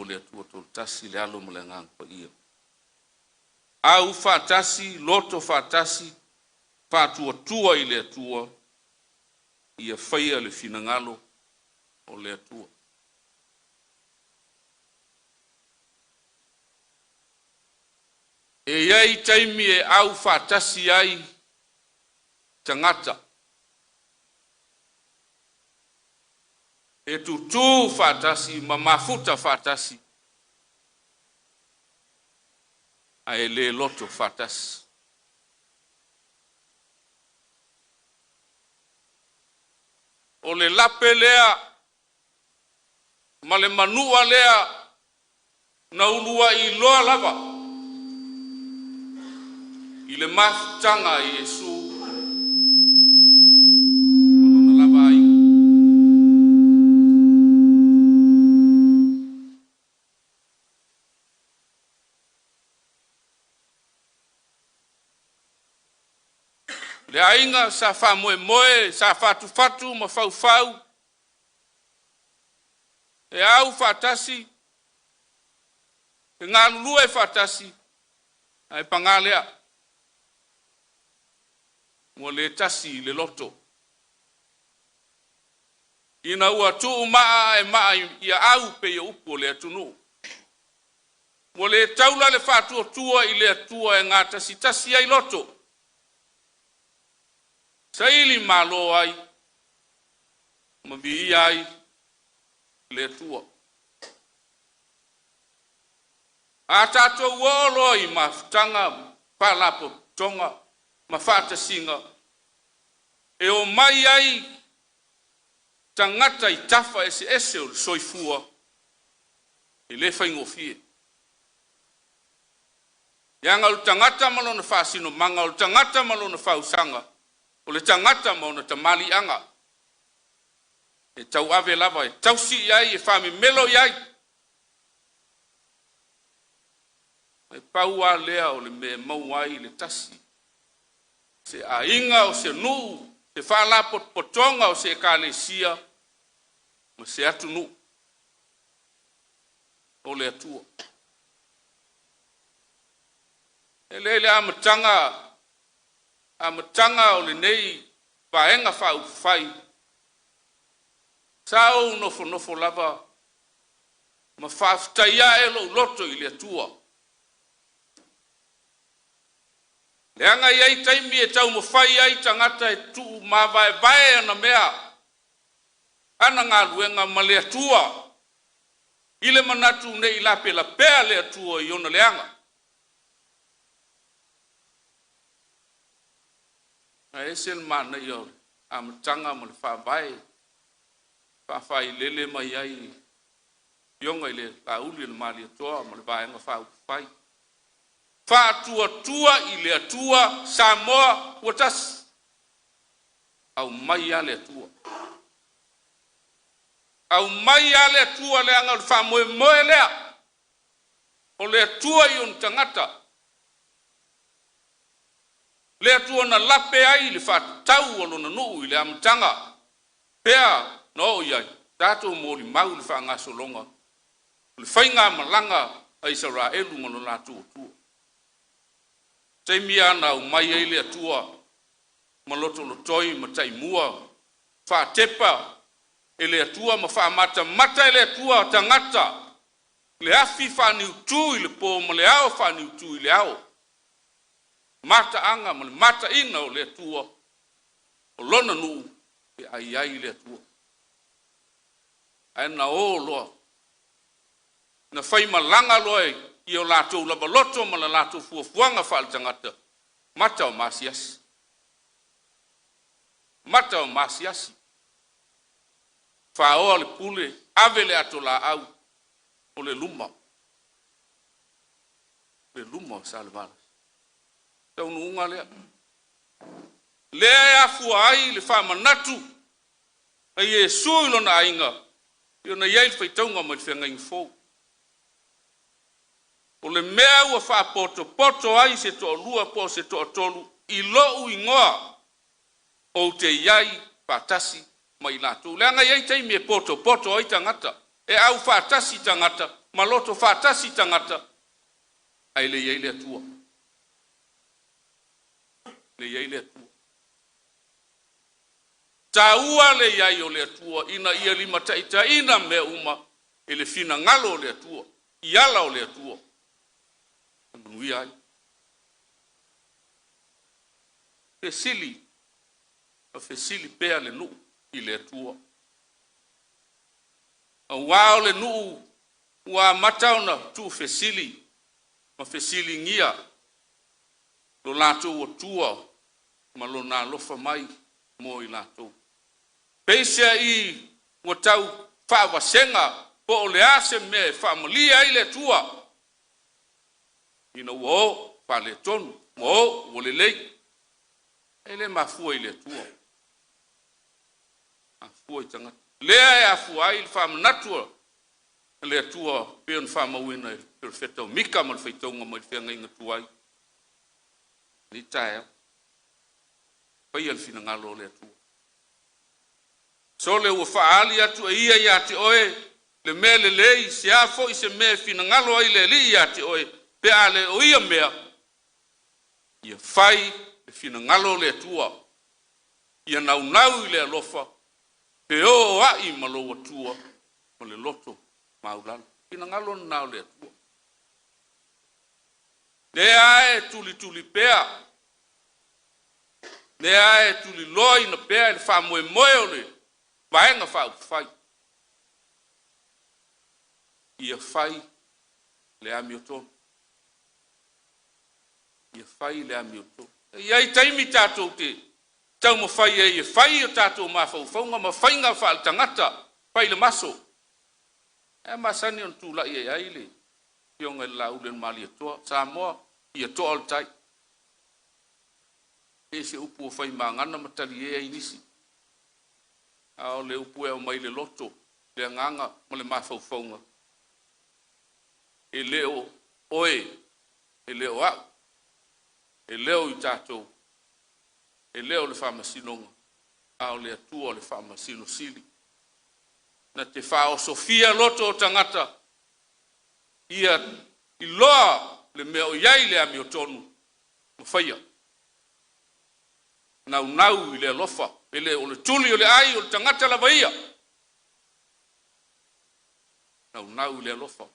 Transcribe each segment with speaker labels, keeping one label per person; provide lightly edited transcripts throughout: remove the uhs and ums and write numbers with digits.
Speaker 1: mamalu o le Atua Toatasi, le Alo ma le Agaga Paia. Au faatasi, loto faatasi, faatuatua i le Atua, ia faia le finagalo o le Atua. E i ai taimi e au faatasi ai tagata, e tutū faatasi ma mafuta faatasi, ae le loto faatasi. O le lape lea ma le manua lea na uluai iloa lava i le mafutaga a Iesu ma lona lava aiga. Le aiga sa faamoemoe, sa fatufatu ma faufau, e au faatasi, e galulue faatasi, ae paga lea, ua le tasi i le loto. Ina ua tuu maa ae maa ia au pei o upu o le atunuu. Ua le taula le faatuatua i le Atua e gatasitasi ai loto, saili malo ai ma viia ai le Atua. A tatou oo loa i mafutaga, faalapotopotoga ma faatasiga e omai ai tagata i tafa eseese o le soifua, e le faigofie. Leaga o le tagata ma lona faasinomaga, o le tagata ma lona fausaga, o le tagata ma ona tamaliiaga, e tauave lava, e tausi i ai, e faamemelo i ai. E pau lava lea o le mea e maua ai le tasi, se aiga, o se nuu, se faalapotopotoga, o se ekalesia ma se atunuu, o le Atua. E le i le amataga o lenei Vaega Faaupufai, sa ou nofonofo lava ma faafetai ae lou loto i le Atua. Leaga e i ai taimi e taumafai ai tagata e tuumavaevae ana mea, ana galuega ma le Atua, i le manatu ne i lapelapea le Atua i ona leaga. Ae ese le manaia o le amataga ma le faavae faafailele mai ai Afioga i le Lauli o le Malietoa ma le Vaega Faaupufai. Faatuatua i le Atua Samoa ua tasi. Aumai lava le Atua. Aumai lava le Atua, leaga o le faamoemoe lea o le Atua i ona tagata. Le Atua na lape ai le faatatau o lona nuu i le amataga, pea na oo i ai, tatou molimau le faagasologa o le faigamalaga a Isaraelu ma lo latou Atua. Taimi lava na aumai ai le Atua ma lotolotoi ma taimua, faatepa e le Atua ma faamatamata e le Atua tagata, le afi faaniutu i le po ma le ao faaniutu i le ao. Mataaga ma le mataina o le Atua, o lona nuu e ai ai le Atua. Ae na o loa, na faimalaga loa i o latou lava loto ma le latou fuafuaga faaletagata, mata o maasiasi. Mata o maasiasi. Faoa le pule, ave le atolaau, o le luma. Le luma o Salevalasi. Taunuuga lea. Lea e afua ai le faamanatu a Iesu i lona aiga, i ona i ai le faitauga mai le feagaiga fou. O le mea ua faapotopoto ai se toalua po o se toatolu i lou igoa, ou te i ai faatasi ma i latou. Leaga e i ai taimi e potopoto ai tagata, e au faatasi tagata, ma loto faatasi tagata, ae le i ai le Atua. Le i ai le Atua. Taua le i ai o le Atua ina ia limataitaiina mea uma e le finagalo o le Atua, i ala o le Atua. E manuia ai. Fesili, ma fesili pea le nuu i le Atua. Auā o le nuu ua amata ona tuufesili ma fesiligia lo latou Atua ma lona alofa mai mo i latou. Peiseai ua tau faavasega po o le a se mea e faamalie ai le Atua ina ua o faaletonu, ua o ua lelei. E le mafua i le Atua, mafua i tagata. Lea e afua ai le faamanatu a le Atua pei ona faamauina i le Perofeta o Mika ma le faitauga mai le feagaiga tuai. Lenei taeao, faia le finagalo o le Atua. Sole ua faaali atu e ia ia te oe le mea lelei, se a foi se mea e finagalo ai le Alii ia te oe, pe a le o ia mea, ia fai le finagalo o le Atua, ia naunau i le alofa, feoai ma lou Atua ma le loto maualalo. Finagalo lena o le Atua. Lea e tulituli pea, lea e tuliloaina pea le faamoemoe o le Vaega Faaupufai, ia fai le amiotonu, ia fai le amiotonu. E i ai taimi tatou te taumafai ai e fai o tatou mafaufauga ma faiga faaletagata, fai le maso. E masani ona tulai ai le afioga i le Lauli o le Malietoa, Samoa, ia toa le tai. E se upu ua fai magana ma talie ai nisi. A o le upu e aumai le loto, le agaga ma le mafaufauga, e le o oe, e le o au, e le o i tatou, e le o le faamasinoga, a o le Atua o le faamasino sili. Na te faaosofia loto o tagata, ia iloa le mea o i ai le amiotonu ma faia. Naunau i le alofa, e le o le tuli o le ai o le tagata lava ia. Naunau i le alofa,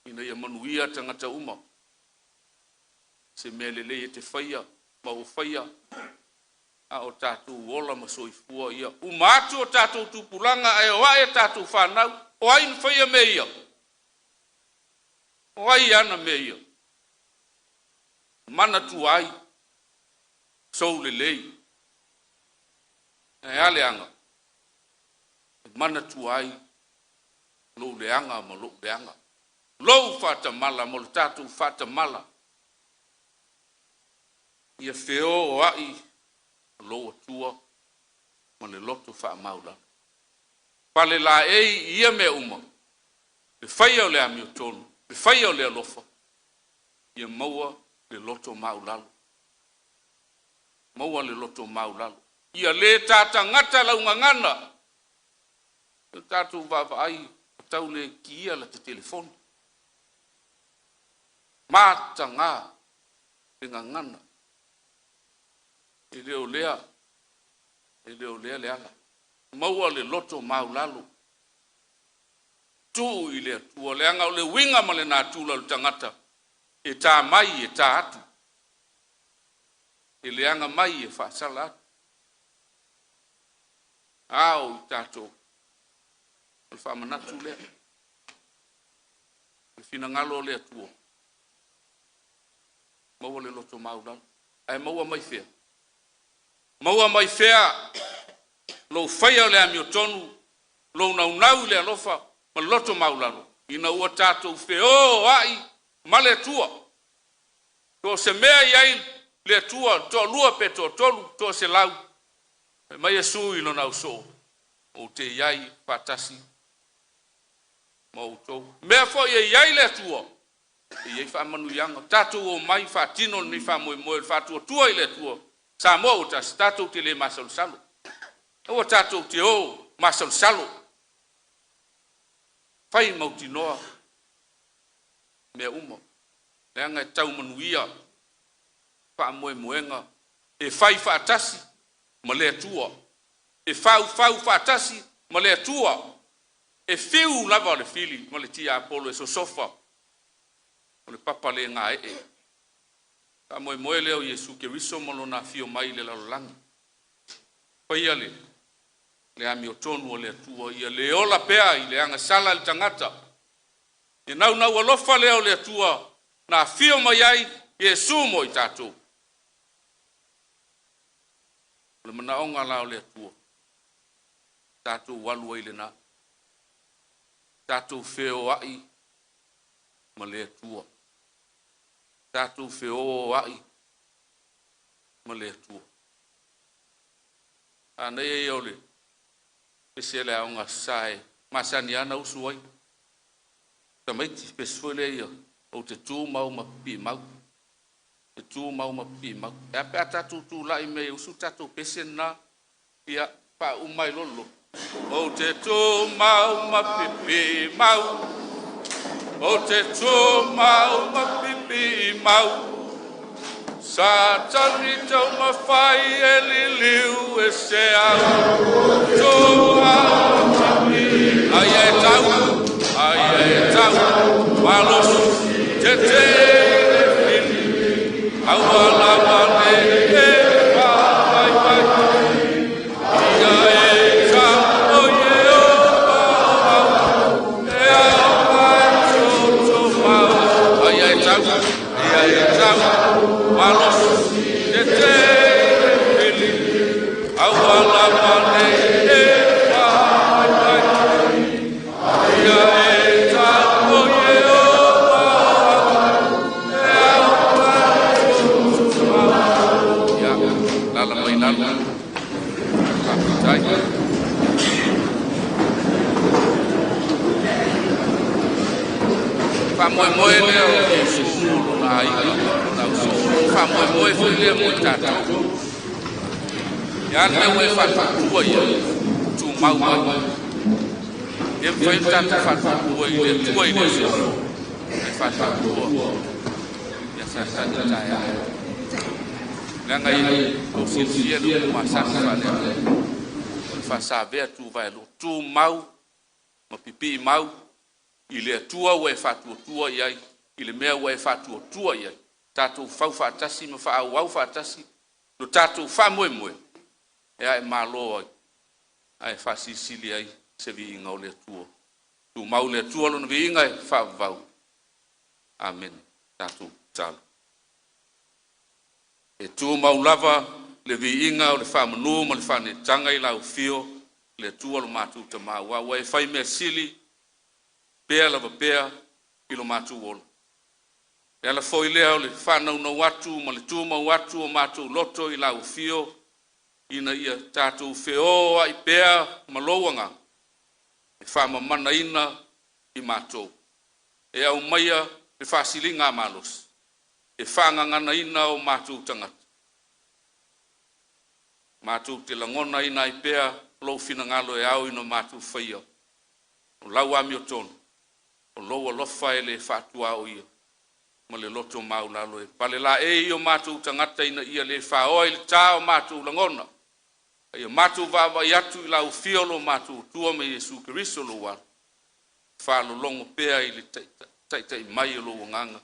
Speaker 1: ina ia manuia tagata uma. Se mea lelei e te faia ma ua faia, a o tatou ola ma soifua ia uma atu o tatou tupulaga ae o ae tatou fanau, o ai na faia mea ia? O ai ana mea ia? Manatua ai sou lelei. Ae a leaga? E manatua ai lou leaga ma lou leaga. Lou faatamala ma lo tatou faatamala. Ia feoai lou Atua ma le loto faamaulalo. Falelaei i ia mea uma, le faia o le amiotonu, le faia o le alofa, ia maua le loto maulalo. Maua le loto maulalo. Ia le tatagata lau gagana. O tatou vaavaai tau le kia la te telefoni. Mataga le gagana. E le o lea, e le o lea le ala. Maua le loto maulalo. Tuu i le Atua, leaga o le uiga ma le natura o le tagata, e tā mai e tā atu. E leaga mai e faasala atu. A o i tatou, o le faamanatu lea. Le finagalo o le Atua, maua le loto maulalo. Ae maua mai fea? Maua mai fea lou faia o le amiotonu, lou naunau i le alofa ma le loto maulalo, ina ua tatou feoai ma le Atua. So o se mea i ai le Atua, toalua pe toatolu, toaselau, fai mai Iesu i lona ausoo, ou te i ai faatasi ma outou. Mea foi e i ai le Atua, e i ai faamanuiaga. Tatou omai faatino lenei faamoemoe o le faatuatua i le Atua. Samoa ua tasi, tatou te le masalosalo. Aua tatou te o masalosalo. Fai mautinoa mea uma, leaga e tau manuia faamoemoega e fai faatasi ma le Atua, e faufau faatasi ma le Atua. E fiu lava le fili ma le tiapolo e sosofa, o le papa le gaee. Faamoemoe lea o Iesu Keriso ma lona afio mai i le lalolagi. Faia le amiotonu a le Atua ia le ola pea i le agasala le tagata. E naunau alofa lea o le Atua na afio mai ai Iesu mo i tatou. O le manaoga la o le Atua, tatou alu ai lena, tatou feoai ma le Atua, tatou feoai ma le Atua. Manaia ia o le pese a le Aoga Aso Sa e masani lava ona usu ai tamaiti, pese foi lea ia, ou te tu mau ma pipii mau, te tu mau ma pipii mau. E a pe a tatou tulai mai e usu le tatou pese lena, ia faauma mai loa le loto. Ou te tu mau ma pipii mau, ou te tu mau ma pipii mau, Satani taumafai e liliu e se au, tu mau ma pipii. Aia e tau, aia e tau, malosi, tete le fili, aua lava ne e vaivai. Ia e tau o Ieova au, e ao mai toto mau. Aia e tau, ia e tau, malosi, tete le fili, aua lava ne e vaivai. Ia e tau o Ieova au, e ao mai toto mau. Ia, lala mai lalo. Faafetai. Faamoemoe lea o Iesu mo lona aiga ma lona uso. Faamoemoe foi lea mo i tatou. Ia le mea ua e faatuatua i ai, tumau ai. Ia mafai ona tatou faatuatua i le Atua i le aso, ae faatuatua ia Satani taeao. Leaga ia tou silafia le upu masani faaleaganuu, o le faasavea tuvaelua, tumau ma pipii mau i le Atua ua e faatuatua i ai, i le mea ua e faatuatua i ai. Tatou fau faatasi ma faaauau faatasi lo tatou faamoemoe e ae malo ai, ae faasilisili ai se viiga o le Atua. Tumau le Atua lona viiga e faavavau. Amene. Tatou tatalo. E tumau lava le viiga o le faamanu ma le faaneetaga i lau afio le Atua lo matou Tama, aua ua e fai mea sili pea lava pea i lo matou ola. E ala foi lea o le faanaunau atu ma le tumau atu o matou loto i lau afio, ina ia tatou feoai pea ma lou agaga e faamamanaina i matou, e aumaia le faasiliga malosi e faagaganaina o matou tagata, matou te lagonaina ai pea lou finagalo e ao ina matou faia o lau amiotonu, o lou alofa e le faatuaoia ma le loto maualalo e palelaei o matou tagata ina ia le faoa i le tā o matou lagona, a ia matou vaavaai atu i lau afio lo matou Atua ma Iesu Keriso lou Alo, faalologo pea i le taitai mai o lou agaga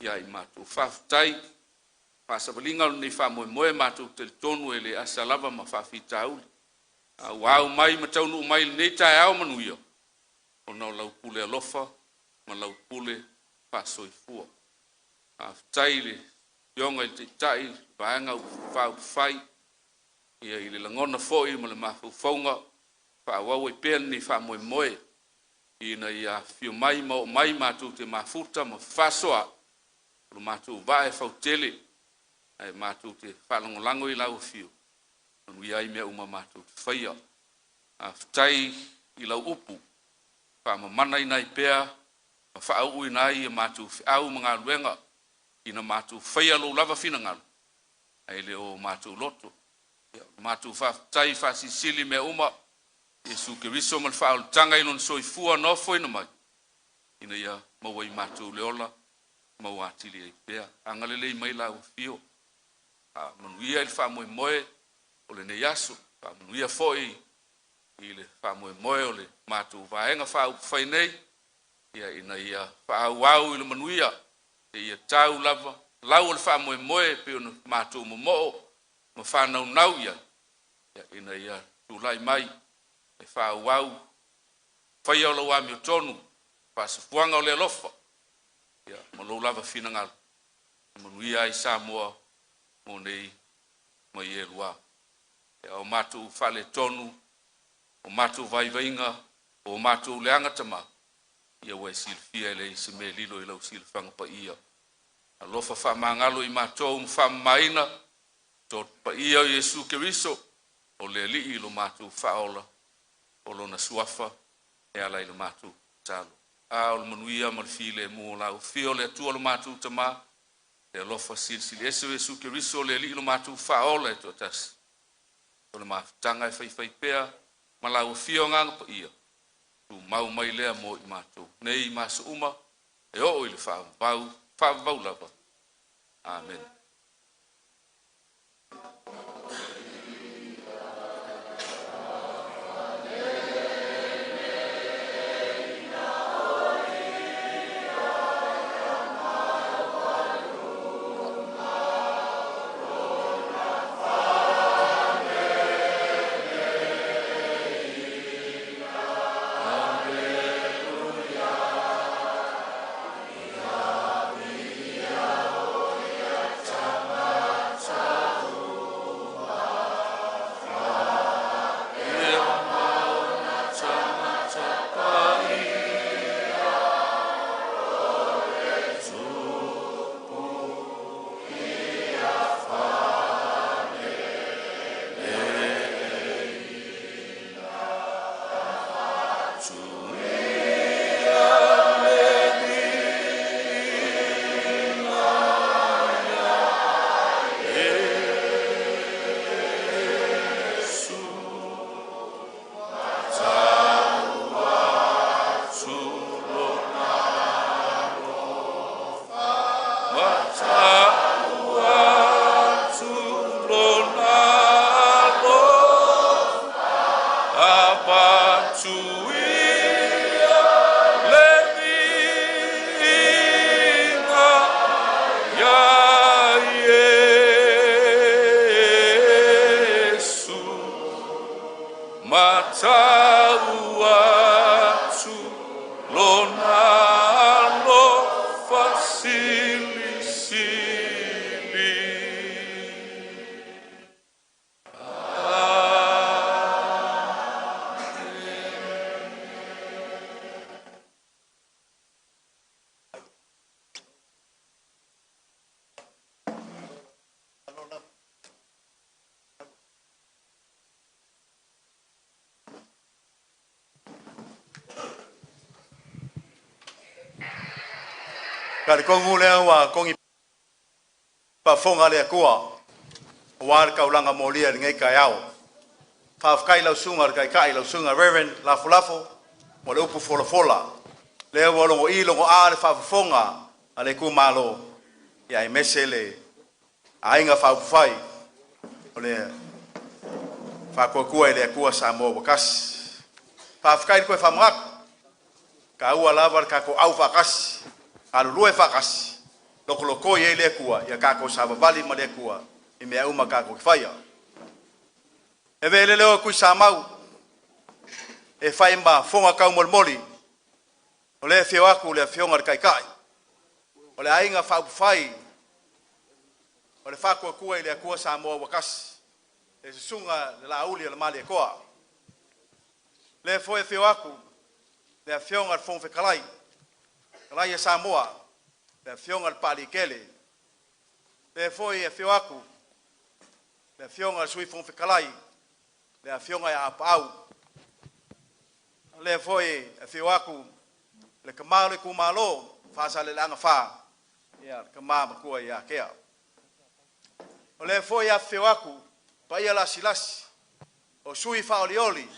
Speaker 1: ia i matou. Faafetai faasavaliga o lenei faamoemoe, matou te talitonu e le asa lava ma faafitauli. A ua au mai ma taunuu mai i lenei taeao manuia, ona o lau pule alofa ma lau pule faasoifua. Faafetai i le Afioga i le Taitai o le Vaega Faaupufai ia i le lagona foi ma le mafaufauga faaauau ai pea lenei faamoemoe ina ia afifio mai ma oo mai matou te mafuta ma fefaasoaai o lo matou vaa e fautele ae matou te faalagolago i lau afio, manuia ai mea uma matou te faia. Faafetai i lau upu faamamanaina ai pea ma faauuina ai a matou feau ma galuega ina matou faia lou lava finagalo ae le o matou loto. Ia, matou faafetai faasilisili mea uma. Iesu Keriso ma le faaolataga i lona soifua na ofoina mai, ina ia maua i matou le ola maua atili ai pea. Agalelei mai lau afio, faamanuia i le faamoemoe o lenei aso, faamanuia foi i le faamoemoe o le matou Vaega Faaupufai nei, ia ina ia faaauau i le manuia, seia tau lava lau o le faamoemoe pei ona matou momoo ma faanaunau i ai, ina ia tulai mai e faaauau faia o lau amiotonu, faasafuaga o le alofa, ia, ma lou lava finagalo, e manuia ai Samoa mo nei ma ie lua. Ia, o matou faaletonu, o matou vaivaiga, o matou leaga tama, ia ua e silafia e leai se mea e lilo i lau silafaga paia. Alofa faamagalo i matou ma faamamaina toto paia o Iesu Keriso, o le Alii lo matou faaola, o lona suafa e ala i le matou tatalo. A o le manuia ma le filemu o lau afio o le Atua lo matou Tama, le alofa silisili ese o Iesu Keriso, o le Alii lo matou faaola e toatasi, o le mafutaga e faifai pea ma lau afio Agaga Paia, tumau mai lea mo i matou nei ma aso uma e oo i le faavavau, faavavau lava. Amene. Matau atu lona alofa silisili.
Speaker 2: Talitonu lea ua togi faafofoga le Atua aua le taulaga molia i lenei taeao. Faafetai i lau Susuga i le Taitai, lau Susuga Reverend Lafolafola mo le upu folafola. Lea ua logo'i logo'a le faafofoga a le itumalo, ia aemaise le Aiga Faaupufai o le Faatuatua i le Atua Samoa ua Tasi. Faafetai le toe faamanatu, e taua lava le tatou aufaatasi, galulue faatasi, lotolotoi ai le Atua, ia tatou savavali ma le Atua i mea uma tatou te faia. E avea le leo o Tuisamau e fai ma fofoga taumolimoli, o lea e afio atu le Afioga i le Taitai o le Aiga Faaupufai o le Faatuatua i le Atua Samoa ua Tasi, le Susuga i le Laauli o le Malietoa. O lea foi e afio atu le Afioga i le Fofoga Fetalai, Fetalai a Samoa, le Afioga i le Papaliitele. O lea foi e afio atu le Afioga i le Sui Fofoga Fetalai, le Afioga ia Apaau. O lea foi e afio atu le tama o le itumalo o Faasaleleaga 4, ia le tama matua ia Tea. O lea foi e afifio atu paia lasilasi o sui faaolioli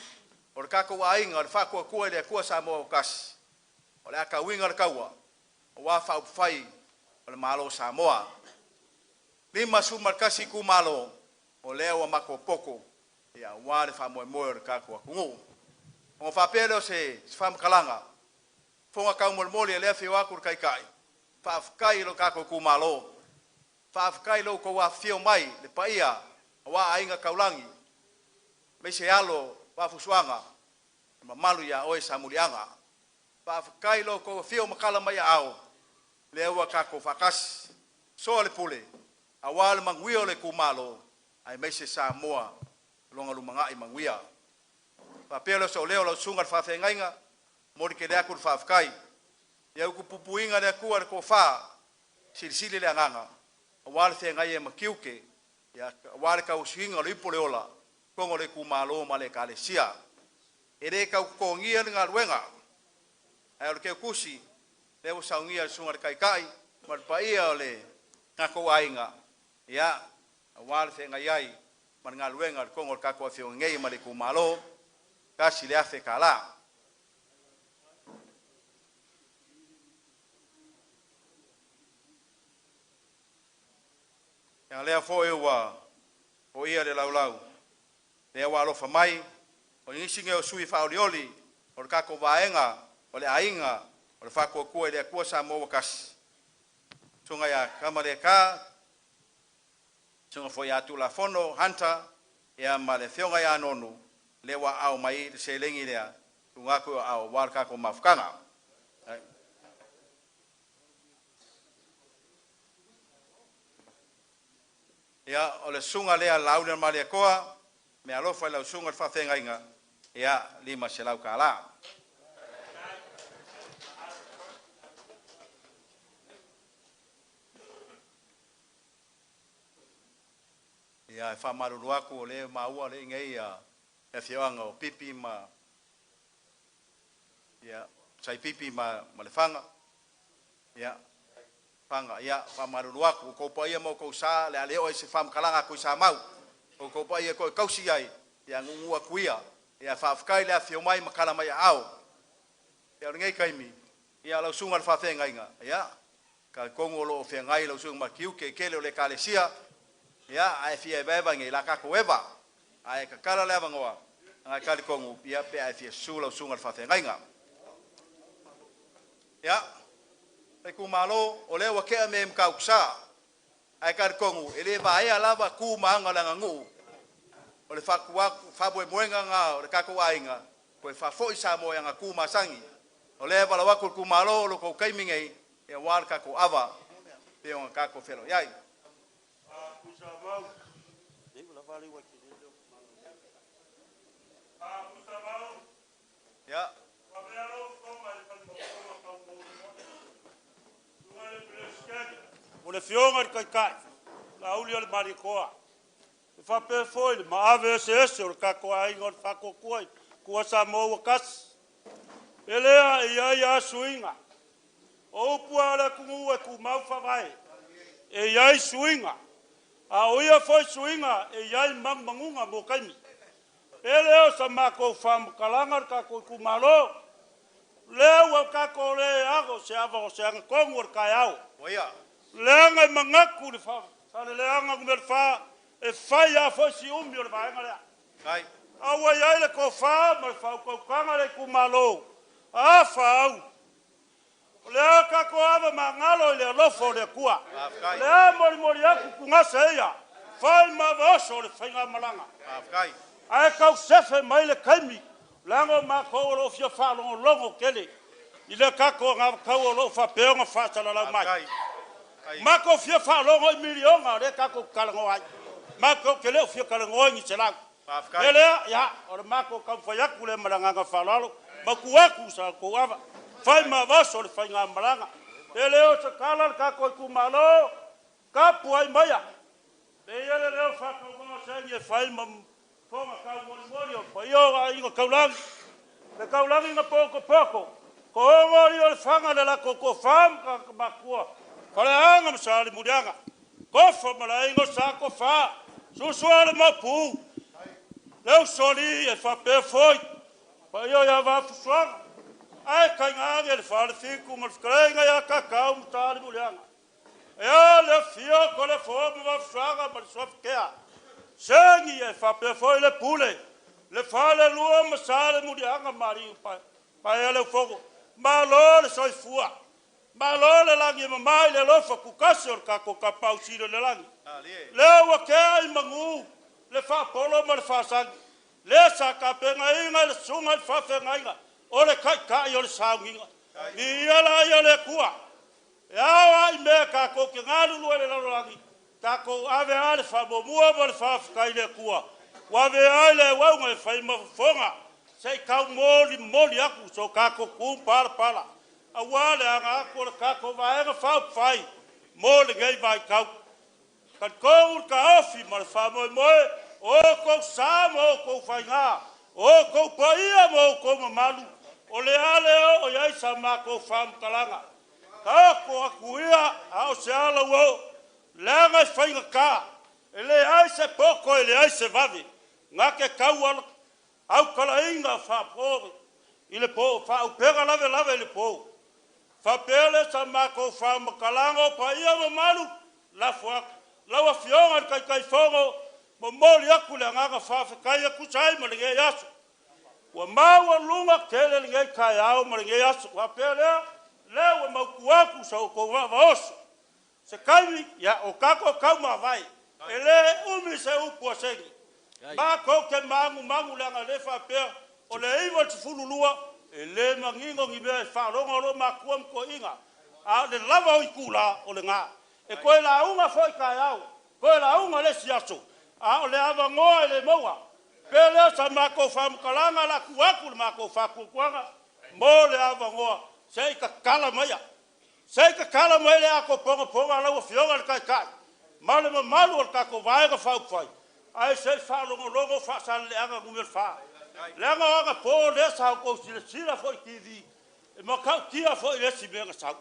Speaker 2: O le tatou aiga o le Faatuatua i le Atua Samoa ua Tasi, o le a tauina le taua aua faaupufai o le Malo o Samoa. 51 itumalo o lea ua matou poto aua le faamoemoe o le tatou atunuu. Ona faapea lea o se faamatalaga, fofoga taumolimoli e le afio atu le Taitai, faafetai i lo tatou itumalo, faafetai i lo outou afifio mai le paia aua Aiga Taulagi, aemaise alo o Vaafusuaga, le mamalu ia oe Salemuliaga. Faafetai i lo outou afio ma tala mai aao, lea ua tatou faatasi, soa le pule aua le manuia o le itumalo aemaise Samoa i lona lumanai manuia. Faapea lea o sou leo lau susuga i le faafeagaiga, momoli tele atu le faafetai. Ia utupupuina e le Atua le tofa, silisili le agaga aua le feagai ai ma tiute aua le tausiga o le ipu o le ola i totonu o le itumalo ma le Ekalesia. E le tau totogia le galuega, ae o le teutusi lea ua saunia e le Susuga i le Taitai ma le paia o le tatou aiga, ia, aua le feagai ai ma le galuega i totonu o le tatou afioaga nei ma le itumalo, $1,000. Ia, o lea foi ua foia le laulau, lea ua alofa mai o nisi nei o sui faaolioli o le tatou vaega o le Aiga o le Faatuatua i le Atua Samoa ua Tasi, Susuga ia Tamaleta, Susuga foi ia Tulafono Hunter, ia ma le afioga ia Nonu, lea ua aao mai le seleni lea, tuuina atu i ou aao aua le tatou mafutaga. Ia, o le susuga lea a Laaulialemalietoa, meaalofa i lau susuga i le faafeagaiga, ia, $500. Ia, e faamalulu atu o lea e maua o lea e i inei le afioaga o Pipi ma ia Saipipi ma Lefaga. Ia, Faga, ia faamalulu atu, o outou paia ma outou sa, o le a le oo i ai se faamatalaga a Tuisamau. O outou paia e toe tausi ai, ia nuunuu atu ia. Ia faafetai le afifio mai ma tala mai aao. Ia o lenei taimi, ia lau susuga i le faafeagaiga, ia talitonu o lo o feagai lau susuga ma tiute tele o le Ekalesia, ia ae fia evaeva nei la tatou eva. Ae tatala le avanoa, ae talitonu ia pe a e fia susu lau susuga i le faafeagaiga. Ia, le itumalo, o lea ua tea mea i Matautusa, ae talitonu e le vaea lava tu ma aga o le aganuu. O le faamoemoega lena o le tatou aiga, toe faafoi Samoa i ana tu masani. O lea e valaau atu i le itumalo, o lo outou taimi nei aua le tatou ava e pei ona tatou feiloai ai. Ia,
Speaker 3: O le afioga i le Taitai, Laaulialemalietoa, e faapea foi le maave eseese o le tatou aiga o le Faatuatua i le Atua Samoa ua tasi. E lea e i ai lava suiga. O upu lava a le atunuu e tumau faavae. E i ai suiga, a o ia foi suiga e i ai manumanuga mo taimi. E le o sa matou faamatalaga le tatou itumalo, lea ua tatou le ago se ava o se agatonu o le taeao.
Speaker 2: Ua ia.
Speaker 3: Leaga e manatu le Faaleleaga Nu.4 e fai lava foi si umi o le vaega lea.
Speaker 2: Ai.
Speaker 3: A ua i ai le tofa ma le faautautaga a le itumalo, a fa au, o le a tatou ava magalo i le alofa o le Atua.
Speaker 2: Faafetai.
Speaker 3: O le a molimoli atu tugasa ia, fai ma avaoso o le faigamalaga.
Speaker 2: Faafetai.
Speaker 3: Ae tau sefe mai le taimi, leaga o matou o lo o fia faalogologo tele i le tatou anavatau o lo o faapea ona faasalalau mai.
Speaker 2: Faafetai. Ai.
Speaker 3: Matou fia faalogo i miliona o lea tatou te talanoa ai. Matou te le o fia talanoa i ni selau.
Speaker 2: Faafetai.
Speaker 3: Le lea, ia, o le matou taumafai atu lea ma le agaga faaaloalo, mautu atu sa outou ava, fai ma avaoso o le faigamalaga. E le o se tala le tatou itumalo, tapuai maia. E i ai le leo faatauvaga segi e fai ma fofoga taumolimoli o le paia o aiga taulagi, le taulagi na potopoto, ko ogo ia o le faga le latou tofa ma tagata matutua, Faleaga ma Salemuliaga, Tofa ma le aiga o Sa Tofa, Susua le Maopu, le Usoalii e faapea foi Paia ia Vaafusuaga, ae tainane le Falefitu ma le fetalaiga ia Tatau ma Salemuliaga. E a le afio o Toleafoa ma Vaafusuaga ma le Suafatea, Seni e faapea foi le Pule, le Falelua ma Salemuliaga ma alii paepaeulufango. Malo le soifua, malo le lagi e mama i le alofa tutasi o le tatou Tapaau Sili i le lagi. Lea ua tea i manu le faapolo ma le faasagi, lea sa tapenaina e le susuga i le faafeagaiga o le Taitai o le sauniga. Viia laia o le Atua. E ao lava i mea tatou te galulue i le lalolagi, tatou ave lava le faamuamua ma le faafetai i le Atua ua avea ai le auauna e fai ma fofoga se i taumolimoli atu so tatou tumapalapala aua le aga atu o le tatou Vaega Faaupufai mo lenei vaitau. Talitonu le taofi ma le faamoemoe o outou sa ma outou faiga, o outou paia ma outou mamalu, o le a le oo i ai sa matou faamatalaga. Taoto atu ia a o se ala ua oo, leaga e faigata, e leai se poto e leai se vave, na te tau autalaina faapo i le po, faaupega lavelave i le po. Faapea lea sa matou faamatalaga o paia mamalu, lafo atu. Lau Afioga i le Taitaifono, momoli atu le agaga faafetai e tusa ai ma lenei aso. Ua maualuga tele lenei taeao ma lenei aso. Faapea lea, lea ua mautu atu sa outou vaavaoso. Se taimi, ia, o tatou taumavae, e le umi se upu a Seni. Matou te magumagu leaga le faapea o le 92 e le manino ni mea e faalogo o lo matua ma toeaiina. A o le lava o itula o lena. E toe lauga foi taeao, toe lauga le isi aso, a o le avanoa e le maua. Pea lea sa matou faamatalaga la tuu atu le matou faatuatuaga mo le avanoa se i tatala maia. Se i tatala mai le ato pogapoga a lau Afioga i le Taitai ma le mamalu o le tatou Vaega Faaupufai, ae se i faalogologo Faasaleleaga Nu.4. Leaga o anapo lea sa outou silasila foi i TV, e matautia foi le isi mea na sau.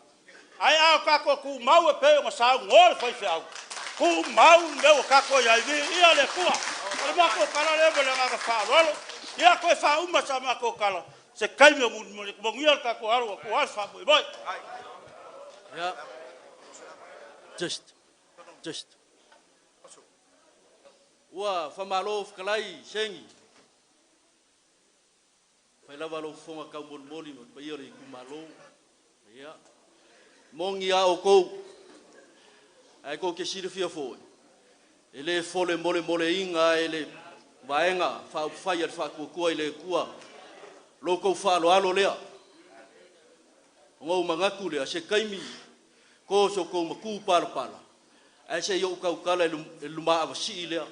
Speaker 3: Ae a o tatou tumau e pei ona saunoa le faifeau, tumau le mea ua tatou i ai, viia le Atua. O le matou tala lea ma le agaga faaaloalo. Ia toe faauma sa matou tala, se taimi o mulimuli, manuia le tatou alu aua le faamoemoe.
Speaker 4: Yeah. Just, just. Ua faamalo fetalai Segi. Fai lava lou fofoga taumolimoli ma le paia o le itumalo. Ia. Mogi a outou. Ae kou te silafia foi, e le fole molemoleina e le Vaega Faaupufai a le Faatuatua i le Atua lo tou faaaloalo lea. Ona ou manatu lea, se taimi ko so tou matu palapala, ae se i ou tautala i le lumaavasii lea.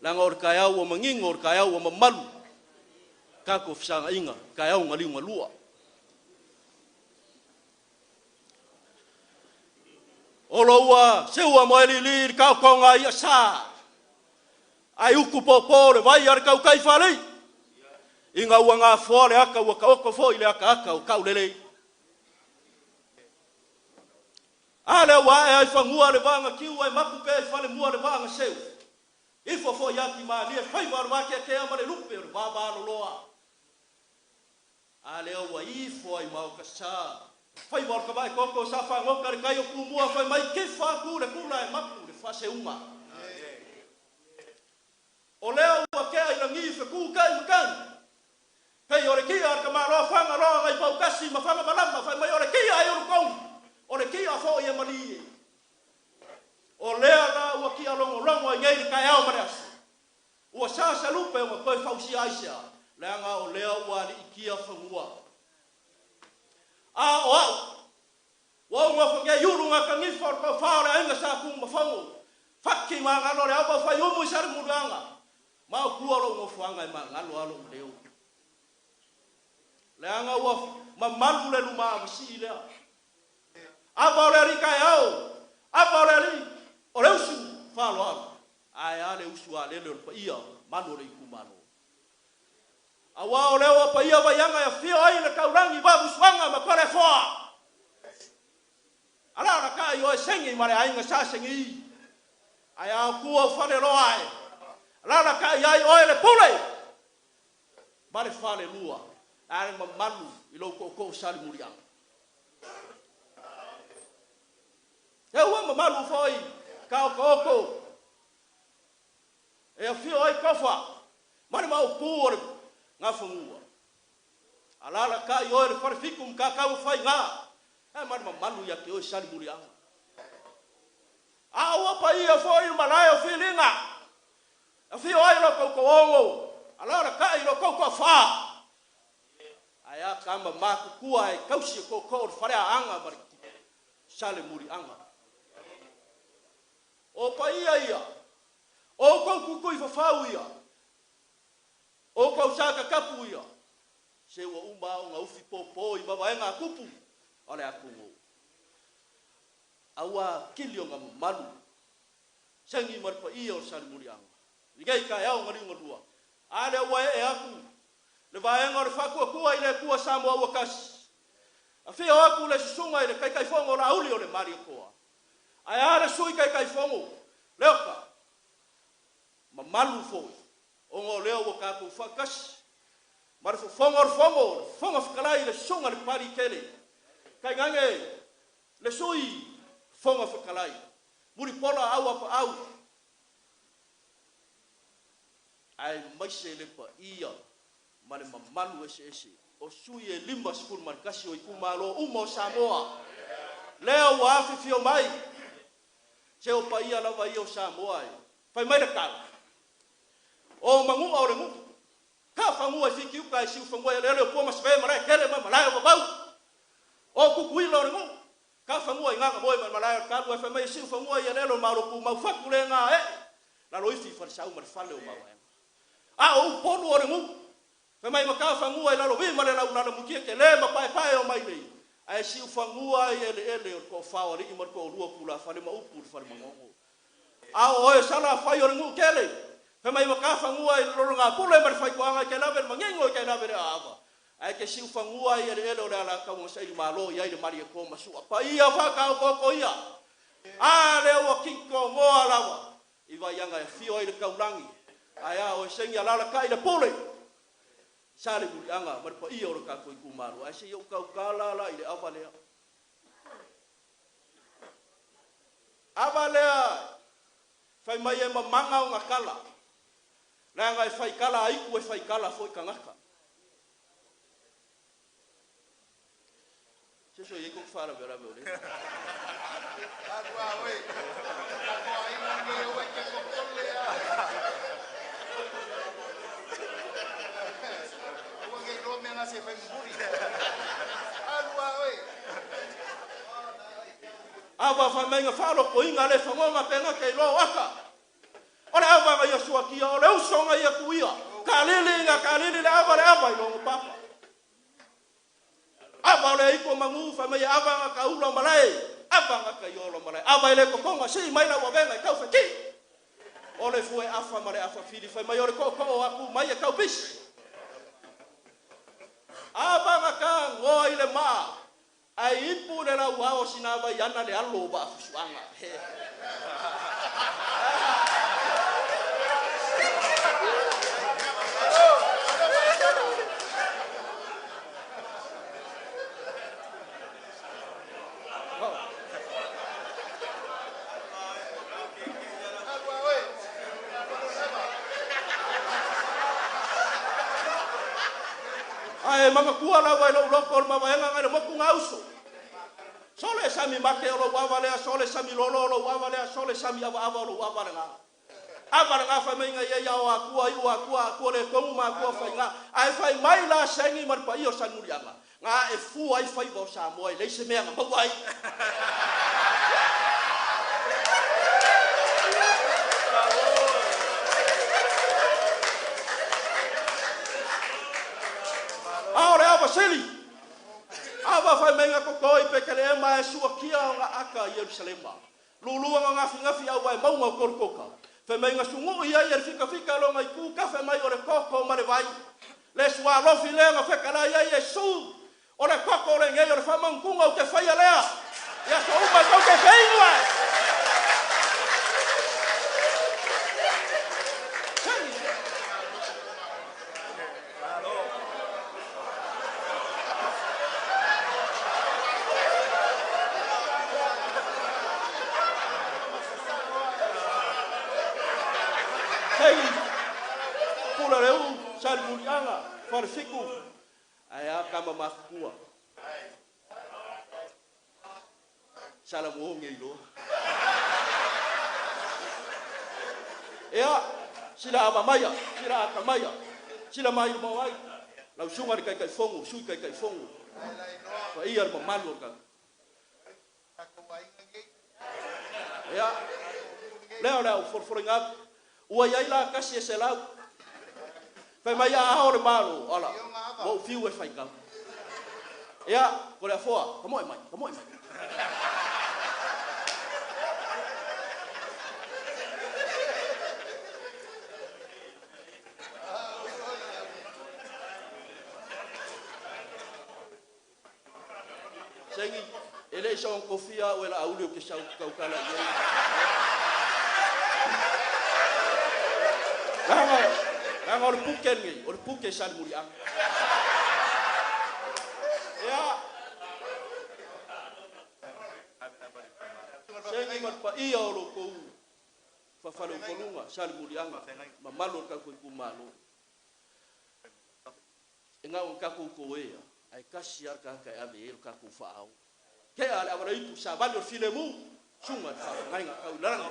Speaker 4: Leaga o le taeao ua manino, o le taeao ua mamalu, tatou fesagaiga, taeao galiugalua. O lo ua seua mo elili i le taotoga i sa, ai uku pōpō le vai a le tautai faalei, ina ua gafoa le ata ua taoto foi le ataata o taulelei. A lea ua ae ai fanua le vaaga ai mapu pea i falemua le vaaga seu. Ifo foi ati malie faiva o le vakeakea ma le lupe o le vavaloloa. A lea ua ifo ai maokasa. Faiva o le kavae koko sa whangoka le kai o kumua fai mai kifa aku le kula e mapu le faseuma. O lea ua kea i rangi fe ku kai makani. Pei o le kia o le kamaloa whanga loa ngai paukasi ma whanga malama fai mai o le kia ai o lukongi. O le kia fo i e mali e. O lea la ua kia longo longo ai nei le kai ao ma le aso. Ua sa sa lupe o koe fausia aisea. Leaga o lea ua ali i kia whangua. A o au. Ua unga whange yuru ngā kangifa o le kau le ainga sa ku mafango. Whaki mā ngalo le au whai umu i sare muruanga. Ma o kua lo ngofuanga e mā ngalo alo o leo. Leaga ua mamalu le luma awasi lea. Apa o le ari kai au. Apa o le ari. O le usu whalo alo. Ae a le usu a lele o le paia manu o le ikumalo. Aua o leo a paia vaianga e fio ai le kaurangi vavusuanga ma kore foa. Ala na kai o e sengi ma le ainga sa sengi. Ai a kua whale roa e. Ala na kai ai oe le pule. Ma le whale lua. A le mamalu i lou tootoo Salemuliaga. E ua mamalu foi ka okooko e afio ai Tofa ma le maopu o le Gafagua. Alalatai oe le Falefitu ma tatau faiga, e ma le mamalu ia te oe Salemuliaga. A ua paia foi le malae o Filiga, afio ai lo tautoogo, alalatai lo tou toafa. Ae a tama matutua e tausi e tootoo o le Faleaaga ma le Salemuliaga. O paia ia, o outou tutui fafau ia, o outou sa tatapu ia, se ua uma ona ufi popo i mavaega a tupu o le atunuu. Aua kili o ngā mamalu, sengi ma le paia o Salemuliaga. I ka eo ngā linga lua. A lea ua e aku, le vaega o le Faatuatua i le Atua Samoa ua tasi. Afio aku le susuga i le Taitaifono o Lauli o le Malietoa. Ae a le sui Taitaifono, Leota, mamalu foi, ona o lea ua tatou faatasi. Ma le fofoga o le fono, le Fofoga Fetalai i le susuga i le Palikele. Tainane le sui Fofoga Fetalai, Mulipola au apaau, ae maise le paia ma le mamalu eseese o sui e 51 o itumalo uma o Samoa. Lea ua afifio mai, se o paia lava ia o Samoa e. Fai mai le tala, o manua o le nuu, ka fangua i fiti uta e siu fangua e lele o pua masave malae tele ma malae o vavau. O kukuila o le nuu, ka fangua i ngaga moe ma malae o kalu e fai mai e siu fangua i elele o malo pu mau fatu le ngā e. Lalo ifi i falesau ma le fale o mawaenga. A o upolu o le nuu, fai mai ma ka fangua i lalo vi ma le laulala mutia ke le ma pae pae o mai lei. Ae siu fangua i ele ele o le toafao alii ma le toalua pula fale ma upu le fale mangogo. A o oe sala fai o le nuu kele, fai mai ma ka fangua i le lolonga pule ma le faitoaga i ke lave le mangingo i ke lave le aava. Ae ke siu fangua i ele ele o le ala kaunga sa ili malo i ai le mari e kō masua. Pa ia whaka o koko ia. A lea ua kiko ngoa lava. I vai anga e fio ai le kaulangi. Ae a o e sengi alala kai le pule. Sa le muliaga ma le paia o le tatou itumalo. Ae se i ou tautala la i le ava lea. Ava lea, fai mai e mamaga o kala. Leaga e fai kala aiku e fai kala foi kangaka. Se so i ko whara vera o le.
Speaker 2: Alua oe. Ko ai nge oe ke kokole a. Ua nge lo mea ngase fai mburi. Alua oe.
Speaker 4: Ava fai mai nga whalo ko inga le whangonga penga ke lo aka. O le ava nga ia suakia, o le uso nga ia kuia. Ka lili nga ka lili le ava i longo papa. Ava o le iko mangu fai mai ava nga ka ula malae. Ava nga ka iolo malae. Ava i le kokonga si mai la wavenga i kau whaki. O le fue afa ma le afa fili fai mai o le koko aku mai e kau pisi. Ava nga ka ngoa i le maa. Ai ipu le lau ao sina vai ana le alo ba fusuanga.
Speaker 2: Alua oe.
Speaker 4: Ae mamatua lava i lou loko o le mavaega ngai le motu gauso. Sole sami make o lou ava lea, sole sami lolo o lou ava lea, sole sami avaava o lou ava lega. Ava lega fai mai ngai ia o akua i o akua, akua le komu ma akua faiga. Ae fai mai la sengi ma le paia o Salemuliaga. Ngā e fua ai faiva o Samoa i leise mea nga maua ai. A o le ava sili. Ava fai mai nga kokoi pe kele e ma e suakia o nga aka i Yerusalema. Lulua nga ngafi ngafi au vai maunga o korokoka. Fai mai nga sungu i ai e le fika fika lo ngai ku ka fai mai o le koko ma le vai. Le sua lofi le nga whekala i ai e su. O le koko o le ngei o le whamangunga o te whaia lea. Ia so uma tau te whainga. Salemuliaga, Falefitu, ae a tama matutua. Salamuoge iloa. Ia, sila amamaia, sila atamaia, sila mailumao ai, lau susuga i le Taitaifono, Sui Taitaifono, paia le mamalu o le tatou. Ia, lea o le a ou folafolaina atu. Ua i ai la tasi e 100. Fai mai a ao le Malo, ala, ua ou fiu e faitau. Ia, Toleafoa, tamoe mai, tamoe mai. Segi, e le i soona tofia au e Laauli ou te sau ou te tautala i ai. Leaga, leaga o le puke lenei, o le puke Salemuliaga. Ia, segi ma le paia o lo outou fafaleupoluga, Salemuliaga, mamalu o le tatou itumalo. E na o tatou toea, ae tasi lava le tagata e ave i ai lo tatou faaao. Tea le avalaitu, savali o le filemu, susuga i le faafeagaiga tau i lagi.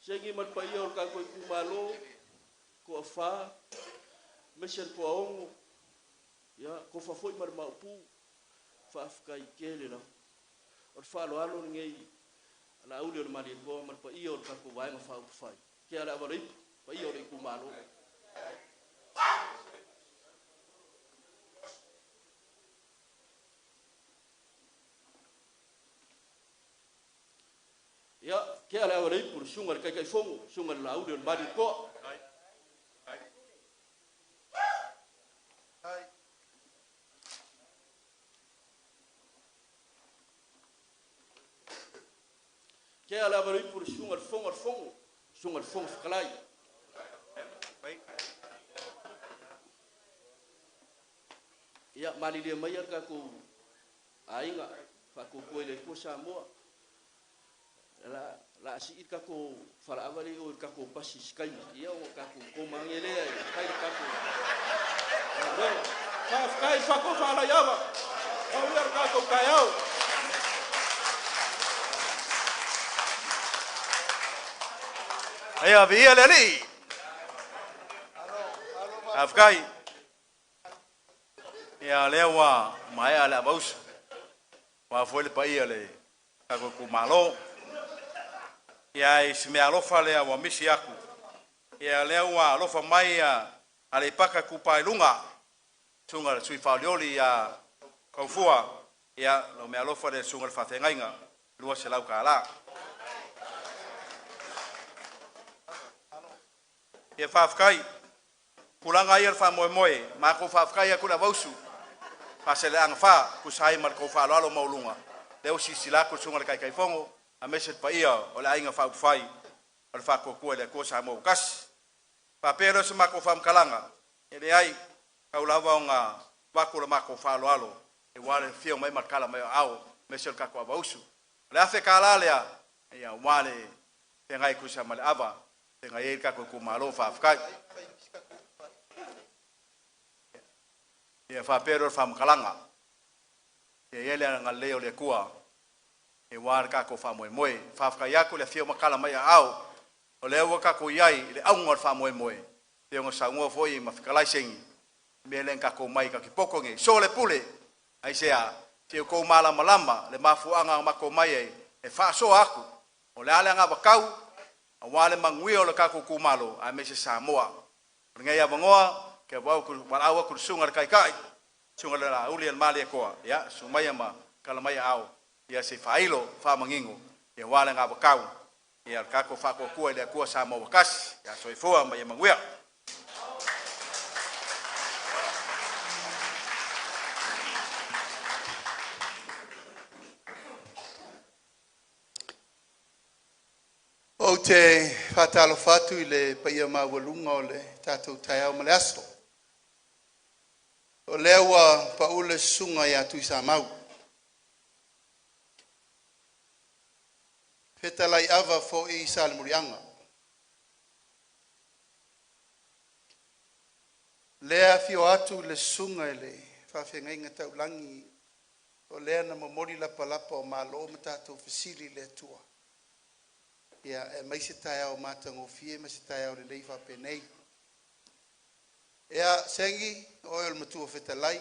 Speaker 4: Segi ma le paia o le tatou itumalo, toafa, aemaise le toaono, ia, tofa foi ma le Maopu, faafetai tele lava. O le faaaloalo lenei a Laauli o le Malietoa ma le paia o le tatou Vaega Faaupufai. Tea le avalaipu, paia o le itumalo. Ia, tea le avalaipu, le susuga i le Taitaifono, susuga i le Laauli o le Malietoa. Tea le avalaipu, le susuga i le Fofoga o le Fono, susuga i le Fofoga Fetalai. Ia, malilie maia le tatou aiga, faatuatua i le Atua Samoa. La a sii le tatou falaava lea i o i le tatou pasi i se taimi, ia ona tatou koma ane lea e fai le tatou galuega. Faafetai le faatofa alaiava, manuia le tatou taeao.
Speaker 2: Ia, viia le Alii. Faafetai. Ia, lea ua maea le avausu. Ua foi le paia le tatou itumalo. Ia, i si mea alofa lea ua misi aku. Ia, lea ua alofa mai a Aleipata Itupa i Luga, susuga i le sui usufono ia Taufua. Ia, lau mea alofa lea susuga i le faafeagaiga, $200. Ia, faafetai. Tulaga ia o le faamoemoe, matou faafetai atu i le avausu, Faasaleleaga 4, tusa ai ma le tou faaaloalo maualuga, lea ua silasila atu le susuga i le Taitaifono, aemaise le paia o le Aiga Faaupufai o le Faatuatua i le Atua Samoa ua Tasi. Faapea lea o se matou faamatalaga, e leai, tau lava ona avatu le matou faaaloalo aua le afio mai ma le tala mai o aao, aemaise o le tatou avausu. O le $1,000 lea, ia, aua le feagai tusa ma le ava, feagai ai le tatou itumalo, faafetai. Ia faapea lea o le faamatalaga, ia i ai le agalelei o le Atua aua le tatou faamoemoe. Faafetai atu le afio ma tala mai aao, o lea ua tatou i ai i le auga o le faamoemoe, pei ona saunoa foi ma fetalai Segi, mea lea na tatou omai tatou te poto nei, so le pule, aisea? Se i outou malamalama le mafuaaga na matou omai ai, e faasoa atu, o le a le anavatau aua le manuia o le tatou itumalo, aemaise Samoa. O lenei avanoa, ke valaau atu i le susuga i le Taitai, susuga i le Laauli Malietoa, ia, susu maia ma tala mai aao, ia se i faailo faamanino, aua le anavatau, ia le tatou Faatuatua i le Atua Samoa ua Tasi. Ia soifua ma ia manuia.
Speaker 5: te faatalofa atu i le paia maualuga o le tatou taeao ma le aso. O lea ua pau le susuga ia Tuisamau, fetalai ava foi Salemuliaga. Lea e afio atu le susuga i le faafeagaiga taulagi, o lea na momoli lapalapa o malo ma tatou fesili i le Atua e aumai se taeao matagofie ma se taeao lelei faapenei. Ia Segi o oe o le matua fetalai,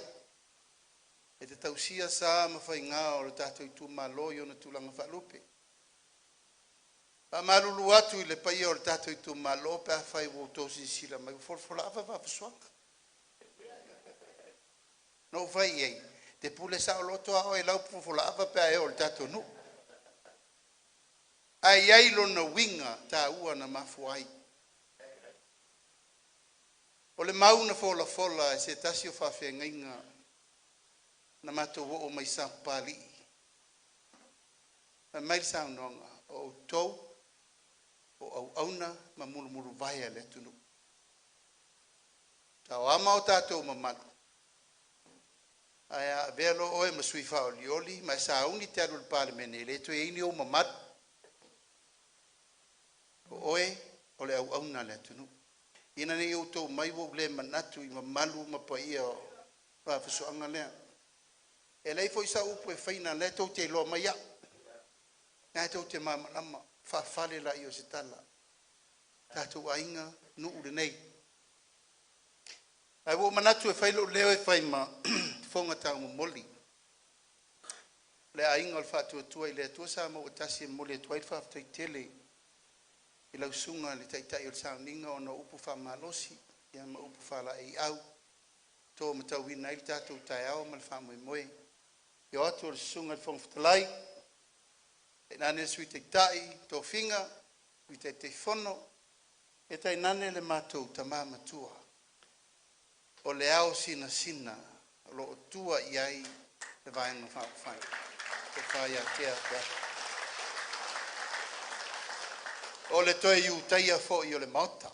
Speaker 5: e te tausia sa ma faiga o le tatou itumalo i ona tulaga faalupe. E faamalulu atu i le paia o le tatou itumalo pe afai ua outou silasila mai ua folafola ava Vaafusuaga. Na ou fai i ai, e te pule saoloto lava oe i lau folafolaava pe a e oo i le tatou nuu. Ae i ai lona uiga taua na mafua ai. O le mau na folafola e se tasi o faafeagaiga na matou oo mai Sapapalii, fai mai le saunoaga, o outou o auauna ma mulumuluvae a le atunuu. E aoa o tatou mamalu, ae a avea loa oe ma sui faaolioli ma e sauni e te alu i le Palemene, e le toe i ai ni ou mamalu. O oe o le auauna a le atunuu. Ina ne i outou omai ua ou le manatu i mamalu ma paia o Vaafusuaga lea. E leai foi sau upu e faina o lea tou te iloa mai au, o lena tou te malamalama, faafale laia o se tala. Tatou aiga, nuu lenei. Ae ua ou manatu e fai lou leo e fai ma fofoga taumomoli o le Aiga o le Faatuatua i le Atua Samoa ua Tasi e momoli atu ai le faafetai tele i lau Susuga i le Taitai o le Sauniga ona o upu faamalosi ma upu faalaeiau ua to matauina ai le tatou taeao ma le faamoemoe. Afio atu lau Susuga i le Fofoga Fetalai, tainane le Sui Taitai, tofiga, Sui Taitaifono, tainane le matou Tama Matua, o le ao sinasina o lo o tua i ai le Vaega Faaupufai, le Tofa ia Tea Peato. O le toe Iutaia foi o le Maota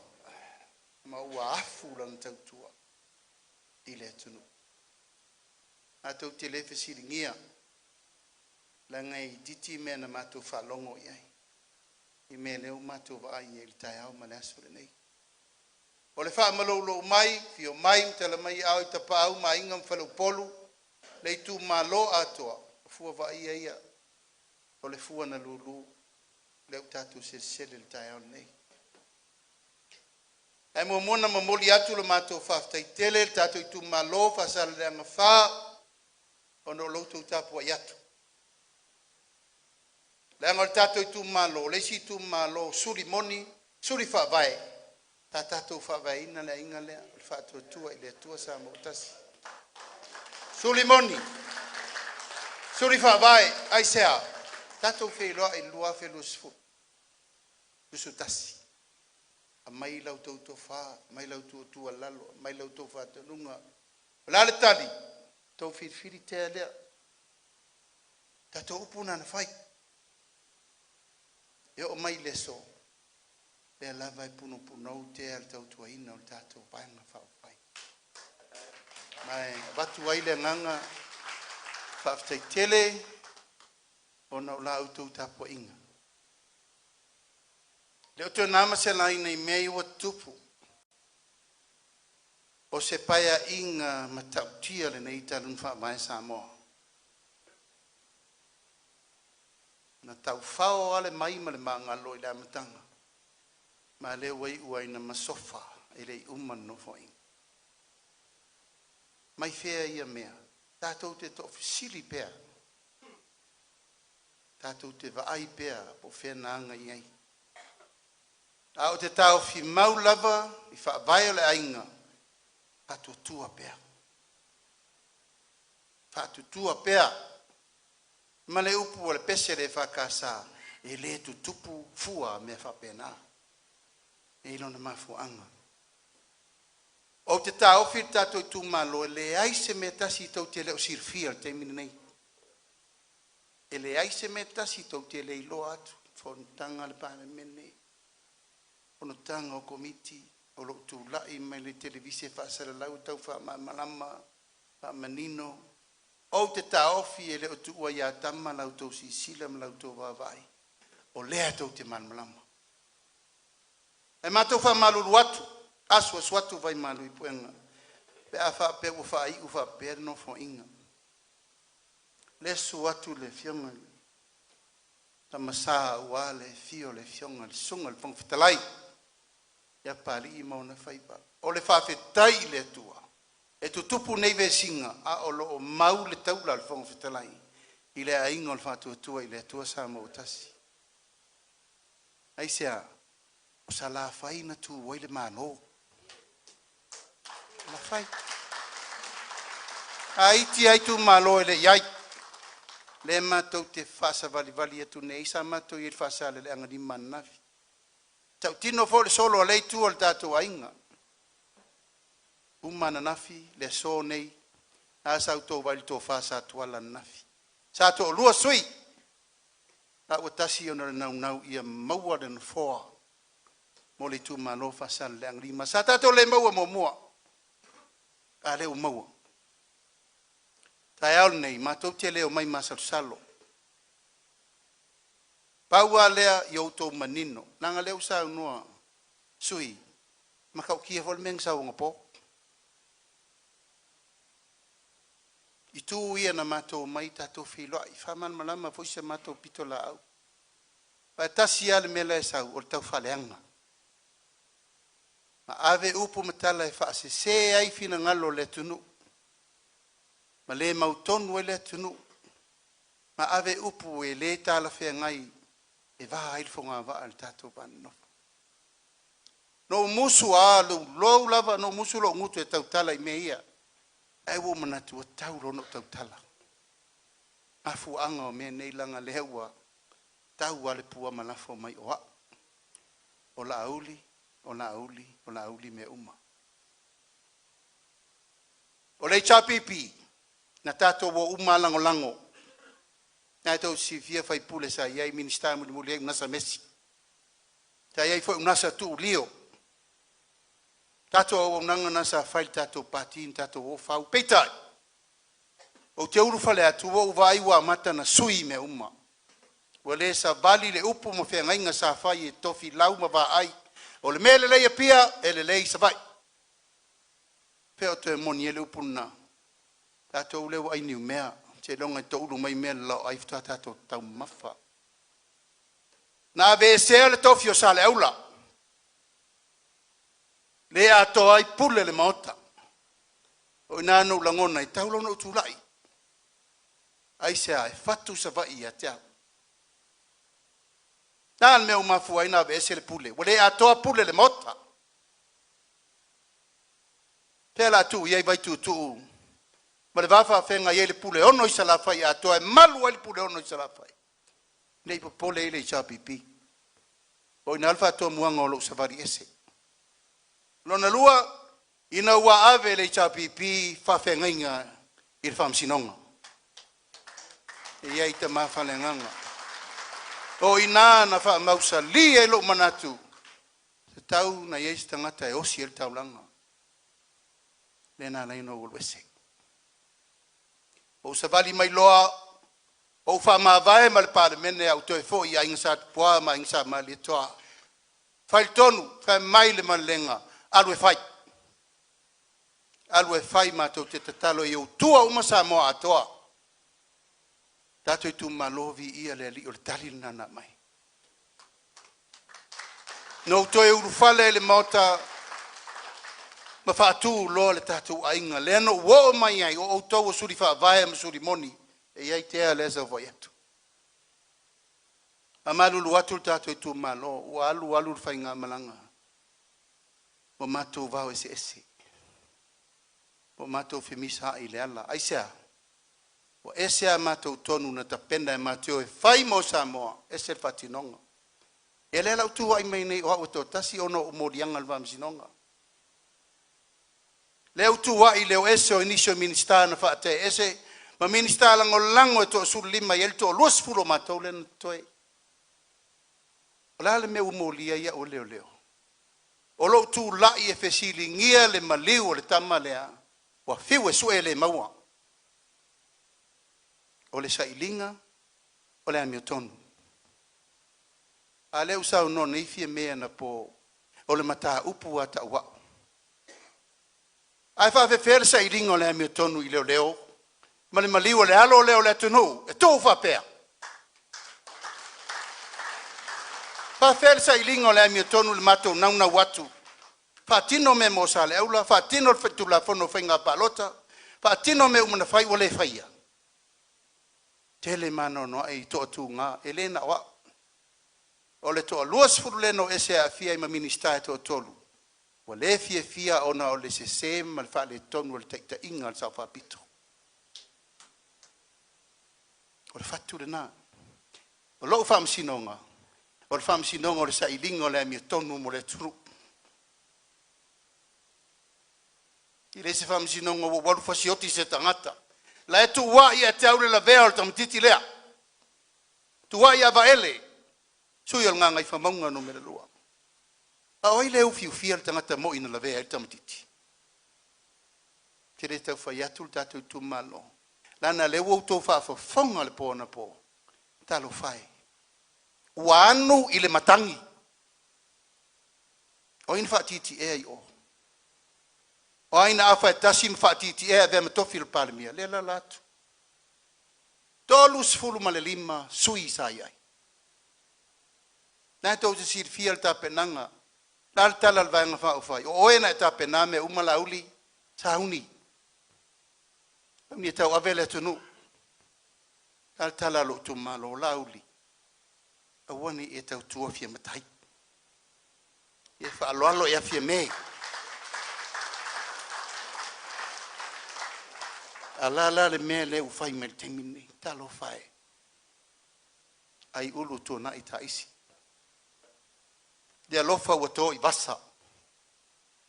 Speaker 5: ma ua afu lana tautua i le atunuu. Matou te le fesiligia leaga e itiiti mea na matou faalogo i ai i mea o lea ua matou vaai i ai i le taeao ma le aso lenei. O le faamaloulou mai, afio mai ma tala mai aao i Tapaau ma Aiga ma Faleupolu, le itumalo atoa, o fua vaaia ia o le fua na lulu lea ua tatou selesele i le taeao lenei. Ae muamua ona momoli atu le matou faafetai tele i le tatou itumalo o Faasaleleaga 4 ona o lo outou tapuai atu. Leaga o le tatou itumalo le isi itumalo suli moni, suli faavae, sa tatou faavaeina le aiga lea o le Faatuatua i le Atua Samoa ua Tasi. Suli moni, suli faavae, aisea? Tatou feiloai i le 2020, 21, aumai la outou tofa, aumai la outou tuualalo, aumai la outou faatonuga. O le a le tali? Outou filifili tea lea. Tatou upu na na fai. E oo mai i le aso, lea lava e punopunou tea i le tautuaina o le tatou Vaega Faaupufai. Ma e avatu ai le agaga faafetai tele ona o la outou tapuaiga. E le o toe na ma se laina i mea ia ua tutupu, o se paeaiga matautia lenei talu ona faavae Samoa. Na taufao lava le mai ma le magalo i le amataga, ma o lea ua iu lava ina masofa e le i uma le Nofoaiga. Mai fea ia mea? Tatou te toafesili pea, tatou te vaai pea po o fea na aga i ai. Ae ou te taofi mau lava i faavae o le aiga, faatuatua pea, faatuatua pea. Ma le upu a le pese a le EFKS, e le tutupu fua mea faapena. E i ai lona mafuaaga. Ou te taofi le tatou itumalo, e leai se mea e tasi tou te le o silafia i le taimi lenei. E leai se mea e tasi tou te le iloa atu i fonotaga a le Palemene, fonotaga o Komiti o lou tulai mai le televise faasalalau e tau faamalamalama faamanino. Ou te taofi e le o tuua ia tama la outou silasila ma la outou vaavaai, o lea tou te malamalama. Ae matou te faamalulu atu, asuasu atu vaimalu i puega pe a faapea ua faaiu faapea le Nofoaiga. O lea e susu atu le Afioga i le Tama Sa aua le afio o le Afioga i le Susuga i le Fofoga Fetalai ia Papalii ma ona faiva. O le faafetai i le Atua e tutupu nei vesiga a o lo o mau le taula a le Fofoga Fetalai i le Aiga o le Faatuatua i le Atua Samoa ua Tasi. Aisea? O Salafai na tu ai le Malo. Salafai. A iti a itumalo e le i ai. Lea matou te faasavalivali atu nei, sa matou i ai i le Faasaleleaga 5 ananafi. Tautino foi le solo a lea itu o le tatou aiga, uma ananafi le aso nei, a sa outou vaai i le tofa sa tuala ananafi. Sa toalua sui, la ua tasi ona o le naunau ia maua le nofoa mo le itumalo o Faasaleleaga 5. Sa tatou le maua muamua, a lea ua maua. Taeao lenei, matou te le omai masalosalo. Pau lava lea ia outou manino, leaga o lea ua saunoa sui usufono, e matautia foi le mea na sau anapo. Itu ia na matou omai tatou feiloai, faamalamalama foi si a matou pitolaau. Aua e tasi lava le mea la e sau, o le taufaaleaga. Ma ave upu ma tala e faasese ai finagalo o le atunuu, ma le mautonu ai le atunuu, ma ave upu e le talafeagai e va ai le fogavaa i le tatou va nonofo. Na ou musu lava, tulou lava, na ou musu lou gutu e tautala i mea ia, ae ua ou manatu ua tatau loa ona ou tautala. Mafuaaga o mea nei leaga o lea ua tau lava le pua ma lafo mai o au, o Laauli, o Laauli, o Laauli mea uma. O le HRPP, na tatou o uma lava lagolago. Na tou te silafia sui usufono sa i ai, Minisita mulimuli atu Unasa Mesi, sa i ai foi Unasa Tuu Lio. Tatou auaunaga lena sa fai i le tatou Pati na tatou o fau. Peitai, ou te ulufale atu ua ou vaai ua amata ona sui mea uma. Ua le savali le upu ma feagaiga sa fai e Tofilau ma Vaai. O le mea e lelei i Apia, e lelei i Savaii. O fea o toe moni ai le upu lena? Tatou lea ua ai niumea, seiloga e toulu mai mea i le laoai faatoa tatou taumamafa. Na aveesea le tofi o Saleaula, le atoa ai pule le Maota. O i ina na ou lagona ai, e tatau loa ona ou tulai. Aisea? E fatu Savaii ia te au. O le a le mea ua mafua ai ona aveese le pule? Ua le atoa pule i le Maota. O fea o le a tuu i ai Vaituutuu ma le va faafeagai ai le Puleono i Salafai atoa e malu ai le Puleono i Salafai? Ne i popole i ai le HRPP. O i ina le faatomuaga o lou savali ese. Lona lua, ina ua ave e le HRPP faafeagaiga i le Faamasinoga. E i ai tama faaleagaga. O i ina na faamausali ai lou manatu, e tatau ona i ai se tagata e osi ai le taulaga. Lea na ala ai ona ou alu ese. Ou savali mai loa, ou faamavae ma le Palemene ae ou toe foi i Aiga Sa Tupua ma Aiga Sa Malietoa. Fai le tonu, fai mai le malelega, alu e fai. Alu e fai matou te tatalo ia utua uma Samoa atoa. Tatou itumalo, viia le Alii, o le tali lena na aumai. Na ou toe ulufale ai i le Maota ma faatu loa le tatou aiga, lea na ou oo mai ai, o outou o suli faavae ma suli moni. E i ai Tea lea e saofai atu. E faamalulu atu le tatou itumalo, ua alu alu le faigamalaga ua matou vao eseese, ua matou femisaai i le ala. Aisea? Ua ese a matou tonu na tapena e matou te o e fai mo Samoa, ese le faatinoga. Ia lea la ua tu ai mai nei o au e toatasi ona o ou moliaga i le Faamasinoga. Lea ua tu ai le o ese o nisi o Minisita na faatea ese ma Minisita Lagolago e toasefuluima e i ai le toa-20 o matou lea na totoe. O le a le mea ua molia ai au e leoleo? O lou tulai e fesiligia le maliu o le tama lea, ua fiu e sue e le maua. O le sailiga o le amiotonu. A lea ua saunoa nei Fiame anapo o le mataupu lava tau au. Ae faapefea le sailiga o le amiotonu i leoleo ma le maliu o le alo lea o le atunuu e tuu faapea? Faafefea le sailiga o le amiotonu i le matou naunau atu faatino mea mo Saleaula, faatino le Tulafono o Faiga Palota, faatino mea uma na fai ua le faia? Tele ma anoanoai toatuga, e le na o au. O le toa-20 lea na o ese e aafia ai ma Minisita e toatolu, ua le fiafia ona o le sese ma le faaletonu o le taitaiga a le Sao Faapito. O le fatu lena. O lou faamasinoga, o le faamasinoga o le sailiga o le amiotonu mo le atunuu. E le se faamasinoga ua ou alu fasioti se tagata. La e tuuai ia te au le lavea o le tamaitiiti lea, tuuai ia Vaele, sui o le Gagaifomauga Nu.2. A o ai lea e ufiufia le tagata moi na lavea ai le tamaitiiti? Ou te le tau fai atu le tatou itumalo, leaga o lea ua outou faafofoga i le po anapo. Talofa e, ua anu i le matagi. O ai na faatitiea i o? O ai na afa e tasi ma faatitiea e avea ma tofi o le Palemia? Lea e alaala atu. 35 sui sa i ai. Na tou te silafia le tapenaga. O le a le tala a le Vaega Faaupufai? O oe na e tapena mea uma Laauli, sauni, sauni e tauave le atunuu. O le a le tala a lou itumalo? Laauli, aua ne i e tautua fia matai, ia faaaloalo ia Fiame. A o le a la le mea lea ua fai mai i le taimi lenei? Talofa e, aiulu tuanai taisi, le alofa ua to i vasa,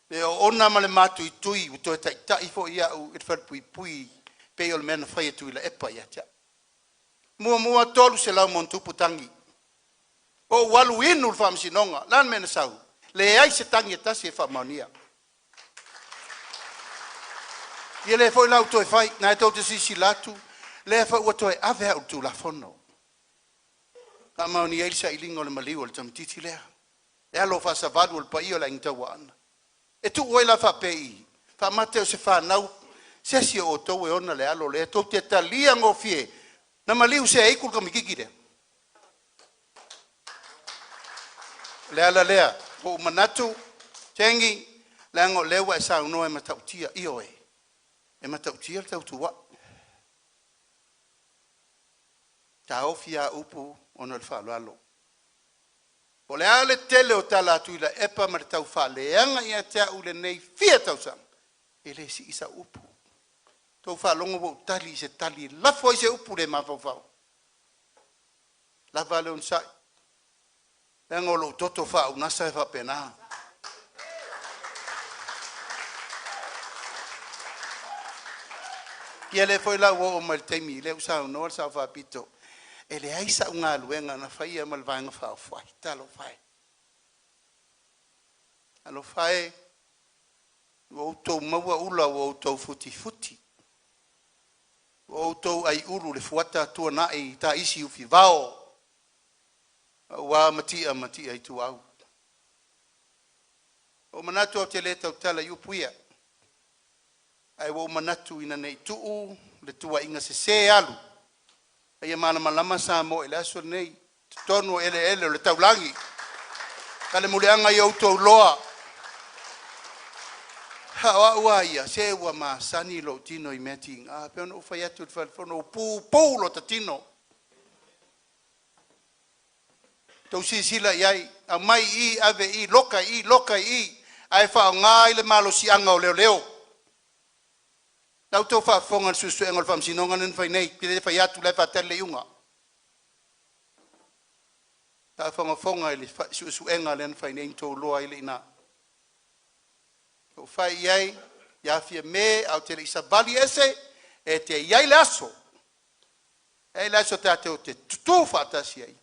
Speaker 5: le oona ma le matuitui ua toe taitai foi au i le falepuipui pei o le mea na fai e Tuilaepa ia te au. Muamua, 300+ tagi. Ou alu inu i le faamasinoga. O le a le mea na sau? Leai se tagi e tasi e faamaonia. Ia lea foi la ua toe fai, na tou te silasila atu, lea foi ua toe ave au i le Tulafono. Faamaonia ai le sailiga o le maliu o le tamaitiiti lea, le alo faasavalu o le paia o le Aiga Tauaana. E tuu ai la faapei i, faamate o se fanau, se asi o outou e ona le alo lea, tou te talia gofie, na maliu seeitu le tamaitiiti lea. O le ala lea, ua ou manatu, Tegi, leaga o lea ua e saunoa e matautia. Ioe, e matautia le tautua. Taofi a upu ona o le faaaloalo. Po o le a le tele o tala a Tuilaepa ma le taufaaleaga ia te au i lenei fia tausaga, e le sii sau upu. Ua outou faalogo ua ou tali i se tali e lafo ai se upu le mafaufau? Lava le onosai, leaga o lou toto faaunasa e faapena. Ia lea foi la ua oo mai i le taimi lea ua saunoa le Sao Faapito, e leai sau galuega na faia ma le Vaega Faaupufai. Talofa e. Talofa e, ua outou maua ula ua outou futifuti, ua outou aiulu i le fuata tuanai taisi ufivao aua Matia ma Matia Ituau. Ua ou manatu ou te le tautala i upu ia, ae ua ou manatu ina ne i tuu le tuuaiga sese alu, a ia malamalama Samoa i le aso lenei, i totonu o eleele o le taulagi. Kalemuliaga ia outou iloa, a o au lava ia, se ua masani lou tino i mea tiga. E pei ona ou fai atu i le fale fono, ua pupu lota tino. Tou silasila i ai, aumai i i, ave i i, loka i i, loka i i, ae faaaoga ai le malosiaga o leoleo. La outou faafofoga i le suesuega o le faamasinoga lea na fai nei, ou te le fai atu o la e faatali le iuga. Faafogafoga i le suesuega lea na fai nei na outou iloa ai le iina. Ua ou fai i ai ia Fiame ae ou te le i savali ese, e te i ai le aso, e i ai le aso tatou te tutu faatasi ai,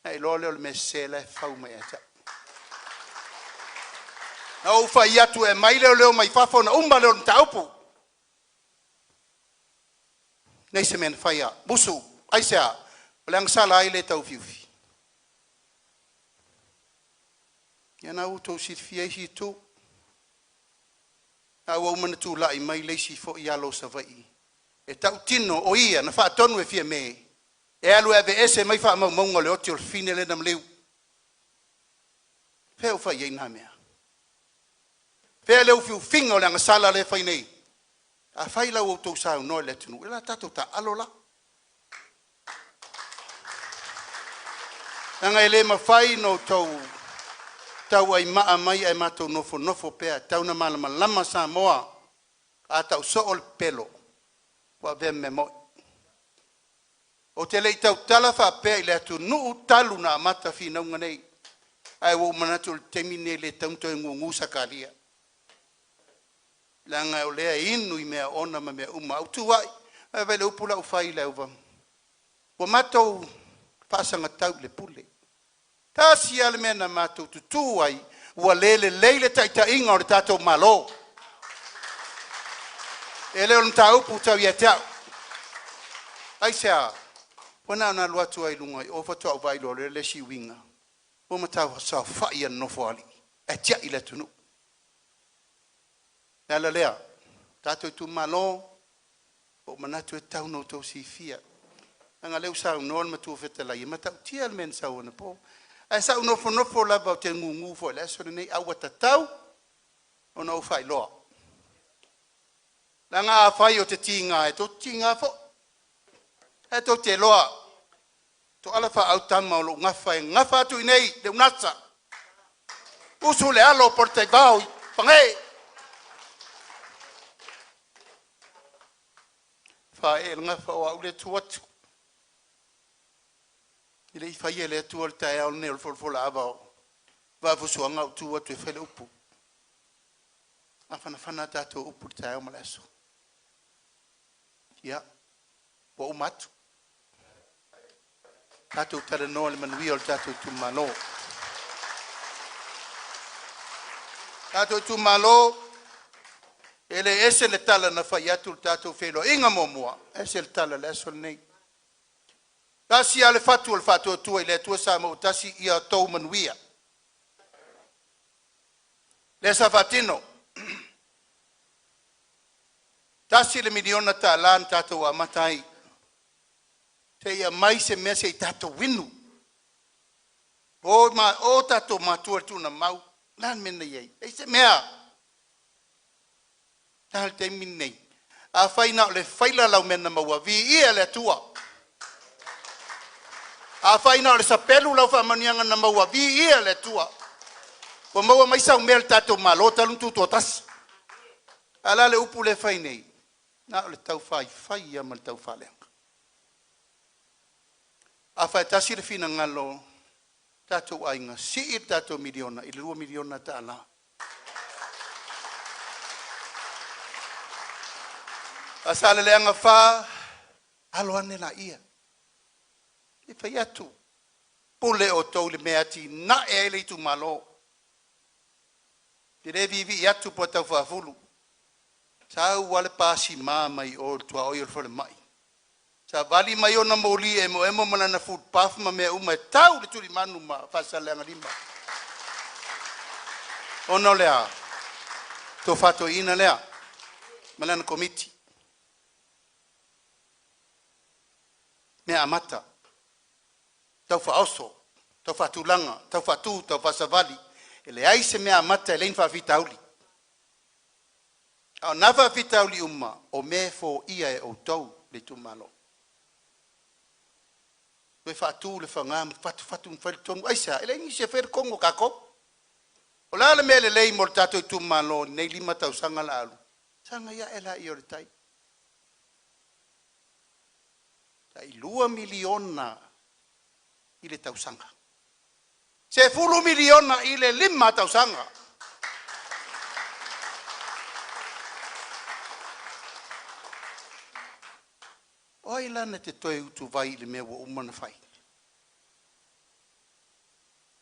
Speaker 5: ona e iloa lea o le mea sese la e fau mai ia te au. Na ou fai atu e aumai leoleo mai fafo ona uma lea o le mataupu. Leai se mea na faia. Musu, aisea? O le agasala a ai lea e tauufiufi? Ia lena ua outou silafia isi itu. A ua uma ona tulai mai le isi foi alo o Savaii e tautino o ia na faatonu e Fiame e alu e aveese mai faamaumauga o le oti o le fafine lea na maliu. Fea ua fai ai na mea? Fea le ufiufiga o le agasala lea e fai nei? Afai la ua outou saunoa i le atunuu, ia o le a tatou taaalo la. Leaga e le mafai ona outou tauaimaa mai ae matou nofonofo pea. E tatau ona malamalama Samoa, a tau soo le pepelo, ua avea ma mea moni. Ou te le i tautala faapea i le atunuu talu ona amata finauga nei, ae ua ou manatu o le taimi lenei e le tatau ona toe gugu Sakaria, leaga o lea e inu i meaoona ma mea uma. Ae ua tu ai, vaai i le upu la ua fai i Leauvaa? Ua matou faasagatau i le pule. Tasi lava le mea na matou tutu ai, ua le lelei le taitaiga o le tatou Malo. E le o le mataupu tau ia te au. Aisea? Ua na ona alu atu lava i luga i o faatoa ou vaai loa lea i le isi uiga, ua matua saofai lava i le nofoalii ae tiai le atunuu. O le ala lea, tatou itumalo, ua ou manatu e tatau ona outou silafia, leaga o lea ua saunoa le matua fetalai, e matautia le mea na sau anapo. Ae sa ou nofonofo lava ou te gugu foi i le aso lenei, ae ua tatau ona ou faailoa. Leaga afai ou te tiga, e tou te tiga foi, ae tou te iloa, Toala faaau tama o lou gafa e gafa atu i inei le UNASA, usu le alo o Polataivao i Paga e, faaee i le gafa o au lea e tu atu. E le i faia e le Atua le taeao lenei o le folafolaava o Vaafusuaga ou tu atu e fai le upu. E mafanafana a tatou upu i le taeao ma le aso. Ia, ua uma atu. Tatou talanoa i le manuia o le tatou itumalo. Tatou itumalo, e le ese le tala na fai atu i le tatou feiloaiga muamua, ese le tala i le aso lenei. Tasi lava le fatu o le Faatuatua i le Atua Samoa ua Tasi, ia outou manuia. Lea sa faatino. $1 miliona na tatou amata ai, se i aumai se mea se i tatou inu. O o tatou matua i le tuugamau, o le a le mea na i ai? E leai se mea. O le a le taimi lenei? Afai na o le faila lau mea na maua, viia le Atua. Afai na o le sapelu lau faamanuiaga na maua, viia le Atua. Ua maua mai sau mea i le tatou Malo talu ona tutoatasi. Ae o le a le upu lea e fai nei? Na o le tau faifai lava ma le tau faaleaga. A tasi le finagalo o tatou aiga, sii le tatou miliona i le $2 miliona. Faasaleleaga 4, alo ane laia, se i fai atu, pule outou i le mea e atinae ai le itumalo. Ou te le viivii atu po o tau faafulu. Sau lava le pasima mai o i le tuaoi o le falemai, savali mai ona moli emoemo ma lana foot bath ma mea uma e tau i le tulimanu ma Faasaleleaga 5. Ona o le a? Tofa toeaina lea ma lana Komiti, mea amata, tau faaoso, tau faatulaga, tau faatu, tau faasavali. E leai se mea amata e leai ni faafitauli. A o na faafitauli uma, o mea e foia e outou le itumalo. Toe faatu le faga ma fatufatu ma fai le tonu. Aisea? E leai nisi e faia le tonu o tatou. O le a le mea lelei mo le tatou itumalo i lenei 5 tausaga o le a alu? Sagai ae laia o le tai. Tai $2 miliona i le tausaga. $10 miliona i le 5 tausaga. O ai la na te toe utuvai i le mea ua uma ona fai?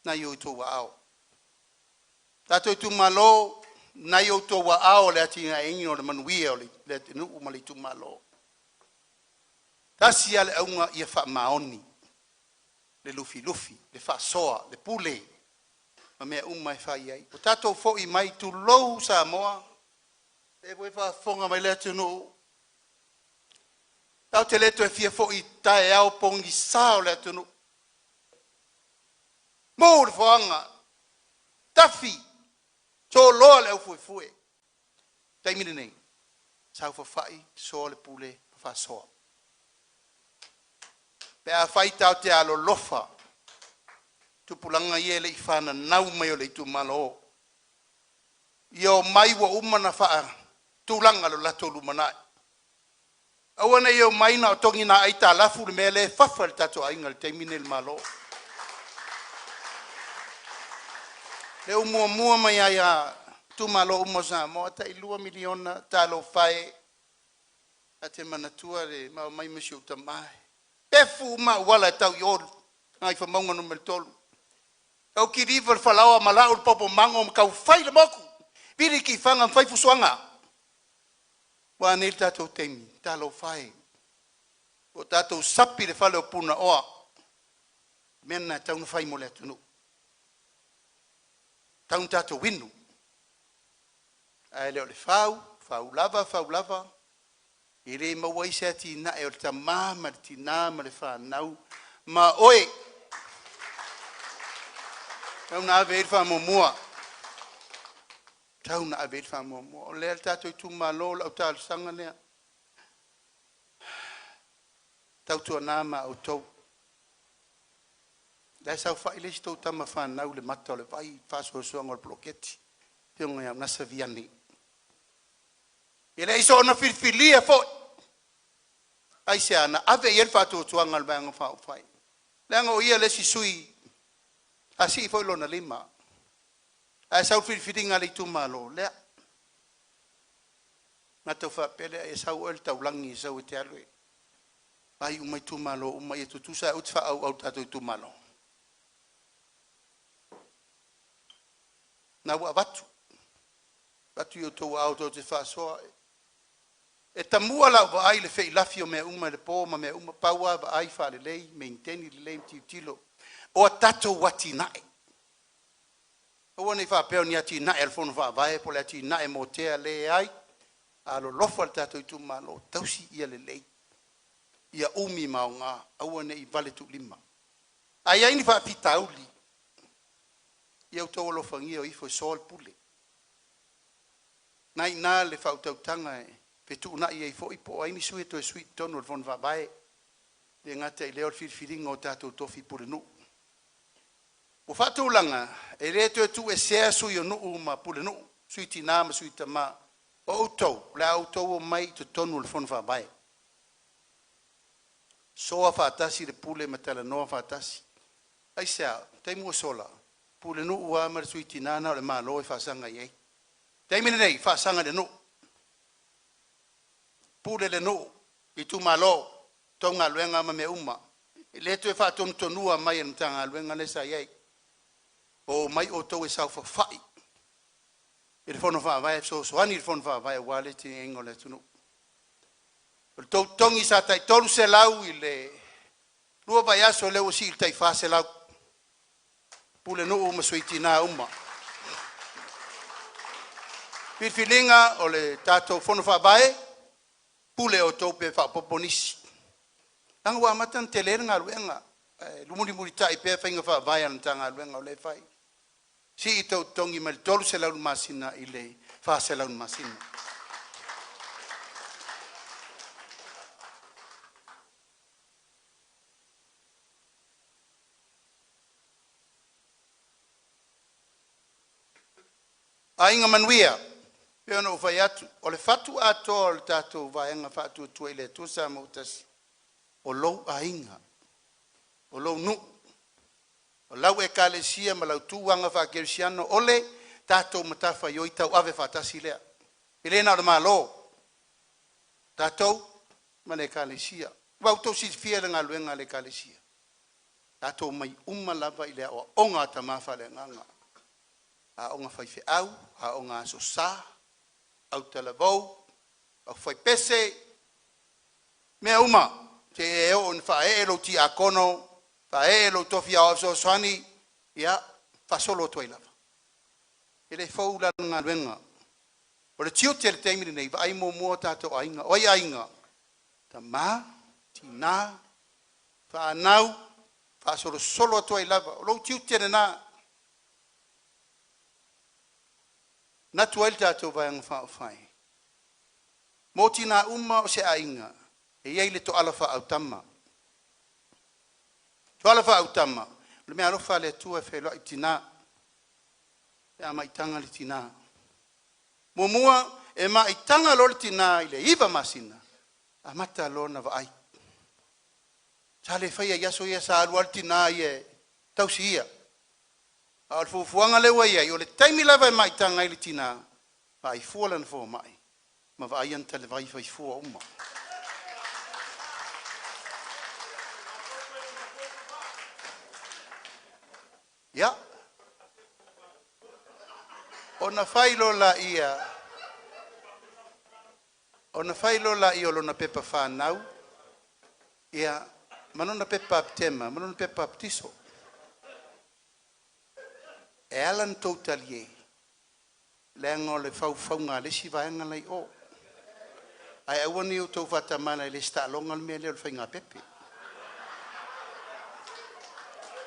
Speaker 5: Na i o outou aao. Tatou Itumalo na i outou aao le atinaeina o le manuia o le atunuu ma le Itumalo. Tasi a le auga ia faamaoni le lufilufi, le faasoa, le pule ma mea uma e fai ai. Ua tatou foi mai, tulou Samoa, lea foi e faafofoga mai le atunuu, tatou te le toe fia foi i taeao pogisa o le atunuu, mu le foaga, tafi soloa le aufuefue. O le taimi lenei, saofafai, soa le pule ma faasoa. Pe afai tatou te alolofa i tupulaga ia e le i fananau mai o le itumalo, ia omai ua uma ona faatulaga lo latou lumanai. Aua ne i omai na o togi aitalafu le mea lea e fafa i le tatou aiga i le taimi lenei i le Malo. Lea ua muamua mai lava ia itumalo uma o Samoa, tai $2 miliona, talofa e, ta te manatua le ma omai ma si ou tama, e pefu uma auala e tau i o i Gagaifomauga Nu.3, tau kiliva le falaoa ma lau le popo mago ma tau fai le motu, vili tifaga ma fai fusoaga. Ua a nei le tatou taimi? Talofa e, ua tatou sapi i le fale o Punaoa. O le mea lena e tatau ona fai mo le atunuu, e tatau ona tatou inu, ae le o le fau, fau lava, fau lava, e le maua ai se atinae o le tama ma le tina ma le fanau ma oe, e tatau ona ave i ai le faamuamua, e tatau ona ave i ai le faamuamua. O lea le tatou itumalo, o lau talosaga lea, tautuana ma outou la e saofai le isi tou tama fanau i le mata o le vai i le faasoasoaga o le poloketi, le afioga ia Gasa Viane. E le i soona filifilia foi. Aisea? Na ave i ai le faatuatuaga a le Vaega Faaupufai, leaga o ia le isi sui a sii foi lona lima, ae sau le filifiliga a le itumalo, lea. Matou faapea lea, ia sau oe i le taulagi e sau e te alu e vaai uma itumalo uma ia tutusa, ae aua e te faaauau i le tatou itumalo. Na ua avatu, avatu i outou aao tou te faasoa. E tamua lau vaai i le feilafi o mea uma i le po ma mea uma, pau lava vaai faalelei, meniteni lelei ma tilotilo, o a tatou atinae. Aua ne i faapea o ni atinae a le Fono Faavae po o le atinae mo tea, leai. Alolofa i le tatou itumalo, tausi ia lelei, ia umi ma aoga, aua ne i vale tuulima. A i ai ni faafitauli, ia outou alofagia o ifo e soa le pule. O lena e i ina le faautautaga e fetuunai ai foi po o ai ni sui e toe sui i totonu o le Fono Faavae. E le gata i lea o le filifiliga o tatou tofi pulenuu. Ua faatulaga, e le toe tuuesea sui o nuu ma pulenuu, sui tina ma sui tama. O outou, o le a outou omai i totonu o le Fono Faavae, soa faatasi le pule ma talanoa faatasi. Aisea? O le taimi ua sola, pulenuu lava ma le sui tina na o le Malo e faasaga i ai. O le taimi lenei, e faasaga i le nuu, pule le nuu, itumalo, tou galuega ma mea uma. E le toe faatonutonuina mai e le Matagaluega lea sa i ai. Omai outou e saofafai i le Fono Faavae e fesoasoani i le Fono Faavae aua le atinaeina o le atunuu. O le tou totogi sa tai $300 i le 2 vaiaso, lea ua sii i le tai $400, pulenuu ma sui tina uma. Filifiliga o le tatou Fono Faavae, pule outou pe faaopoopo nisi, leaga ua amata ona tele le galuega ae mulimulitai pea faiga faavae a le Matagaluega o lea e fai. Sii tou totogi mai le $300 i le masina i le $400 i le masina. Aiga manuia, e pei ona ou fai atu, o le fatu atoa o le tatou Vaega Faatuatua i le Atua Samoa ua Tasi, o lou aiga, o lou nuu, o lau ekalesia ma lau tu aga faakerisiano, o le tatou matafaioi tauave faatasi lea. E le na o le Malo, o tatou ma le ekalesia. Ua outou silafia le galuega a le ekalesia, tatou omai uma lava i le aoaoga a tama faaleagaga. Aoga Faifeau, Aoga Aso Sa, Autalavou, Aufaipese, mea uma seia e oo ina faaee lou tiakono, faaee lou tofi Aoao Fesoasoani, ia faasolo atu ai lava. E le fou la le galuega. O le tiute i le taimi lenei, vaai muamua o tatou aiga. O ai aiga? Tama, tina, fanau, faasolosolo atu ai lava. O lou tiute lena. Manatu ai le tatou Vaega Faaupufai, mo tina uma o se aiga, e i ai le toala faaautama. Toala faautama, o le meaalofa a le Atua e feiloai le tina pe a maitaga le tina. Muamua, e maitaga loa le tina i le 9 masina, amata loa ona vaai. Sa le faia i aso ia, sa alu lava le tina ia e tausi ia. A o le fuafuaga lea ua i ai, o le taimi lava e maitaga ai le tina, vaai fua lana fomai ma vaai ana talavai faifua uma. Ia, ona fai loa lea, ona fai loa lea o lona pepa fanau, ia, ma lona pepa babitema ma lona pepa papatiso. E ala ona outou talie, leaga o le faufauga a le isi vaega la e i o. Ae aua ne i outou faatamala e le o se taaloga le mea lea o le faiga pepe.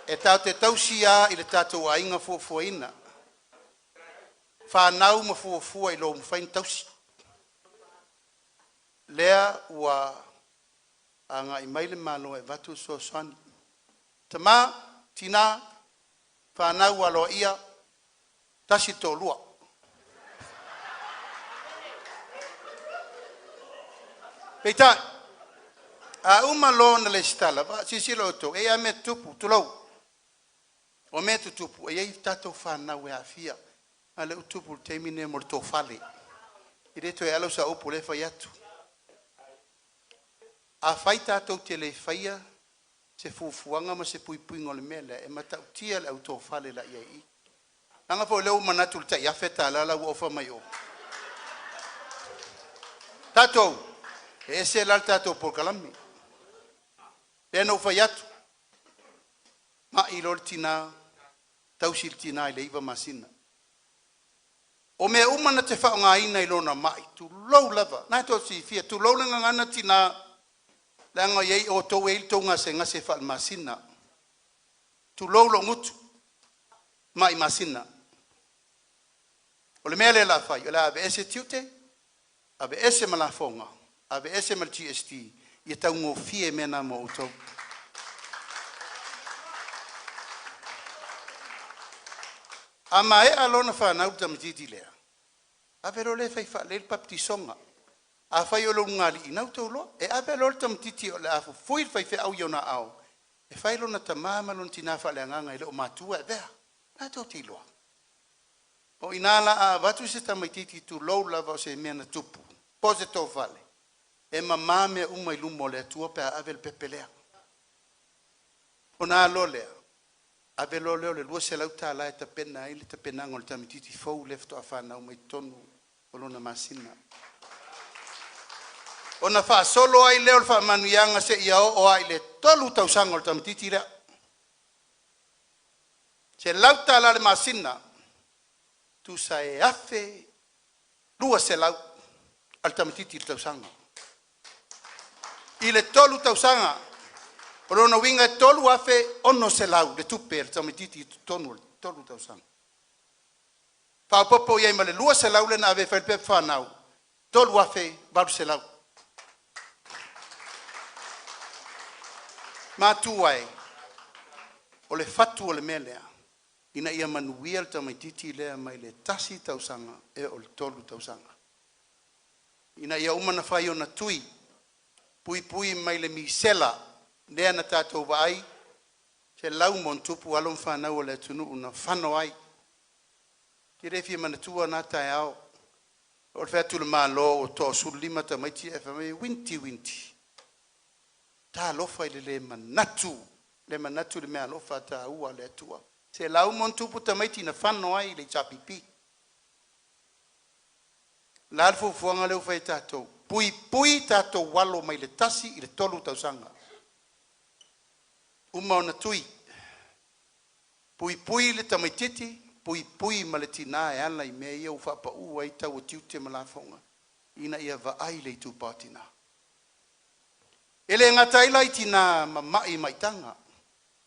Speaker 5: E tatou te tausi lava i le tatou aiga fuafuaina, fanau ma fuafua i lo mafai ona tausi. Lea ua agai mai le Malo e avatu le fesoasoani. Tama, tina, fanau aloaia, tasi le toalua. Peitai, a uma loa ona resitala, silasila outou, e i ai lava mea tutupu, tulou. O mea tutupu, e i ai tatou fanau e aafia, a o lea ua tupu i le taimi lenei mo le tofale. E le toe ala sau upu o lea e fai atu. Afai tatou te le faia se fuafuaga ma se puipuiga o le mea lea, e matautia le au tofale o le a i ai i i. Leaga foi o lea ua manatu i le tai $1,000 la ua ofa mai o. Tatou, e ese la le tatou polokalame. Lea na ou fai atu, mai loa le tina, tausi le tina i le 9 masina. O mea uma na te faaaogaina i lona mai, tulou lava, na tou te silafia, tulou le gagana tina, leaga e i ai outou e i ai le tou gasegase faalemasina. Tulou lou gutu, mai masina. O le mea lea o le a fai, o le a aveese tiute, aveese ma lafoga, aveese ma le GST, ia taugofie mea na mo outou. A maea loa ona fanau le tamaitiiti lea, ave loa lea e fai faalelei le papatisoga. Afai o le ulugalii, o lena ua outou iloa, e ave loa le tamaitiiti o le a fufui le faifeau i ona aao e fai lona tama ma lona tina faaleagaga e le o matua e avea. O lena tou te iloa. O i ina la, a avatu se tamaitiiti tulou lava o se mea na tupu, po o se tofale, e mama mea uma i luma o le Atua pe a ave le pepe lea. Ona a loa lea, ave loa lea o le $200 e tapena ai le tapenaga o le tamaitiiti fou lea faatoa fanau mai totonu o lona masina. Ona faasolo ai lea o le faamanuiaga seia oo lava i le 3 tausaga o le tamaitiiti lea. $100 i le masina, tusa e $1,200 a le tamaitiiti i le tausaga. I le 3 tausaga, o lona uiga e $3,600 le tupe a le tamaitiiti i totonu o le 3 tausaga. Faaopoopo i ai ma le $200 lea na ave e fai le pepa fanau, $3,800. Matua e, o le fatu o le mea lea, ina ia manuia le tamaitiiti lea mai le 1 tausaga e oo i le 3 tausaga. Ina ia uma ona fai ona tui, puipui mai le misela lea na tatou vaai, 100+ alo ma fanau a le atunuu na fano ai. Ou te le fia manatua na taeao. O le fai atu i le Malo ua toa-15 tamaiti ae fai mai e uinti, uinti. Talofa i le le manatu, le manatu i le meaalofa taua a le Atua. 100+ tamaiti na fano ai le HRPP. La le fuafuaga lea ua fai e tatou, puipui tatou alo mai le 1 i le 3 tausaga. Uma ona tui, puipui le tamaititi, puipui ma le tina e ala i mea ia ua faapau ai tau o tiute ma lafoga ina ia vaai le itupa o tina. E le gata ai la i tina mamai maitaga,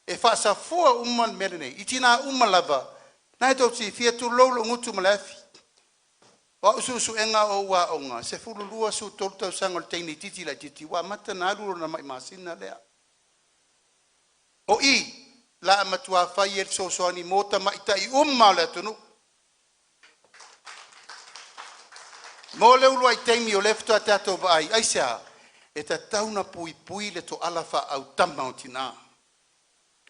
Speaker 5: e faasafua uma le mea lenei i tina uma lava. Na e tou te silafia, tulou lou gutu ma le afi, o au suesuega a ou aoga, 12, 13 tausaga o le teine itiiti laitiiti ua amata ona alu lona mai masina lea. O i la matua fai ai le fesoasoani mo tamaitai uma o le atunuu. Mo le uluai taimi o lea faatoa tatou vaai, aisea? E tatau ona puipui le toala faaautama o tina,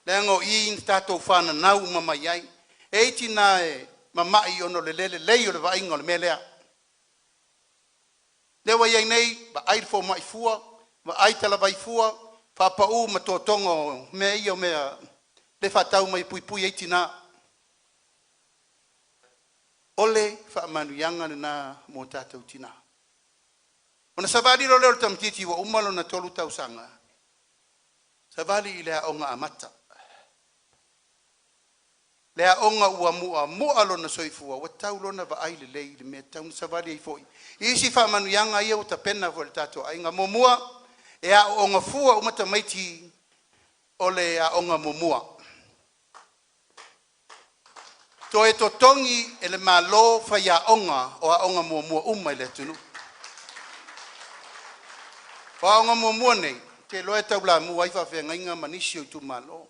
Speaker 5: leaga o i na tatou fananau uma mai ai. E i ai tina e mamai ona o le le lelei o le vaaiga o le mea lea. Lea ua i ai nei, vaai le fomai fua, vaai talavai fua, faapau ma totoga o mea ia o mea le faatau mai e puipui ai tina. O le faamanuiaga lena mo tatou tina. Ona savali loa lea o le tamaitiiti ua uma lona 3 tausaga, savali i le aoga amata. Le aoga ua muamua lona soifua, ua tau loa ona vaai lelei i le mea e tatau ona savali ai foi i isi faamanuiaga ia ua tapena foi e le tatou aiga. Muamua, e aooga fua uma tamaiti o le aoga muamua. Toe totogi e le Malo faiaoga o aoga muamua uma i le atunuu. O aoga muamua nei, ou te iloa e taulamua ai faafeagaiga ma nisi o itumalo,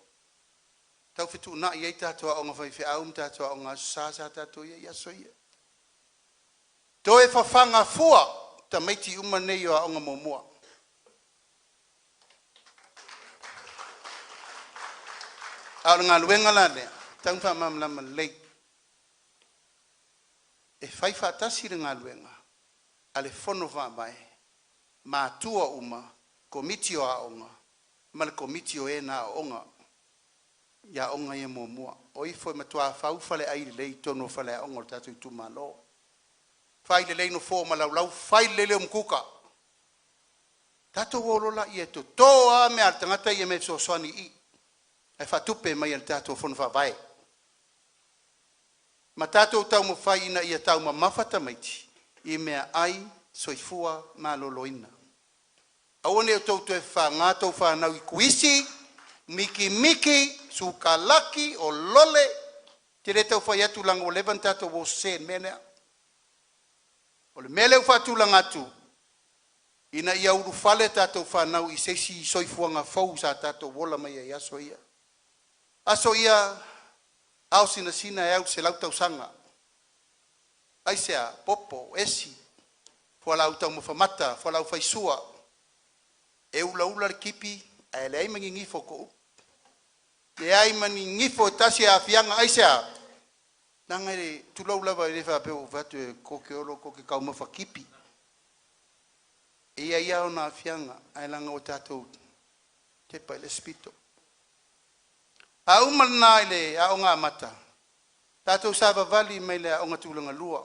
Speaker 5: tau fetuunai ai tatou aoga faifeau ma tatou aoga Aso Sa sa tatou i ai i aso ia. Toe fafaga fua tamaiti uma nei o aoga muamua. A o le galuega la lea, e tatau ona faamalamalama lelei, e fai faatasi le galuega a le Fono Faavae, matua uma, Komiti o Aoga ma le Komiti o e na aooga i aoga ia muamua. O ifo e matua fau faleai lelei i totonu o faleaoga o le tatou itumalo, fai lelei nofoa o malaulau, fai lelei le umukuka. Tatou o loa laia e toto lava mea a le tagata ia e mea e fesoasoani i i, ae faatupe mai e le tatou Fono Faavae. Ma tatou taumafai ina ia taumamafa tamaiti i meaai soifua maloloina. Aua ne i outou toe fafaga tou fanau i kuisi, mikimiki, sukalaki o lole. Ou te le tau fai atu leaga ua leva ona tatou o sese i le mea lea. O le mea lea ua faatulaga atu ina ia ulufale a tatou fanau i se isi soifuaga fou sa tatou ola mai ai i aso ia. Aso ia, ao sinasina e au i le 100 tausaga. Aisea? Popo, esi, fualaau taumafa mata, fualaau faisua, e ulaula le tipi ae leai ma ni gifo toulu, leai ma ni gifo e tasi e aafiaga. Aisea? Leaga e tulou lava, e le faapea ua ou fai atu e te olo tou te taumafa tipi. E i ai lava ona aafiaga, ae leaga ua tatou tepa i le isi pito. A uma lena i le aoga amata, tatou savavali mai le aoga tulaga lua,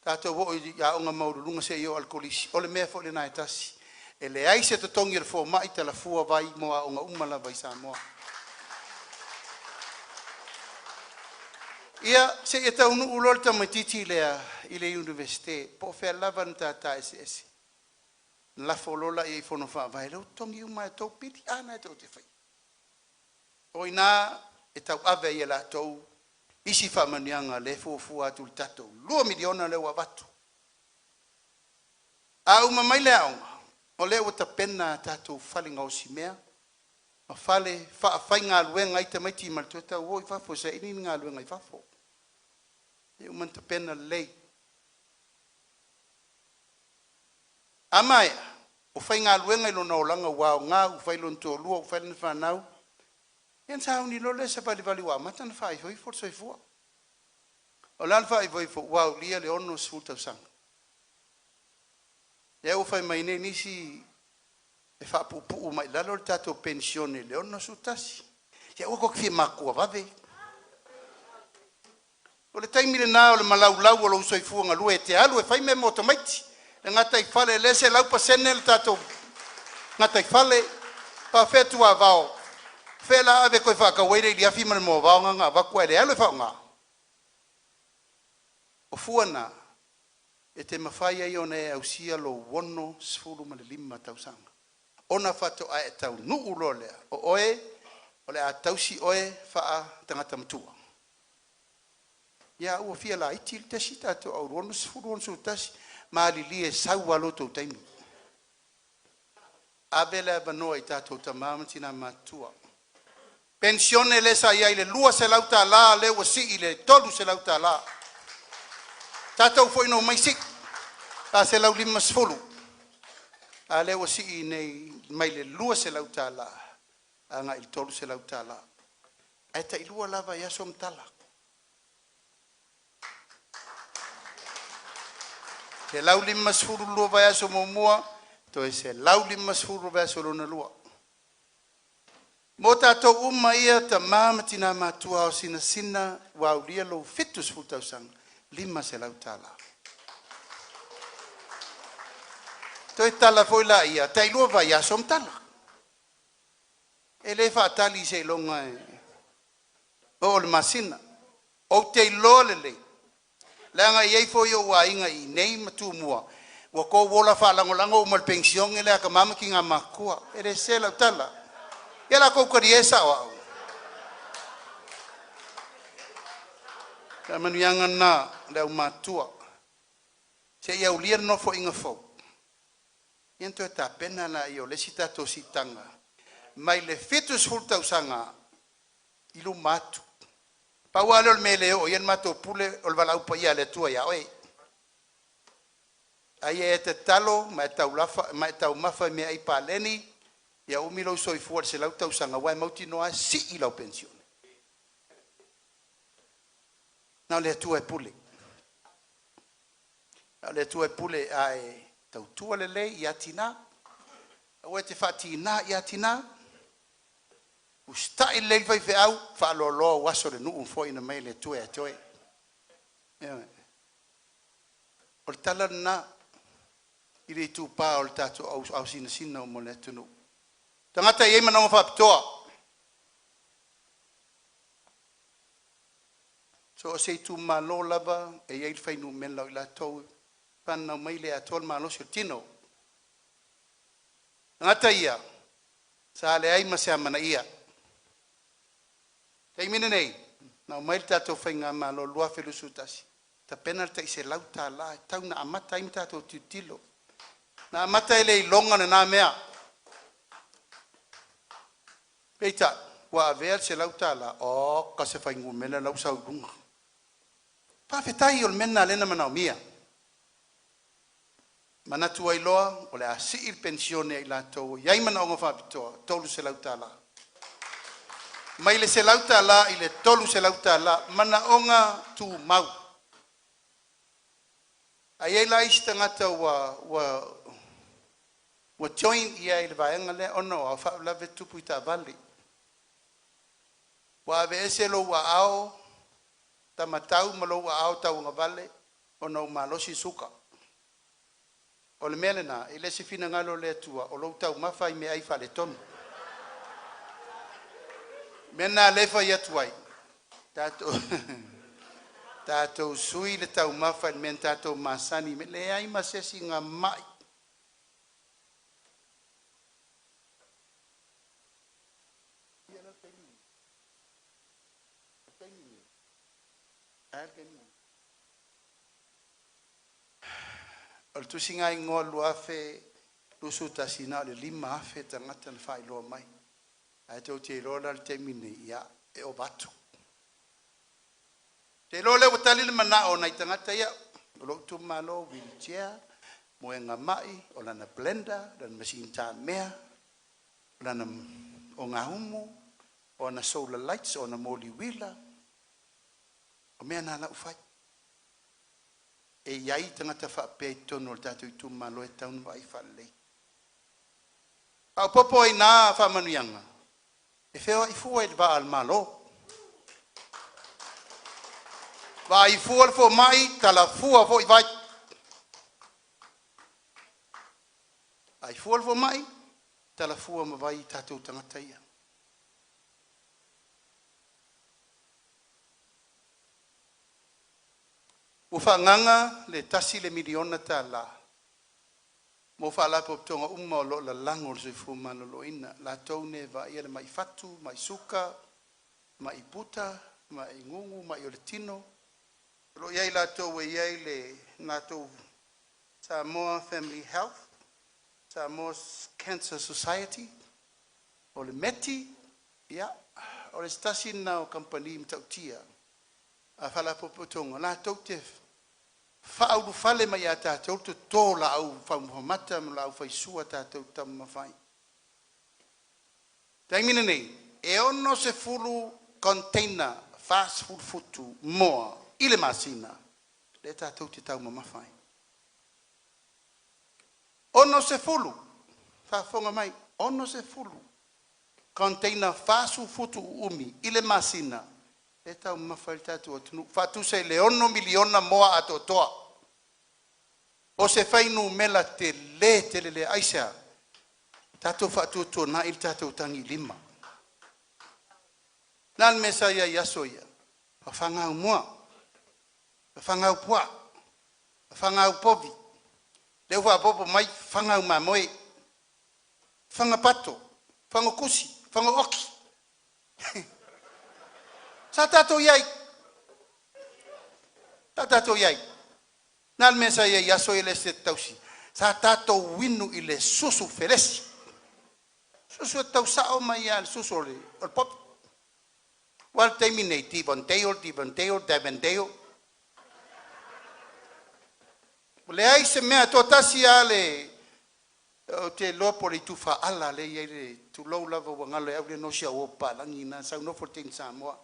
Speaker 5: tatou oo i aoga maualuluga seia oo i le kolisi. O le mea foi lena e tasi, e leai se totogi o le fomai talafua vai mo aoga uma lava i Samoa. Ia seia taunuu loa le tamaitiiti lea i le Iunivesite po o fea lava le matata eseese, lafo loa lea i Fono Faavae, lea ua totogi uma lava e outou pili. A lena tou te faia? O i ina e tauave ai e latou isi faamanuiaga lea e fuafua atu i le tatou $2 miliona lea ua avatu. A uma mai le aoga, o lea ua tapena a tatou fale gaosimea ma fale faafaigaluega ai tamaiti ma le toe tau o i fafo e saili ni galuega i fafo. E uma ona tapena lelei. A maea o faigaluega i lona olaga ua aoga, ua fai lona toalua, ua fai lana fanau, ia ona sauni loa lea e savalivali ua amata ona faaifoifo le soifua. O le a le faaifoifo? Ua aulia le 60 tausaga. Lea ua fai mai nei nisi e faapuupuu mai i lalo le tatou penisione i le 61. Se aua tou te fia matutua vave. O le taimi lena o le malaulau o lou soifua galue e te alu e fai mea mo tamaiti. Le gataifale lea e 100% le tatou gataifale, e faafefea tuavao? O fea o le a ave e toe faatau ai le iliafi ma le moavao lena na avatu ae le alu e faaaoga? O fua na e te mafai ai ona e ausia lou 65 tausaga ona faatoa e taunuu loa lea o oe o le a tausi oe faatagata matua. Ia ae ua fia laiti le isi tatou au i le 60, 61, malilie sau lava lo outou taimi. Ave le avanoa i tatou tama ma tina matutua. Penisione lea sa i ai i le $200, lea ua sii i le $300. Tatou foi na omai sii, $450, a o lea ua sii nei mai le $200 agai le $300, ae tailua la vaiaso ma tala. 150 i le lua vaiaso muamua, toe 150 i le vaiaso lona lua. Mo tatou uma ia tama ma tina matutua ao sinasina ua aulia lou 70 tausaga, e $500. Toe tala foi laia, tai lua vaiaso ma tala. E le faatali seiloga e oo i le masina. Ou te iloa lelei, leaga e i ai foi ou aiga i inei ma Tumua, ua outou ola faalagolago uma i le penisione lea a tama ma tina matutua. E le sese lau tala. Ia o le a tou talia ia e sao au? Faamanuiaga na a le aumatutua se i aulia le Nofoaiga fou, ia ona toe tapena lea o le isi tatou siitaga mai le 70 tausaga i luma atu. Pau lava lea o le mea e le oo i ai le matou pule o le valaau paia a le Atua ia oe. A ia e tatalo ma e ma e taumafa i meaai paleni ia umi lou soifua i le 100 tausaga aua e mautinoa lava e sii lau penisione. Na o le Atua e pule, na o le Atua e pule, a e tautua lelei ia tina, aua e te faatina ia tina, usitai lelei le faifeau, faaloaloa ou aso i le nuu ma foaina mai e le Atua ia te oe. Ioe. O le tala lena i le itupa o le tatou au sinasina uma o le atunuu. Tagata e i ai manaoga faapitoa, so o se itumalo lava e i ai le fuainumera o i latou e fananau mai e le atoa le malosi o le tino. O tagata ia sa leai ma se amanaia. O le taimi lenei, na aumai le tatou faigamalo i le 2021, tapena le tai $100 e tau ina amata ai ona tatou tilotilo. Na amata e le iloga lena mea, peitai ua avea le $100, oka se fuainumera la ua sau i luga. Faafetai o le mea lena o lea na manaomia. Manatu ai loa o le a sii le penisione a i latou ua i ai manaoga faapitoa e $300. Mai le $100 i le $300, manaoga tumau. Ae i ai la isi tagata ua join i ai i le vaega lea ona o a? O faalavelave tutupu i taavale. Ua aveese lou aao taumatau ma lou aao tauagavale ona ua malosi le suka. O le mea lena, e le o se finagalo o le Atua o lou taumafa ai meaai faaletonu. O le mea lena o lea e fai atu ai, tatou sui le taumafa i le mea na tatou masani ai, leai ma se isi na mai. O le tusigaigoa o le 2021, na o le 5,000 tagata na faailoa mai, ae tou te iloa la i le taimi lenei, ia, e ova atu. Ou te iloa o lea ua tali le manao o nai tagata ia o lou itumalo, wheelchair, moega mai, o lana blender, lana masini tamea, o lana ogaumu, o ana solar lights, o ana moli uila, o mea na o la ua fai. E i ai tagata faapea i totonu o le tatou itumalo e tatau ona vaai faalelei. Faaopoopo ai i na faamanuiaga, e feoai fua i le vaa a le Malo. Vaai fua le fomai, talafua foi vai. Ai fua le fomai, talafua ma vai i tatou tagata ia. Ua faaagaaga le $1 miliona mo Faalapotopotoga uma o lo o lalago i le Soifua Maloloina, latou nei e vaaia le mai fatu, mai suka, mai puta, mai gugu ma mai o le tino. O lo o i ai latou e i ai le latou Samoa Family Health, Samoa Cancer Society, o le METI, o se tasi lena o kamupani matautia a Faalapotopotoga latou te faaulufale mai ia tatou le toto o laau faufaufa mata ma laau faisua a tatou te taumamafa ai. O le taimi lenei, e 60 container 40 futu moa i le masina lea tatou te taumamafa ai. 60, faafofoga mai, 60 container 40 futu uumi i le masina lea e taumamafa ai le tatou atunuu, faatusa i le $6 miliona moa atoatoa. O se fuainumera tele tele lea. Aisea? Tatou faatuatuanai lo tatou tagiilima. O le a le mea sa i ai i aso ia? Fafaga au moa, fafaga au puaa, fafaga au povi, lea ua faaopoopo mai, fafaga au mamoe, fafaga pato, fafaga kusi, fafaga oki. Sa tatou i ai, sa tatou i ai. O le a le mea sa i ai i aso ia i le Esetete Tausi? Sa tatou inu i le susu felesi, susu e tau sao mai lava i le susu o le povi. Ua a le taimi lenei? Devon Dale, Devon Dale, Devon Dale. Ua leai se mea, toatasi lava le, ou te iloa po o le Itu Faaala lea e i ai le, tulou lava ua galo ia au le gaosia o uo papalagi na, sau nofo le teine Samoa.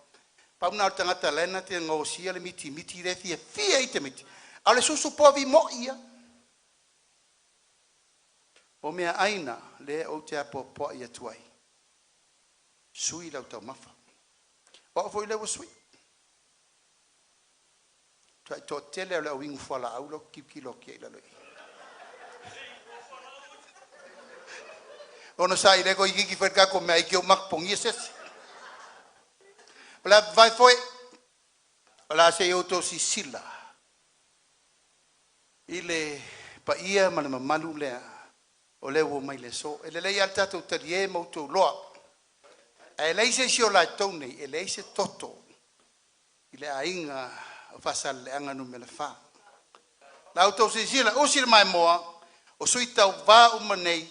Speaker 5: Pau lena o le tagata la e na te gaosia le mitimiti lea e fiafia ai tamaiti, a o le susu povi moi lava. O meaai na lea ou te apoapoai atu ai, sui lau taumafa. O au foi lea ua sui. Ua matuai toatele lava o le au inu fualaau la ou te tilotilo atu i ai i lalo i i. Onosai lea toeititi fai le tatou meaai te i ua matopogia se isi. O le a vavae foe, o le a se i outou silasila i le paia ma le mamalu lea o lea ua omai i le aso. E lelei lava le tatou talie ma outou iloa, ae leai se isi o latou nei e leai se toto i le aiga o Faasaleleaga Nu.4. La outou silasila, usi le maimoa, o sui tauva uma nei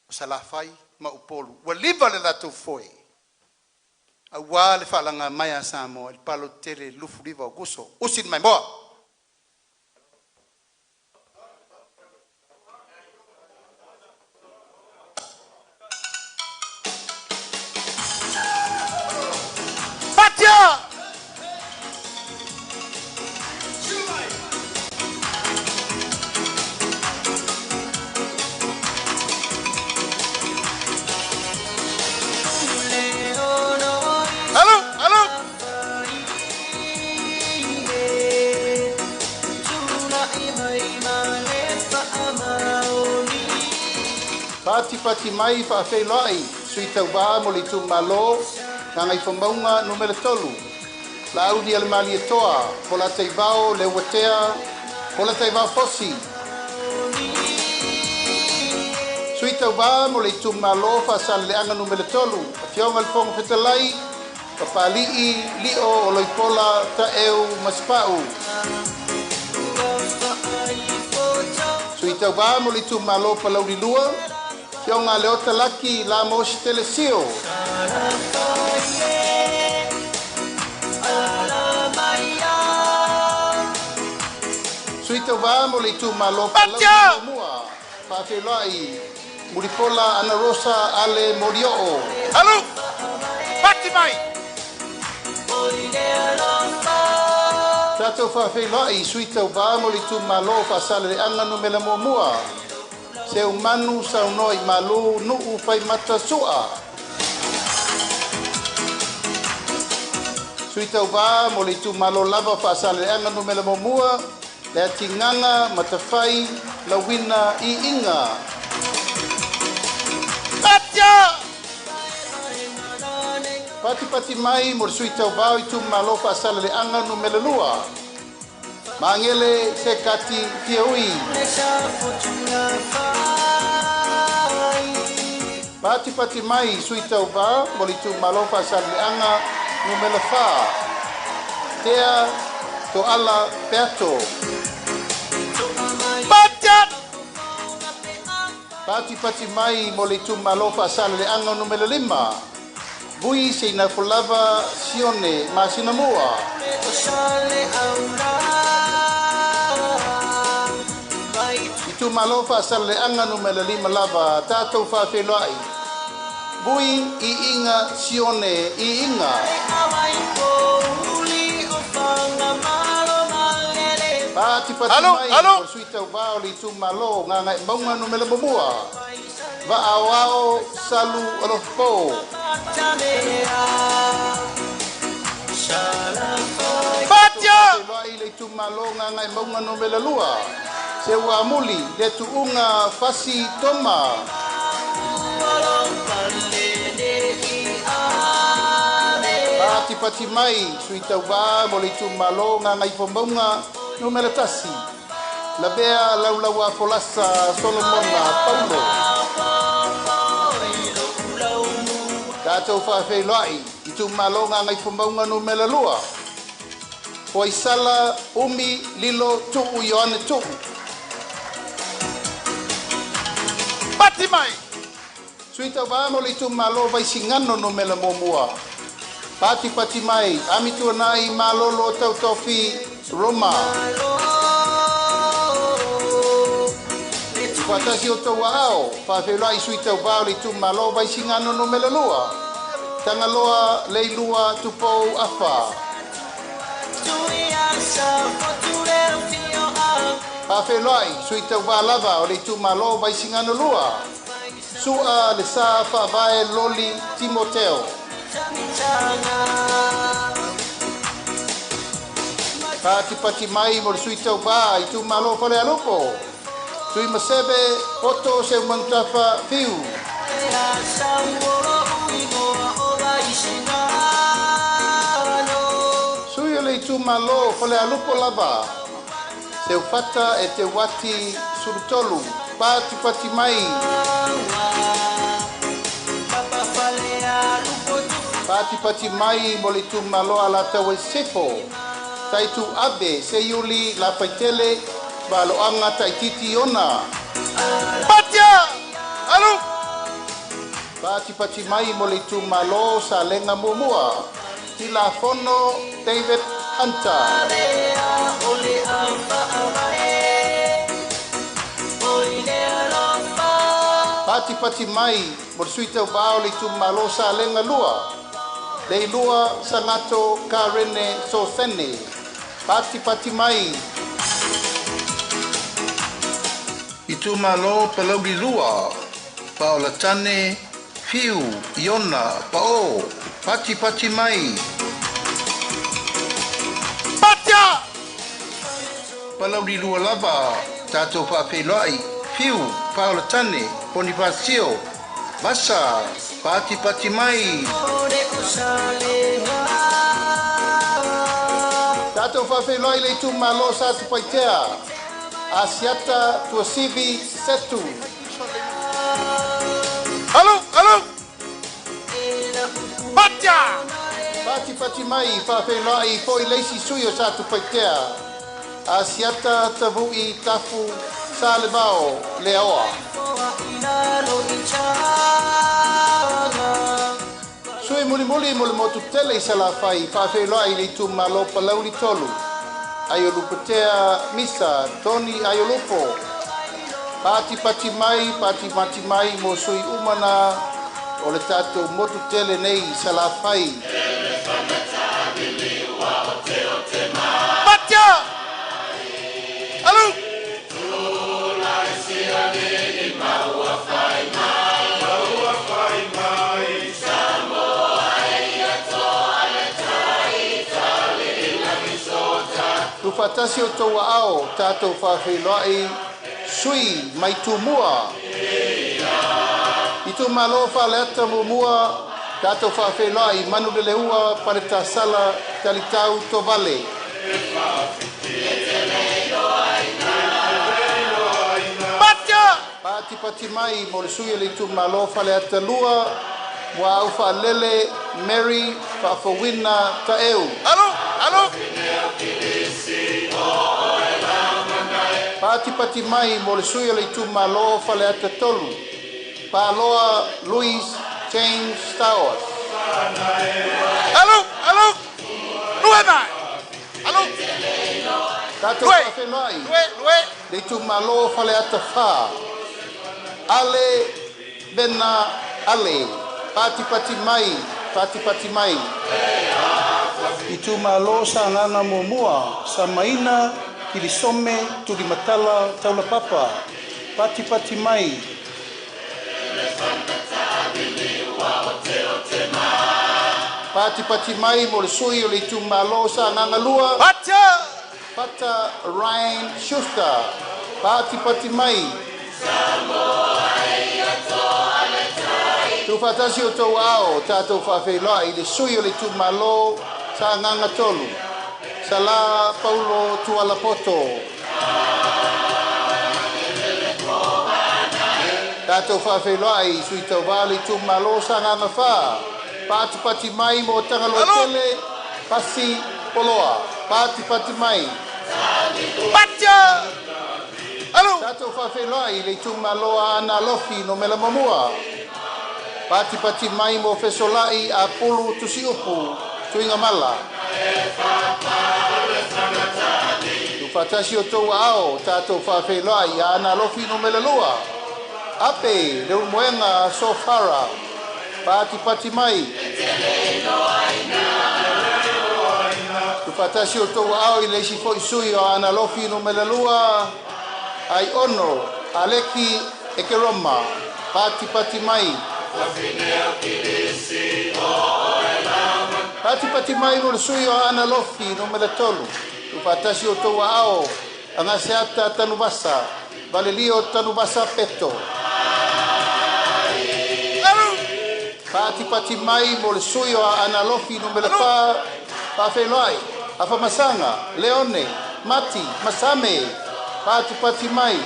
Speaker 5: o Salafai ma Upolu, ua liva le latou foe aua le faalaga mai a Samoa i le palota tele 29 o Aokuso. Usi le maimoa! Alu, alu! Faatipati mai faafeiloai Sui Tauva mo le Itumalo Gagaifomauga Nu.3, Laaulialemalietoa Polataivao Leuatea Polataivao Fosi. Sui Tauva mo le Itumalo Faasaleleaga Nu.3, Afioga i le Fofoga Fetalai, Papali'i Lio Oloipola Taeu Masepau. Sui Tauva mo le Itumalo Palauli 2, Afioga Leota Laki Lamos Telesio. Sui Tauva mo le Itumalo Palauli 1, Faafeiloai Mulipola Anarosa Ale Molioo.
Speaker 1: Alu! Pati mai!
Speaker 5: Tatou faafeiloai i Sui Tauva mo le Itumalo Faasaleleaga Nu.1, Seumanu Saunoa i Malu Nuu Faimata Sua. Sui tauvā mo le itumalo lava Faasaleleaga 1, le Atigaga Matafai Lauina Iiga.
Speaker 3: Patia!
Speaker 5: Patipati mai mo le sui tauvā o itumalo Faasaleleaga 2, Magele Sekati Fiaui. Patipati mai sui tauvā mo le itumalo Faasaleleaga 4, Tea Toala Peato.
Speaker 3: Patia!
Speaker 5: Patipati mai mo le itumalo Faasaleleaga 5, Vui Seinafolava Sione Masinamua. Itumalo Faasaleleaga 5 lava, tatou faafeiloai. Vui Iiga Sione Iiga. Patipati
Speaker 3: Alo,
Speaker 5: mai
Speaker 3: alo.
Speaker 5: mo le sui tauvā o le itumalo Gagaemauga 1, Vaaoao Salu Alofopo.
Speaker 3: Patia!
Speaker 5: Faafeiloai le itumalo Gagaemauga 2, Seuamuli le Tuuga Fasi Toma. Patipati mai sui tauvā mo le itumalo Gagaifomauga 1, Lavea Laulaua Folasa Solomona Paulo. Tatou faafeiloai itumalo Gagaifomauga 2, Foaisala Umi Lilo Tuu Ioane Tuu.
Speaker 3: Pati mai!
Speaker 5: Sui tauvā mo le itumalo Vaisigano 1, Patipati mai Amituanai Malolo Tautofi Roma. Faatasi o tou aao, faafeiloai sui tauvā o le itumalo Vaisigano 2, Tagaloa Leilua Tupou Afa. Faafeiloai sui tauvā lava o le itumalo Vaisigano 2, Sua le Sa Faavae Loli Timoteo. Patipati mai mo le sui tauvā itumalo Falealupo, Tui Maseve Poto Seumanutafa Fiu. Sui o le itumalo Falealupo lava, Seufata e Te Wati Sulutolu. Patipati mai. Patipati mai mo le itumalo Alataua i Sisifo, Taitu Abe Seiuli Lafaitele Valoaga Taititi Ona.
Speaker 3: Patia! Alu!
Speaker 5: Patipati mai mo le itumalo Salega 1, Tilafono David Hunter. Patipati mai mo le sui tauvā o le itumalo Salega 2, Leilua Sagato Karene Sosene. Patipati mai. Itumalo Palauli 2, Paolatane Fiu Iona Pao. Patipati mai.
Speaker 3: Patia!
Speaker 5: Palauli 2 lava, tatou faafeiloai Fiu Paolatane Bonifacio Vasa. Patipati mai. Tatou faafeiloai le itumalo Satupaitea, Asiata Tuasivi Setu.
Speaker 3: Alu! Alu! Patia!
Speaker 5: Patipati mai faafeiloai foi leisi sui o Satupaitea, Asiata Tavu'i Tafu Salevao Leaoa. Sui mulimuli mo le motu tele i Salafai, faafeiloai le itumalo Palauli 3, Aiolupotea Misa Tony Aiolupo. Patipati mai, patipati mai mo sui umana o le tatou motu tele nei i Salafai.
Speaker 3: Patia! Alu!
Speaker 5: Tuufaatasi o outou aao tatou faafeiloai sui mai Tumua. Itumalo Faleata 1, tatou faafeiloai Manuleleua Paletasala Talitau Tovale. Patipati mai mo le sui o le itumalo Faleata 2, Muaau Faalele Mary Faafouina Taeu.
Speaker 1: Alo, alo.
Speaker 5: Patipati mai mo le sui o le itumalo Faleata 3, Paloa Louis James Stowers.
Speaker 1: Alo, alo. Lue mai. Alo.
Speaker 5: Tatou
Speaker 1: Lue.
Speaker 5: faafeiloai
Speaker 1: Lue, lue.
Speaker 5: le itumalo Faleata 4, Ale Bena Ale. Patipati mai, patipati mai. Itumalo Sagaga 1, Samaina Kilisome Tulimatala Taulapapa. Patipati mai. Patipati mai mo le sui o le itumalo Sagaga 2,
Speaker 1: Patia.
Speaker 5: Pata Ryan Schuster. Patipati mai. Tuufaatasi o outou aao tatou faafeiloai le sui o le itumalo Sagaga 3, Sala Paulo Tualapoto. Tatou faafeiloai sui tauvā le itumalo Sagaga 4, Patipati mai mo Tagaloa Tele Pasi Poloa. Patipati mai.
Speaker 1: Patia. Alo.
Speaker 5: Tatou faafeiloai le itumalo Aana Alofi Numera 1. Patipati mai mo Fesolai a Pulu Tusiupu Tuigamala. Tuufaatasi o outou aao tatou faafeiloai Aana Alofi Numera 2, Ape Leulumoega Sofara. Patipati mai. Tuufaatasi o outou aao i le isi fo'i sui o Aana Alofi Numera 2, Ai Ono Aleki Ekeroma. Patipati mai. Patipati mai mo le sui o Aana Alofi Numera 3. Tuufaatasi o outou aao Agaseata Tanuvasa Valelio Tanuvasa Peto.
Speaker 1: Alo.
Speaker 5: Patipati mai mo le sui o Aana Alofi Numera 4, Faafeiloai Afamasaga Leone Mati Masame. Patipati mai.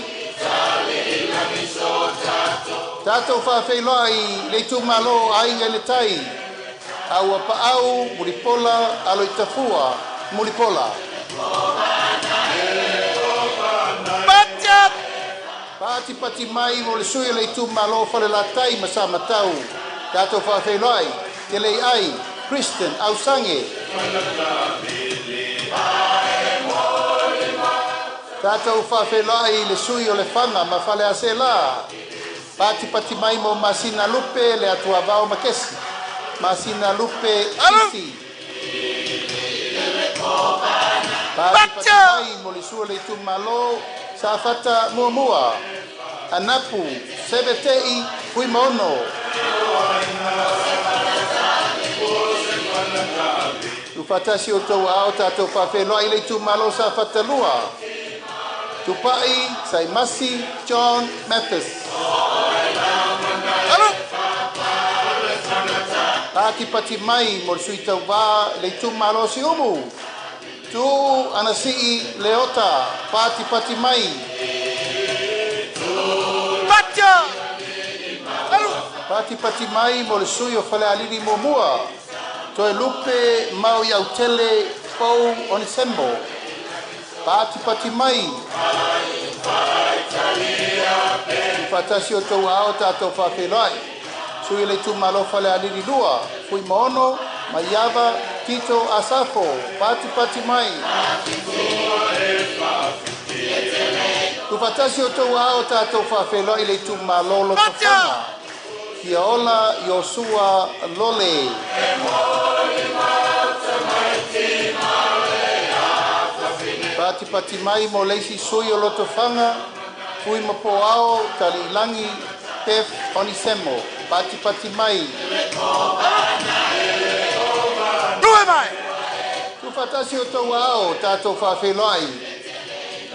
Speaker 5: Tatou faafeiloai le itumalo Aiga i le Tai, Aua Paau Mulipola Aloitafua Mulipola.
Speaker 1: Patia.
Speaker 5: Patipati mai mo le sui o le itumalo Falelatai ma Samatau. Tatou faafeiloai Telei Ai Christian Ausange. Tatou faafeiloai le sui o Lefaga ma Faleaseela. Patipati mai mo Masina Lupe le Atuavao Makesi. Masina Lupe Isi. Patipati mai mo le sui o le itumalo Safata 1, Anapu Sebetei Fuimaono. Tuufaatasi o outou aao tatou faafeiloai le itumalo Safata 2, Tupai Saimasi John Mathis.
Speaker 1: Alo.
Speaker 5: Patipati mai mo le sui tauvā le itumalo Siumu, Tu Anasii Leota. Patipati mai.
Speaker 1: Patia. Alo.
Speaker 5: Patipati mai mo le sui o Falealili 1, Toe Lupe Mau Autele Pau Onisembo. Patipati mai. Tuufaatasi o outou aao tatou faafeiloai sui le itumalo Falealili 2, Fuimaono Maiava Tito Asafo. Patipati mai. Tuufaatasi o outou aao tatou faafeiloai le itumalo Lotofaga, Fiaola Iosua Lole. Patipati mai mo le isi sui o Lotofaga, Fui Mapoao Taliilagi Tef Onisemo. Patipati mai.
Speaker 1: Lue mai.
Speaker 5: Tuufaatasi o outou aao tatou faafeiloai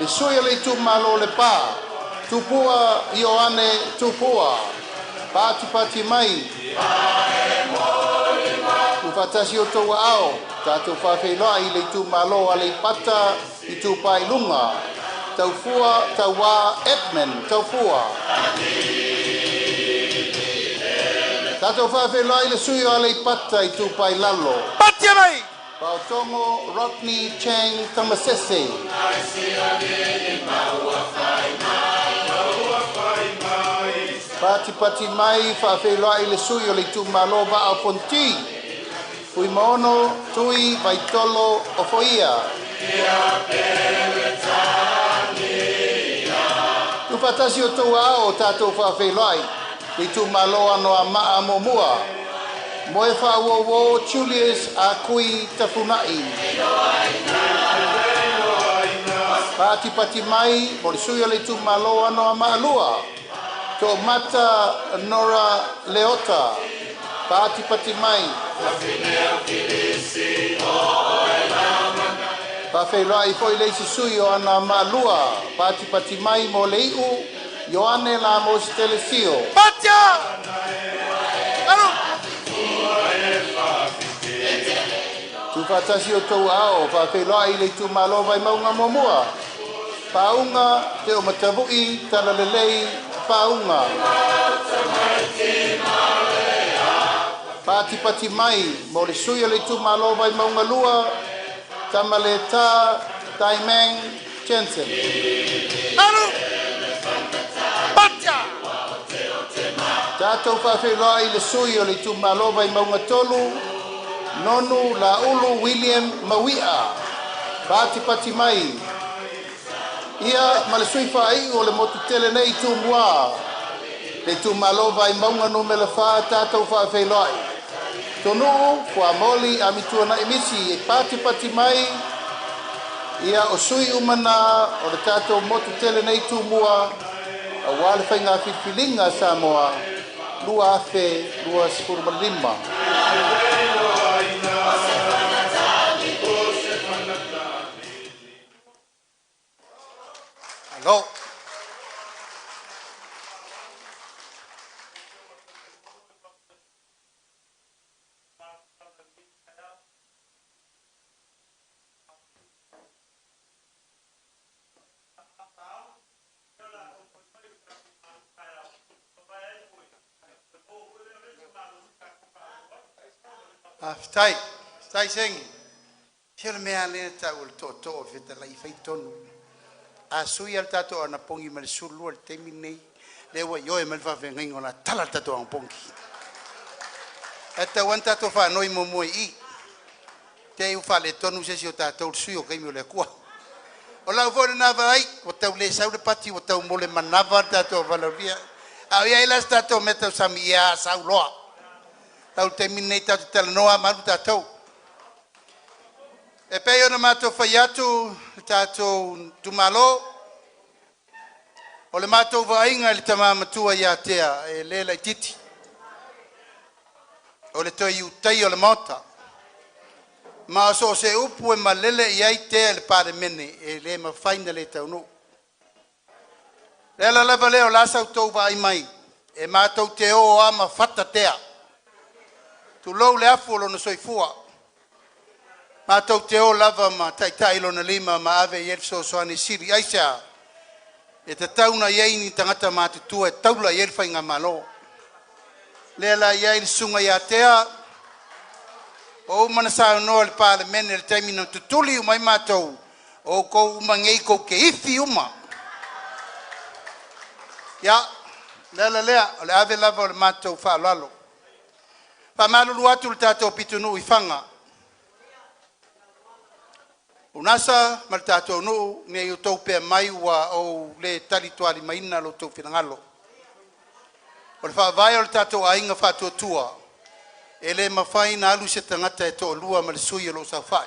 Speaker 5: le sui o le itumalo o Lepa, Tupua Ioane Tupua. Patipati mai. Tuufaatasi o outou aao tatou faafeiloai le itumalo o Aleipata Itupa i Luga, Taufua Tauā Edmund Taufua. Tatou faafeiloai le sui o Aleipata Itupa i Lalo,
Speaker 3: Patia mai!
Speaker 5: Paotogo Rodney Chang Tamasese. Patipati mai faafeiloai le sui o le itumalo Vaa o Fonoti, Fuimaono Tui Vaitolo Ofoia. Tuufaatasi o outou aao tatou faafeiloai le itumalo Anoamaa Muamua, Moe Faauouo Julius Akui Tafunai. Patipati mai mo le sui o le itumalo Anoamaa Lua, Toomata Nora Leota. Patipati mai. Faafeiloai foi le isi sui o Anoamaa Lua, patipati mai mo le iu Ioane Lamos Telesio.
Speaker 3: Patia! Alu!
Speaker 5: Tuufaatasi o outou aao faafeiloai le itumalo Vaimauga Muamua, Pauga Te o Matavu'i Talalelei Pauga. Patipati mai mo le sui o le itumalo Vaimauga Lua, Tamaleta Taimang Jensen.
Speaker 3: Alu! Patia!
Speaker 5: Tatou faafeiloai le sui o le itumalo Vaimauga Tolu, Nonu Laulu William Maui'a. Patipati mai. Ia ma le sui faaiu o le motu tele nei Tumua, le itumalo Vaimauga 4, tatou faafeiloai Tonuu Fuamoli Amituanai Misi e patipati mai. Ia o sui uma na o le tatou motu tele nei Tumua auā le faiga filifiliga a Samoa 2025.
Speaker 2: Alo. Faafetai, faafetai Segi. Se o le mea lava lea e tau o le tootoo o le fetalai e fai tonu. A sui lava le tatou anapogi mai le 12 i le taimi lenei, lea ua ioe mai le faafeagaiga o le a tala le tatou anapogi. Ae tatau lava ona tatou faanoi muamua i i, te i ua faaletonu se isi o tatou i le sui o taimi o le Atua. O lau foi lena vaai, ua tau le sau le pati ua tau mo le manava le tatou valaaulia. A o i ai la se tatou mea tausami, ia sau loa. Tau le taimi lenei tatou te talanoa ma alu tatou. E pei ona matou fai atu le tatou itumalo, o le matou vaaiga i le tama matua ia Tea e le laitiiti, o le toe iutaia o le Maota. Ma o so o se upu e malele i ai Tea i le Palemene, e le mafai ona le taunuu. Le ala lava lea o le a sa outou vaai mai, e matou te o lava ma fata Tea. Tulou le afu o lona soifua. Matou te o lava ma taitai lona lima ma ave i ai le fesoasoani sili. Aisea? E tatau ona i ai ni tagata matutua e taula i ai le faigamalo. Lea la e i ai le susuga ia Tea, ua uma ona saunoa i le Palemene i le taimi na tutuli uma ai matou, o outou uma nei tou te ifi uma. Ia, o le ala lea o le ave lava o le matou faaaloalo. E faamalulu atu i le tatou pitonuu i Faga, Unasa ma le tatou nuu, ne i outou pea mai ua ou le talitualimaina lo outou finagalo. O le faavae o le tatou aiga faatuatua, e le mafai ona alu se tagata e toalua ma le sui o lo o saofai.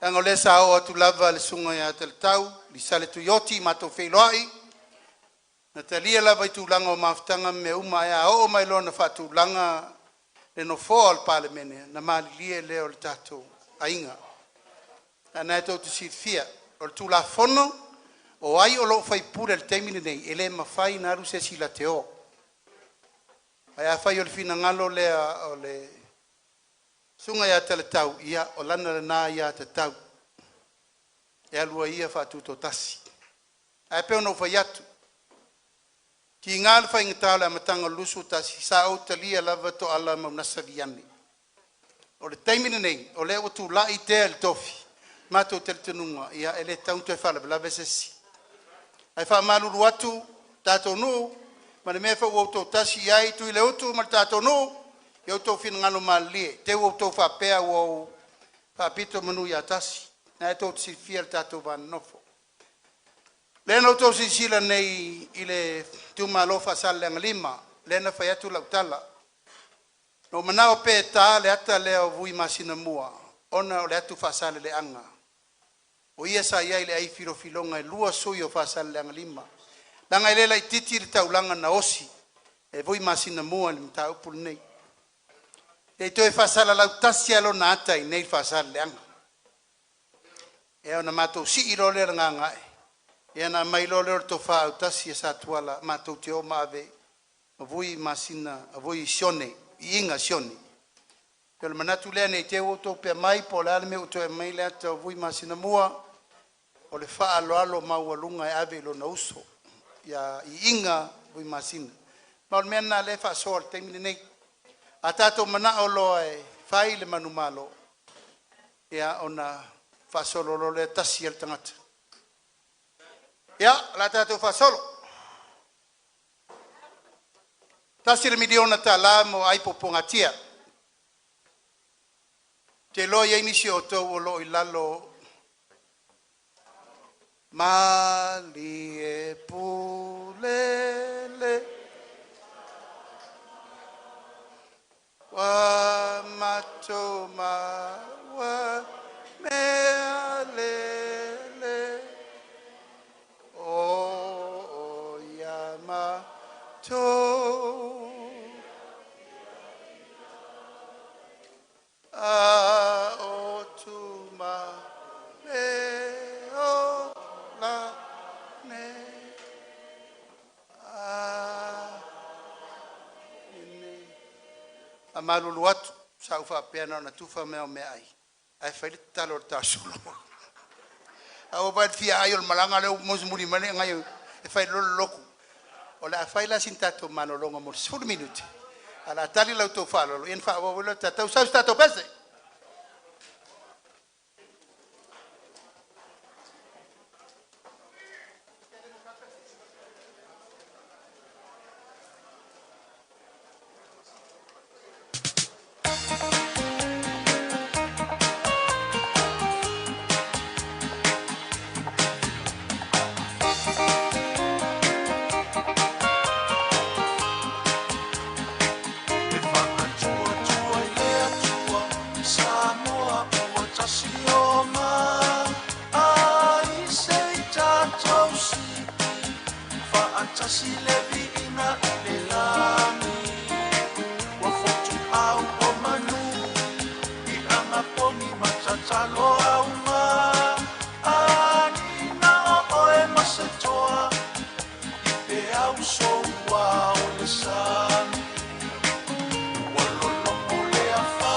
Speaker 2: Leaga o lea sa oo atu lava le susuga ia Talatau Lisale Tuioti matou feiloai, na talia lava i tulaga o mafutaga ma mea uma, ae a oo mai loa ina faatulaga le nofoa o le Palemene, ona malilie lea o le tatou aiga.
Speaker 5: Na e tou te silafia, o le Tulafono o ai o loo faipule i le taimi lenei e le mafai ona alu se isi latou te o. Ae afai o le finagalo lea o le Susuga ia Talatau, ia o lana lena aiatatau e alu ai ia faatutotasi. Ae pei ona ou fai atu, tiga le faigata o le amataga o le 21, sa ou talia lava Tooala ma Manasa Viane. O le taimi lenei o lea ua tulai tea i le tofi, matou talitonuga e le tatau ona toe faalavelave se isi. Ae faamalulu atu tatou nuu ma le mea foi ua outou tasi i ai Tuileutu ma le tatou nuu, ia outou finagalo malilie te i ua outou faapea ua ou faapito manu ia tasi. Na tou te silafia le tatou va nonofo. Lea na outou silasila nei i le itumalo Faasaleleaga 5 lea na fai atu lau tala. Na ou manao pea e ta le ata lea o Vui Masinamua ona o le atu Faasaleleaga. O ia sa i ai i le ai filofiloga e lua sui o Faasaleleaga 5, leaga e le laitiiti le taulaga na osi e Vui Masinamua i le mataupu lenei. Se i toe faasalalau tasi lava lona ata i inei i Faasaleleaga. Ia ona matou sii loa lea o le gaga'e ona aumai loa lea o le tofa autasi a Satuala matou te o ma ave ma Vui Sione Iiga Sione. O le manatu lea ne i te i ua outou faapea mai po o le a le mea ua toe aumai ai le ata o Vui Masinamua, o le faaaloalo maualuga e ave i lona uso ia Iiga Vuimasina. Ma o le mea lena o lea e faasoa i le taimi lenei. A tatou manao loa e fai le manumalo, ia ona faasolo loa lea, e tasi lava le tagata. Ia, o le a tatou faasolo. $1 miliona mo ai puapuagatia. Ou te iloa e i ai nisi o outou o lo o i lalo o Malie pulega ua matou maua mea lelei o ia matou a o tuma le o la nei. E faamalulu atu, sa ou faapea na ona tufa mea o meaai ae fai le tatalo a le ta solo. Ae ua ou vaai i le fia ai o le malaga lea ua mulimuli mai le agai e fai loa le lotu. O le a fai la sina tatou malologa mo le 10 minute ae o le a tali la outou faaaloalo ia ona faaauau ai lea o le tatou. Sau se tatou pese!
Speaker 6: Le viiga i le lagi ua fotuau o manu i agapogi ma tatalo auga anina o oe ma se toa i peau soua o le sami ua lologo le afa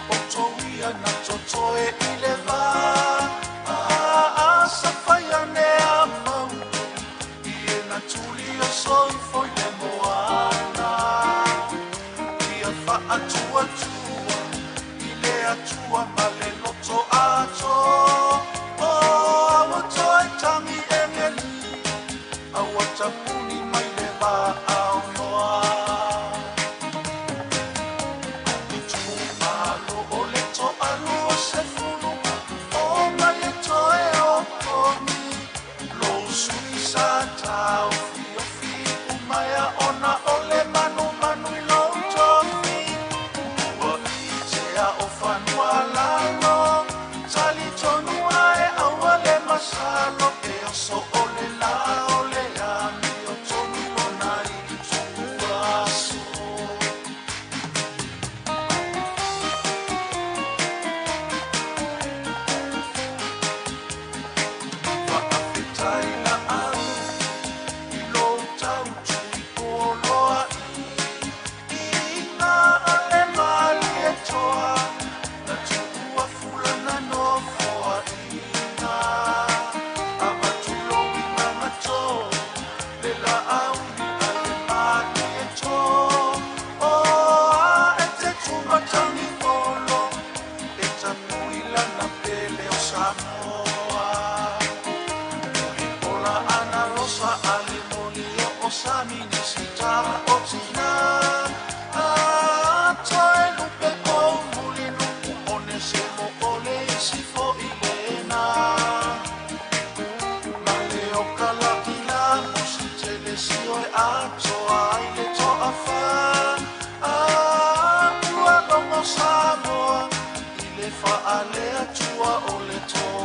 Speaker 6: o touia na totoe i le va asafaia nea mau i e na tuli o soifo i le moana ia faatuatua i le Atua ma le loto ato o aua toe tagi egeli aua tapuni mai le vaaonoa Itumalo o le toalua sefulu o mai e toe opogi lou sui sa taofiofi umaea ona o le manumanu i lou tofi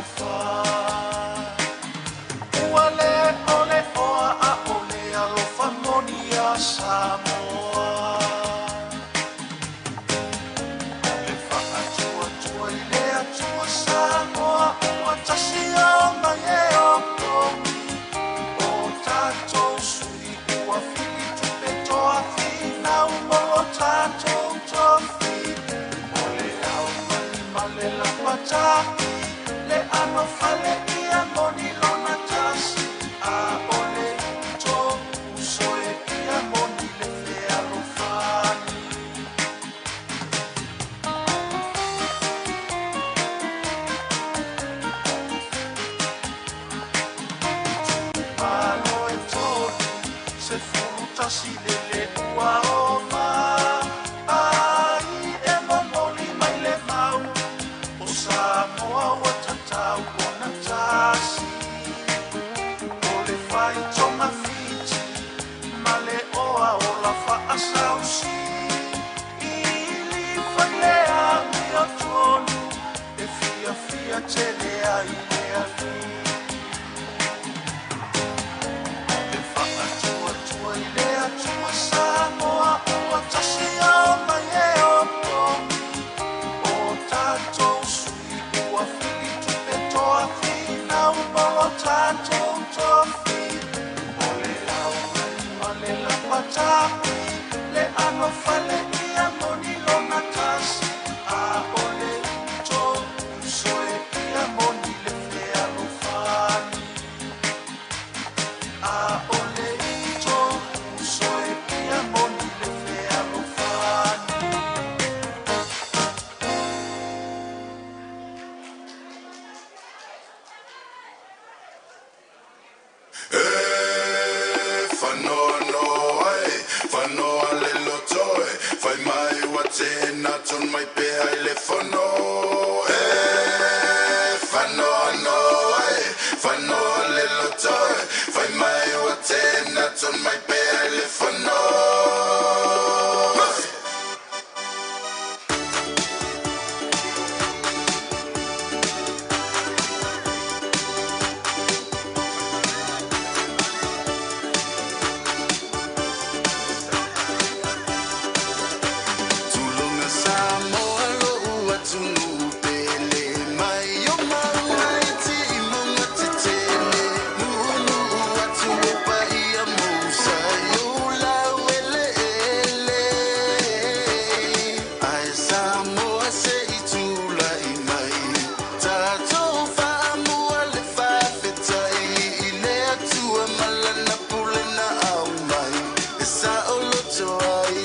Speaker 6: fealofa. Ua le o le oa a o le alofa moni a Samoa. Le faatuatua i le Atua Samoa ua tasi o mai e o togi. O tatou sui ua fili tupe toa finau mo lo tatou tofi. O le au ma le lapatai, le ano fale ia moni lona tasi. A o le to uso e ia moni le fealofani. Malo e tolu, se fulu tasi le le ua o ma. Ai e momoli mai le mau, o Samoa ua tatau ona tasi. O le fai tonga fiti, ma le oa o la faasausi. Ili fai le ami o tonu, e fia fia tele ai le ali. Le faatuatua i le Atua Samoa ua tasi o mai e o togi. O tatou sui ua fili tupe toa finau mo lo tatou tofi. O le au ma le lapatai, le ano fale ia moni lona tasi. A o le to uso e ia moni le fealofani. A o le to uso e ia moni le fealofani.
Speaker 7: Whanoa noa e, whanoa le loto e, whai mai wa tēnā ton mai pea i le whano e. Whanoa noa e, whanoa le loto e, whai mai wa tēnā ton mai pea i le whano. Tulunga Samoa lo ua tunu pele mai o maunga i ti i maunga te tele. Nunu atu e pai a Musa i o lau ele ele. Ai Samoa se i tula i mai. Tātou whaamua le whawhetai i le atua malana pule na au mai. E sa o loto ai.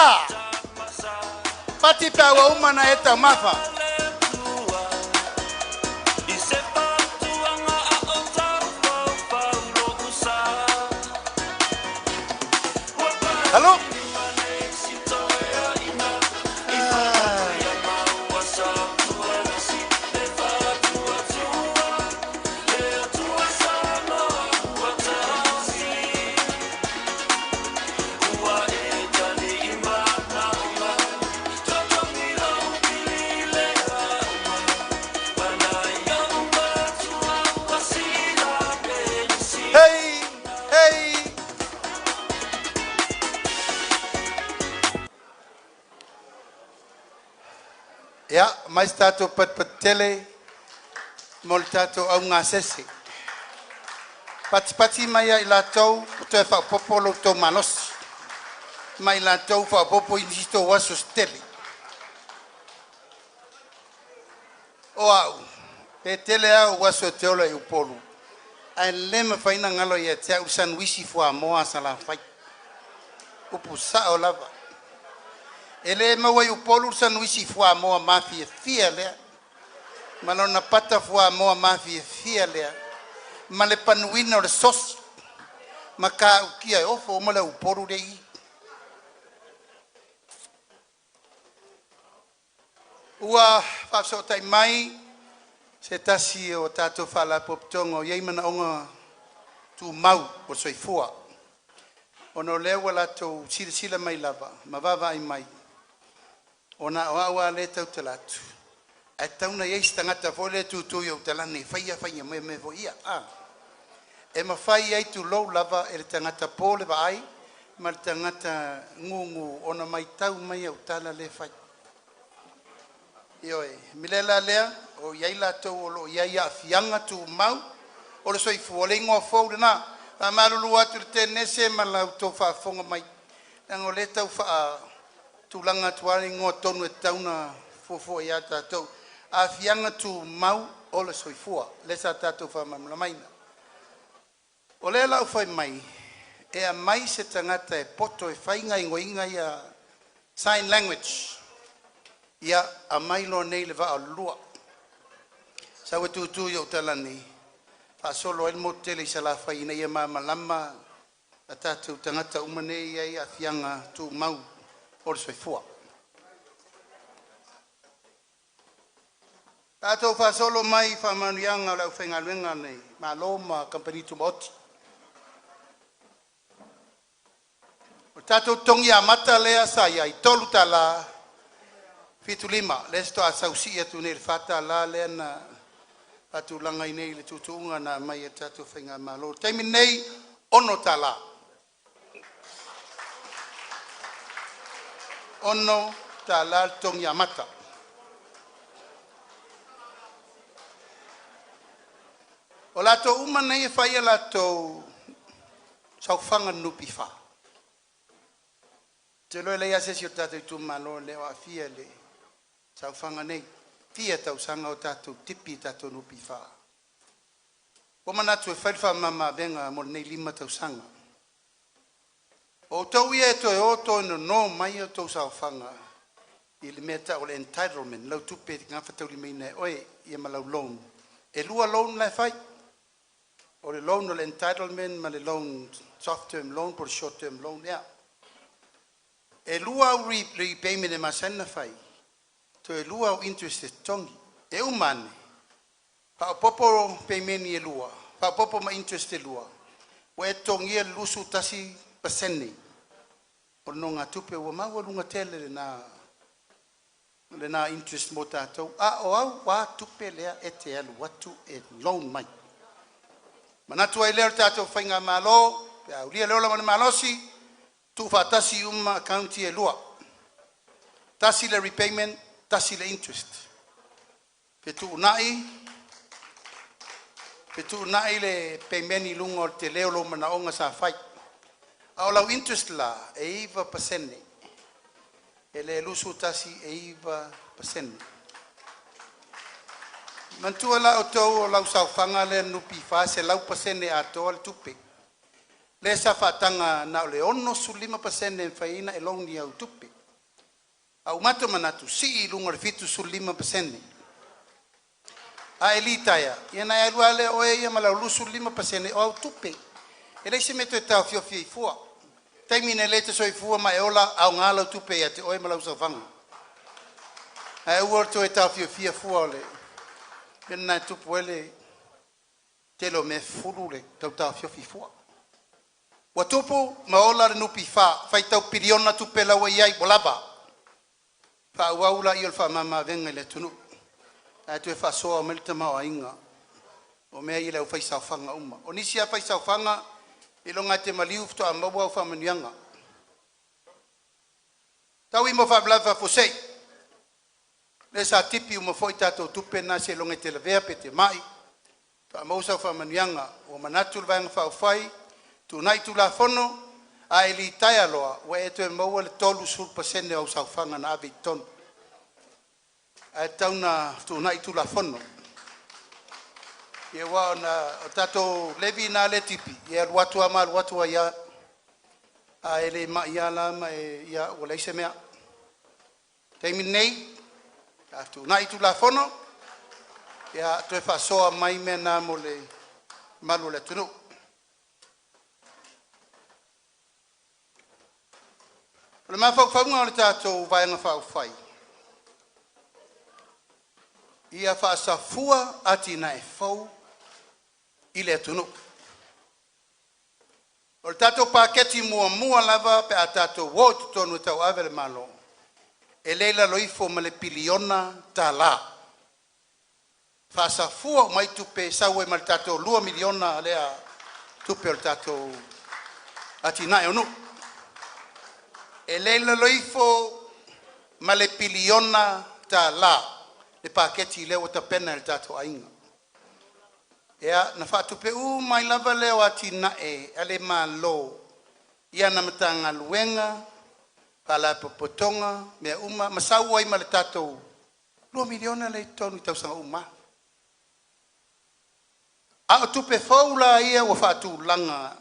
Speaker 5: Ia! Pati pe ua uma na e taumafa. Hello? Hey! Hey! Ia, mai se tatou patupatutele mo le tatou augasese. Patipati mai ia i latou ua toe faaopoopo lo outou malosi, ma i latou ua faaopoopo i nisi tou aso se tele. O au, pe tele lava ou aso ou te ola ai Upolu, ae le mafai ona galo ia te au le sanuisi fuamoa a Salafai. Upu sao lava. E le maua i Upolu le sanuisi fuamoa mafiafia lea, ma lona pata fuamoa mafiafia lea, ma le panuina o le sosi ma kautia e ofo uma le Upolu lea e i i. Ua faafesootai mai se tasi o tatou Faalapotopotoga o i ai manaoga tumau o le soifua, ona o lea ua latou silasila mai lava ma vaavaai mai, ona o au lava lea e tautala atu, ae tatau ona i ai se tagata foi lea e tutu i ou talane e faia mea foi ia. E mafai ai, tulou lava, e le tagata po le vaai ma le tagata gugu ona matau mai au tala lea e fai. Ioe, o le mea la lea, o i ai latou o lo o i ai aafiaga tumau o le soifua, o le igoa fou lena. E faamalulu atu i le terenese ma la outou faafofoga mai, leaga o lea e tau faatulaga atu lava le igoa tonu e tatau ona fuafua ia tatou, aafiaga tumau o le soifua, lea sa tatou faamalamalamaina. O lea la ua fai mai e aumai se tagata e poto e fai gaoioiga ia sign language. Ia aumai loa nei i le vaa o le lua, sau e tutu i ou talane, faasolo ai le motu tele i Salafai ina ia malamalama a tatou tagata uma nei e i ai aafiaga tumau o le soifua. Tatou faasolo mai i faamanuiaga o le aufaigaluega a le Malo ma Kamupani Tumaoti. O le tatou totogi amata lea sa i ai e $3.75, lea faatoa sau sii atu nei i le $4 lea na faatulaga ai nei i le tuutuuga na aumai e le tatou faigamalo. O le taimi lenei, e $6. $6 le totogi amata. O latou uma nei e fai a latou saofaga i le NPF. Ou te iloa e leai lava se isi o tatou itumalo e le o aafia i le saofaga nei, fia tausaga o tatou tipi i le tatou NPF. Ua manatu e fai le faamama-avega mo lenei 5 tausaga. O outou ia e toe o toe nono mai a outou saofaga i le mea e tau o le entitlement, lau tupe gafataulimaina e oe ia ma lau loan. E lua loan la e fai, o le loan o le entitlement ma le loan soft term loan po o le short term loan ea. E lua au repayment e masani ona fai, toe lua au interest e totogi. E uma ane, faaopoopo pemeni e lua, faaopoopo ma interest e lua, ua e totogia le 21% o le nogatupe ua maualuga tele lena interest mo tatou. A o au a tupe lea e te alu atu e loan mai. Manatu ai lea o le tatou faigamalo, pe a aulia le ola ma le malosi, tuufaatasi uma account ia e lua. Tasi le repayment, tasi le interest. Fetuunai, fetuunai le pemeni i luga o le tele o lou manaoga sa fai. A o lau interest la, e 9%. E le 21, e 9%. Manatua la outou o lau saofaga lea NPF e 100% atoa le tupe. Lea sa faataga na o le 65% e mafai ai ona e loan i au tupe. A ua matou manatu, sii i luga o le 75%. A e litaea, ia ona e alu lava lea o oe ia ma lau 25% o au tupe. E leai se mea e toe taofiofi ai fua. Taimi na e le soifua ma e ola, aoga lau tupe ia te oe ma lau saofaga. Ae aua le toe taofiofia fua o le mea lena e tupu ai le tele o mea e fufulu le tau taofiofi fua. Ua tupu ma ola le NPF, faitau piliona tupe la ua i ai ua lava. Faaauau laia o le faamamaavega i le atunuu ae toe faasoa mai le tamaoaiga. O mea ia i le aufaisaofaga uma. O nisi lava faisaofaga seiloga e te maliu faatoa maua au faamanuiaga. Taui mo faalavelave faafuasei, lea sa tipi uma foi tatou tupe na seiloga e te lavea pe te mai faatoa maua sau faamanuiaga. Ua manatu le Vaega Faaupufai, tuunai Tulafono, a e litaea loa ua e toe maua le 30% o au saofaga na ave i totonu, ae tatau ona fetuunai Tulafono. Ia aua o tatou levy na lea e tipi, ia e alu atu lava ma alu atu ai lava. A e le mai lava la ma e… ia ua leai se mea. O le taimi lenei, o le a fetuunai Tulafono, ia toe faasoa mai mea na mo le mamalu o le atunuu. O le mafaufauga o le tatou Vaega Faaupufai, ia faasafua atinae fou i le atunuu. O le tatou paketi muamua lava pe a tatou o i totonu e tauave le Malo, e le i lalo ifo ma le piliona tala. Faasafua uma ai tupe e sau ai ma le tatou $2 miliona lea tupe o le tatou atinae o nuu. E le i lalo ifo ma le piliona tala le paketi lea ua tapena e le tatou aiga. Ia, na faatupe uma ai lava lea o atinae a le Malo i ana Matagaluega, Faalapotopotoga, mea uma, ma sau ai ma le tatou $2 miliona lea i totonu i tausaga uma lava. A o tupe fou la ia ua faatulaga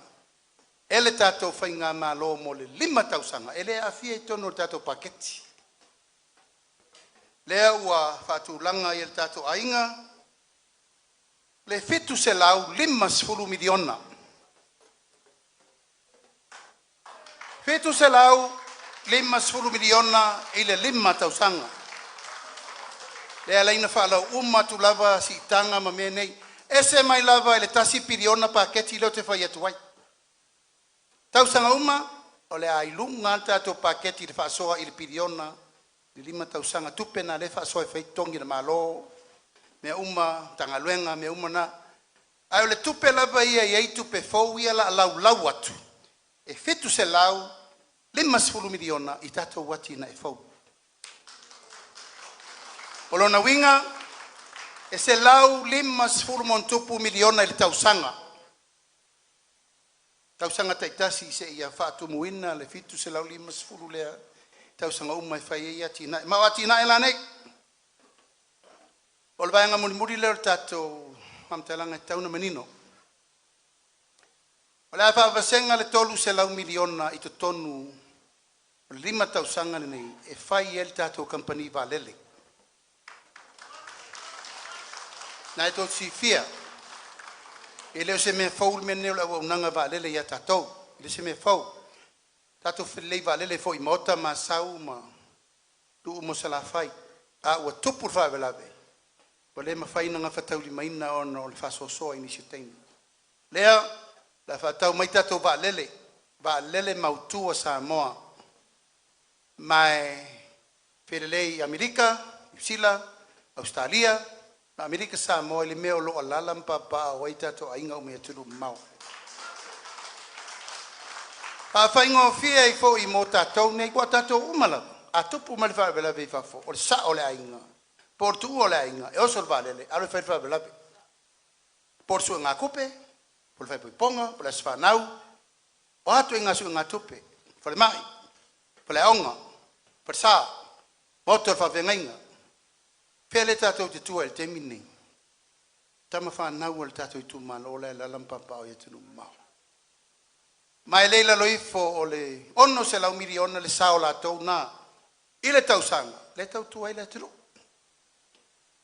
Speaker 5: e le tatou faigamalo mo le 5 tausaga, e le aafia i totonu o le tatou paketi. Lea ua faatulaga e le tatou aiga le $750 miliona. $750 miliona i le 5 tausaga. Lea e ala ai ona faalau uma atu lava siitaga ma mea nei, e ese mai lava i le $1 piliona paketi lea ou te fai atu ai. Tausaga uma o le a i luga lava le tatou paketi i le faasoa i le piliona i le 5 tausaga, tupe lena o lea e faasoa e fai ai totogi o le Malo, mea uma, Matagaluega, mea uma na. Ae o le tupe lava ia e i ai tupe fou ia o le a laulau atu, e $750 miliona i tatou atinae fou. O lona uiga e $150+ miliona i le tausaga, tausaga taitasi seia faatumuina le 750 lea i tausaga uma e fai ai atinae. Ma o atinae la nei. O le vaega mulimuli lea o le tatou faamatalaga e tatau ona manino. O le a faavasega le $300 miliona i totonu o le 5 tausaga lenei e fai ai le tatou kamupani vaalele. Lena e tou te silafia, e le o se mea fou le mea lenei o le auaunaga vaalele ia tatou, e le o se mea fou. Tatou felelei vaalele foi i Maota ma Asau ma Tuuu ma Salafai, a ua tupu le faalavelave ua le mafai ona gafataulimaina ona o le faasoasoa i nisi o taimi. Lea o le a faatau mai tatou vaalele, vaalele mautu a Samoa ma e felelei i Amerika, Niu Sila, Ausetalia ma Amerika Samoa i le mea o lo o alaala ma papaaao ai o tatou aiga uma i atunuu mamao. E faafaigofie ai foi mo tatou nei aua o tatou uma lava a tupu mai le faalavelave i fafo, o le sao o le aiga po o le tuua o le aiga e oso i le vaalele alu e fai le faalavelave, po o le suegatupe, po o le faaipoipoga, po o le aso fanau, o a ituaiga suegatupe, falemai, faleaoga, falesa, maota o le faafeagaiga. O fea lea tatou te tua i ai i le taimi lenei? O tama fanau a le tatou itumalo la e alaala ma papaaao i atunuu mamao. Ma e le i lalo ifo o le $600 miliona le sao o latou na i le tausaga lea e tautua ai le atunuu. O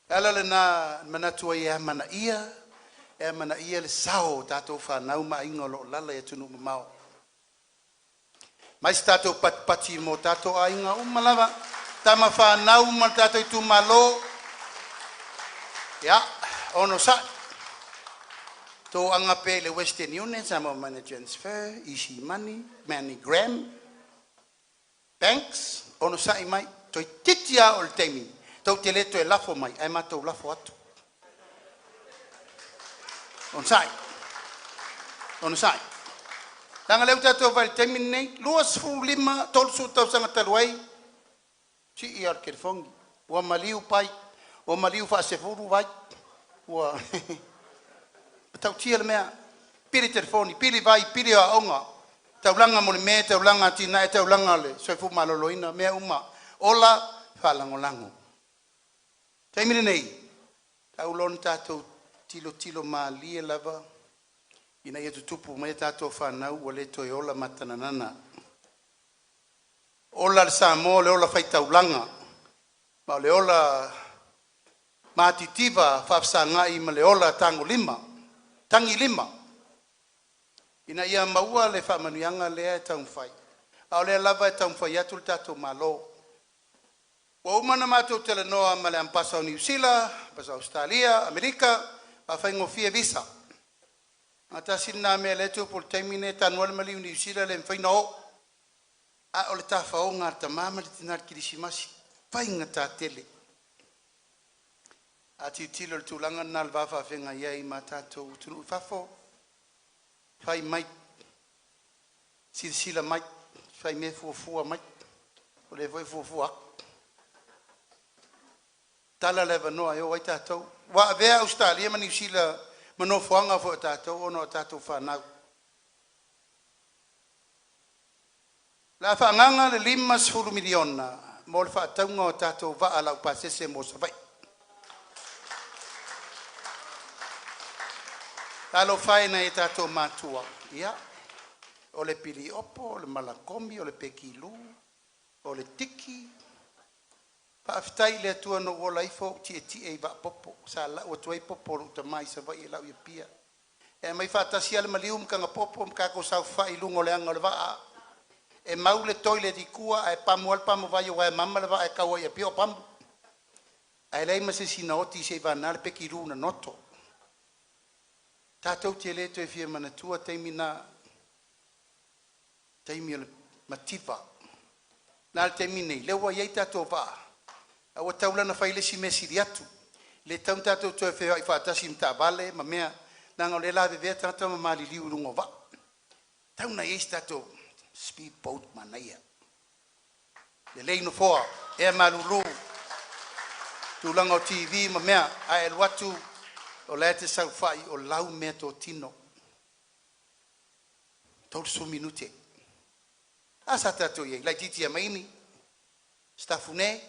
Speaker 5: le ala lena e manatu ai e amanaia, e amanaia le sao o tatou fanau ma aiga o lo o alaala i atunuu mamao. Mai se tatou patipati mo tatou aiga uma lava, tamafanau ma tatou itumalo, ia onosai, toaga pea i le Western Union, Samoa Money Transfer, EZ Money, Money Gram, Banks, onosai mai, toeitiiti lava oo i le taimi tou te le toe lafo mai ae matou lafo atu. Onosai, onosai. Leaga o lea ua tatou vaai i le taimi lenei, 25, 30 tausaga talu ai, sii lava o le telefoni, ua maliu pai, ua maliu faasefulu vai, ua matautia le mea, pili telefoni, pili vai, pili aoga, taulaga mo le mea e taulaga atinae, taulaga o le soifua maloloina, mea uma, ola faalagolago. O le taimi lenei, tau loa ona tatou tilotilo malie lava ina ia tutupu mai a tatou fanau ua le toe ola matananana. Ola le Samoa o le ola faitaulaga, ma o le ola matitiva faafesagai ma le ola tagolima, tagilima, ina ia maua le faamanuiaga lea e taumafai, a o lea lava e taumafai atu le tatou Malo. Ua uma ona matou talanoa ma le Ambassador o Niu Sila, Ambassador o Ausetalia, Amerika, faafaigofie visa. Aua tasi lena mea lea e tupu i le taimi lenei e talu lava le maliu i Niu Sila e le mafai ona o. A o le tafaoga a le tama ma le tina i le kerisimasi, e faigata tele. A tilotilo i le tulaga lena i le va faafeagai ai ma tatou atunuu i fafo, fai mai, silasila mai, fai mea fuafua mai, o lea foi e fuafua atu. Tatala le avanoa e o ai tatou. Ua avea Ausetalia ma Niu Sila ma nofoaga foi o tatou ona o a tatou fanau. O le a faaagaaga le $50 miliona mo le faatauga o tatou vaa laupasese mo Savaii. Talofa e i nai o tatou matua, ia, o le piliopo o le malakomi o le pekilu, o le tiki. Faafetai i le Atua na ou ola ifo ou tietie i vaa popo sa lau atu ai popo a lou tama i Savaii e lau i Apia. E aumai faatasi lava le maliu ma taga popo ma tatou saofafai i luga o le aga o le vaa. E mau le toi i le alii ae pamu lava le pamovai aua e mama le vaa e tau ai i Apia o pamu. Ae leai ma se isi na oti seiavagana le Peki Lu na noto. Tatou te le toe fia manatua taimi na, taimi o le mativa. O le a le taimi lenei? O lea ua i ai tatou vaa, ae ua tatau la ona fai le isi mea sili atu. E le tatau ona tatou toe feoai faatasi ma taavale ma mea leaga o lea e lavevea tagata ma maliliu i luga o vaa. E tatau ona i ai se tatou speed boat manaia, lelei nofoa, ea malulu, tulaga o TV ma mea, a e alu atu o la e te saofai o lau meatotino. 30 minute. A sa tatou i ai? Laitiiti ia Maini, Sitafune,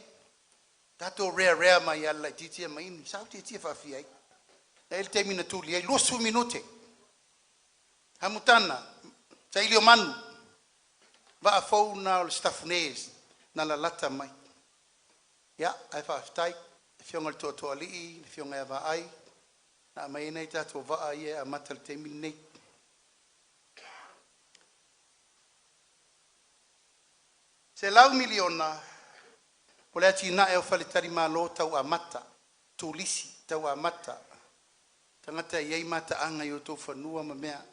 Speaker 5: tatou rearea mai lava i le laitiiti ia Maini. Sa ou tietie faafia ai. E i ai le taimi na tuli ai, 20 minute. Amutaga, saili o manu, vaa fou lena o le Sitafune na lalata mai. Ia, ae faafetai i le Afioga i le Tootooalii, le Afioga ia Vaai na aumai ai nai tatou vaa ia e amata i le taimi lenei. $100 miliona o le atinae o faletalimalo tau amata, turisi tau amata, tagata e i ai mataaga i o outou fanua ma mea.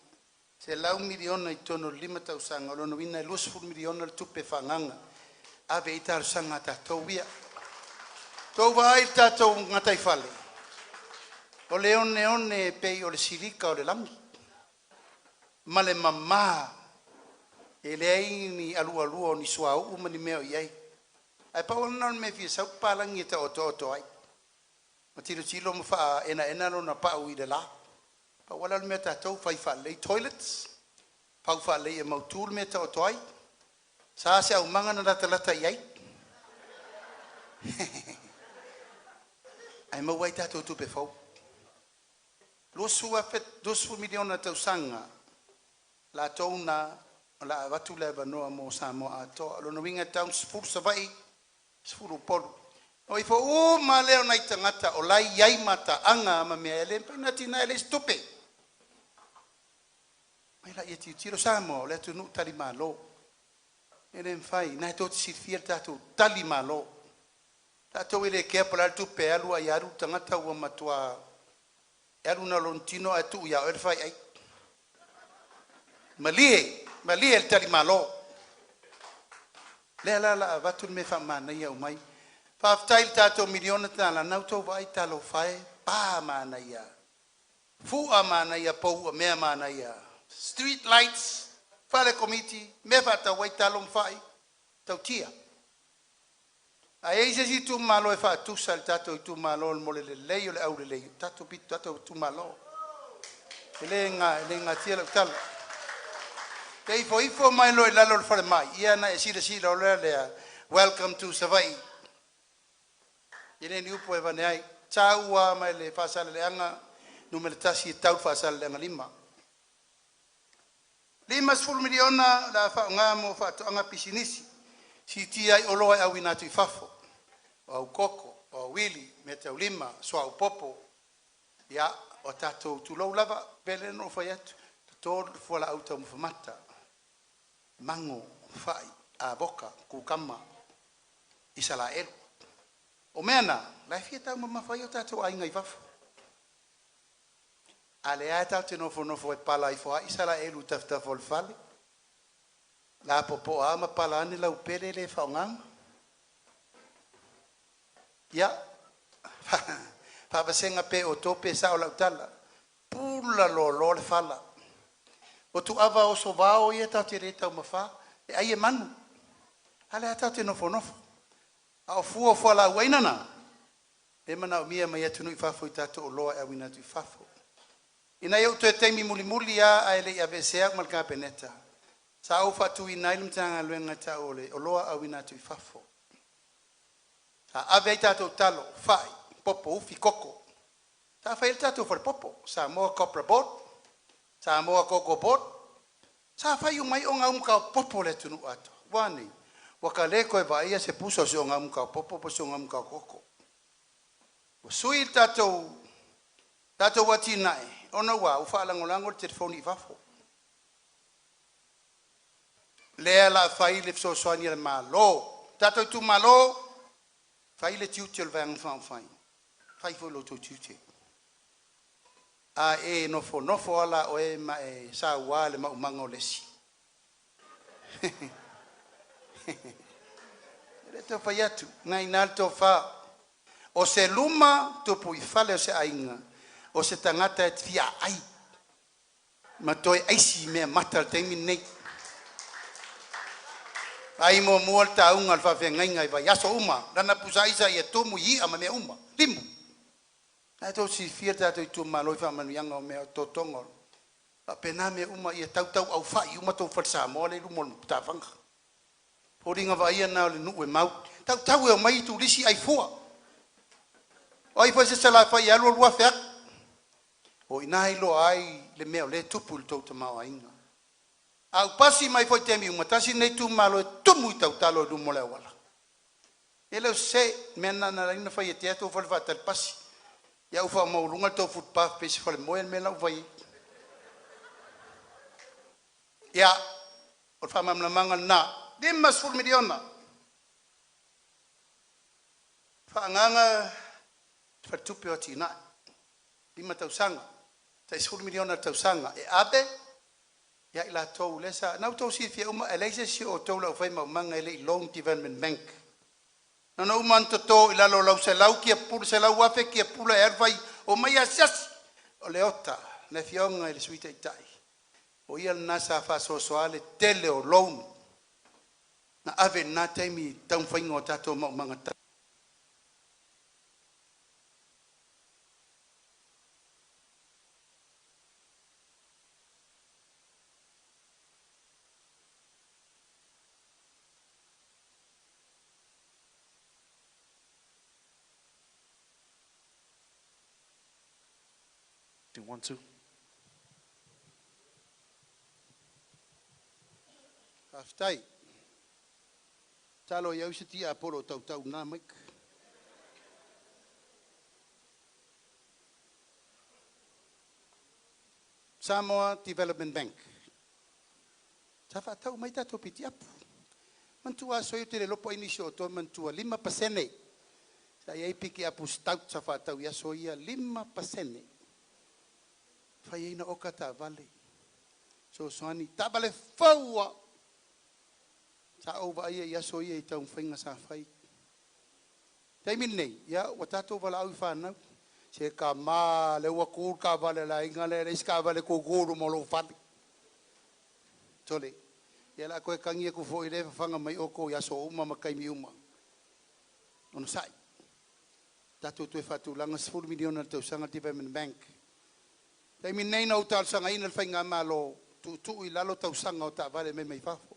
Speaker 5: $100 miliona i totonu o le 5 tausaga, o lona uiga e $20 miliona le tupe faaagaaga e ave i ai talosaga a tatou ia. Ua outou vaai i le tatou gataifale, o le oneone e pei o le silika o le lagi ma le mama, e leai ni alualua o ni suauu ma ni mea o i ai. Ae pau lava lena o le mea e fia sau papalagi e taotooto ai ma tilotilo ma faaenaena lona pau i le la. Pau lava lea o le mea a tatou, fai faalelei toilets, fau faalelei ia mautu le mea e taoto ai. Sa se aumaga na latalata i ai ae maua ai tatou tupe fou. $20 miliona i le tausaga latou na O le a avatu le avanoa mo Samoa atoa. O lona uiga e tau i le 10 Savaii, 10 Upolu. O ifo uma lea o nai tagata o la e i ai mataaga ma mea e le mafai ona atinae e leai se tupe. Omai laia e tilotilo Samoa o le atunuu talimalo. E le mafai, o lena tou te silafia le tatou talimalo. Tatou e le kea po o le a le tupe e alu, ae a alu le tagata ua matua e alu na o lona tino ae tuu ia oe le faiai. Malie, malie le talimalo. Lea la o le a avatu le mea faamanaia aumai. Faafetai i le tatou $1 miliona, lena ua outou vaai, talofa e, pa manaia, fua manaia, pou mea manaia, street lights, fale komiti, mea faatau ai talo ma fai, e matautia. A i ai se isi itumalo e faatusa i le tatou itumalo mo le lelei o le aulelei, o le tatou itumalo. E le natia lau tala. E te ifo mai loa i lalo o le falemai ia ona e silasila loa lea, welcome to Savaii. E le o ni upu e avane ai, e sau lava mai le Faasaleleaga Nu.1 e tau i le Faasaleleaga 5. E $50 miliona o le a faaaoga mo faatoaga pisinisi, siitia ai oloa e auina atu i fafo, o au koko, o au uili, meataulima, suauu popo, ia, o tatou, tulou lava, e pei ona ou fai atu, toto le fualaau taumafa mata, mago, fai, avoka, kukama, Isaraelu. O mea na, o la e fia taumamafa ai o tatou aiga i fafo. A o lea lava tatou te nofonofo e pala ifo lava Isaraelu i tafatafa o le fale, lapopoa a ma pala ane lau pele lea e faaaogaina. Ia, faavasega pe outou pe sao lau tala, pula loaloa le fala. O tuava oso vao ia tatou te le taumafa, e ai e manu, a o lea lava tatou te nofonofo. A o fua o fualaau aina na, e manaomia mai atunuu i fafo i tatou oloa e auina atu i fafo. Ina ia ou toe taimi mulimuli lava ae le i aveesea au ma le Kapeneta, sa ou faatuina ai le Matagaluega e tau o le Oloa Auina atu i Fafo. Sa ave ai tatou talo, fai, popo, ufi, koko. Sa fai ai le tatou falepopo, Samoa Copra Board, Samoa Cocoa Board, sa fai uma ai ogaumu taopopo a le atunuu atoa. Ua a nei? Ua ta le toe vaaia se pusa o se ogaumu taopopo po o se ogaumu taokoko. Ua sui le tatou atinae ona ua a? Ua faalagolago le telefoni i fafo. Lea o le a fai le fesoasoani a le Malo. Tatou itumalo, fai le tiute o le Vaega Faaupufai, fai foi lo outou tiute. A e nofonofo lava la oe ma e saua i le maumaga o le isi, e le tau fai atu, o lena e i ina le tofa. O se luma tupu i fale o se aiga, o se tagata e te fia aai ma toe aisi i meamata o le taimi lenei. Vaai muamua le tauga a le faafeagaiga i vaiaso uma, lana pusaaisa ia tumu i i'a ma mea uma, limu. O lena tou te silafia le tatou itumalo i faamanuiaga o mea o totoga, faapena mea uma, ia tautauaufai uma tou fale Samoa lea e i luma o le matafaga. O foliga vaaia lena o le nuu e mau, tautau e omai turisi ai fua. O ai foi se Salafai e alu alu afe atu. O i ina e iloa ai le mea o lea e tupu i le tou tamaoaiga. A ou pasi mai foi i taimi uma, tasi lenei itumalo e tumu i tautalo i luma o le auala. E le o se mea lena na ala ai ona fai e Tea tou fale faatali pasi. Ia ua faamaualuga le tou footpath pei se falemoe le mea la ua fai ai. Ia, o le faamalamalamaga lena. $50 miliona faaagaaga le Faletupe o Atinae, 5 tausaga, tai $10 miliona i le tausaga e ave ia i latou lea sa… Lena ua outou silafia uma, e leai se isi o outou le aufai maumaga e le i loan Development Bank. Na ona uma lava ona toto i lalo o lau 100 kiapula, 100,000 kiapula e alu fai, omai e asiasi. O Leota, le Afioga i le Sui Taitai, o ia lena sa faasoasoa le tele o loan na ave i lena taimi i le taumafaiga o tatou maumaga tau. Faafetai. Talo i au se tiapolo o tautau na maika. Samoa Development Bank. Sa faatau mai tatou pitiapu. Manatua aso ia ou te le iloa po o ai nisi o outou e manatua, 5% sa i ai pikiapu stout sa faatau i aso ia, 5%. Fai ai na oka taavale, fesoasoani, taavale fou lava. Sa ou vaaia i aso ia i taumafaiga sa fai. O le taimi lenei, ia ua tatou valaau i fanau, se tama, lea ua tu le taavale a le aiga lea, e leai se taavale e tutu i luma o lou fale. Sole, ia o le a toe tagi atu foi, o lea e fafaga mai outou i aso uma ma taimi uma. Onosai, tatou toe faatulaga le $10 miliona i le tausaga le Development Bank. O le taimi lenei na ou talosagaina le faigamalo, tuutuu i lalo tausaga o taavale e aumai mai fafo.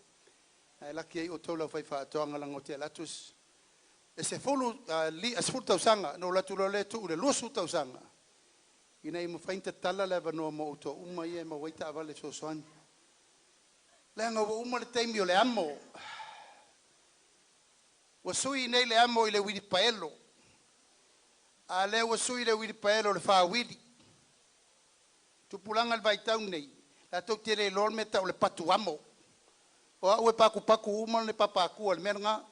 Speaker 5: Ae laki ai outou le aufaifaatoaga leaga ou te alu atu e 10 tausaga, ona ou alu atu loa lea tuu i le 20 tausaga ina ia mafai ona tatala le avanoa mo outou uma ia e maua ai taavale fesoasoani. Leaga ua uma le taimi o le amo. Ua sui nei le amo i le uilipaelo, a o lea ua sui le uilipaelo i le faauili. Tupulaga o le vaitau lenei, latou te le iloa le mea e tau o le patu amo. O au e patupatu uma le papatua i le mea lena,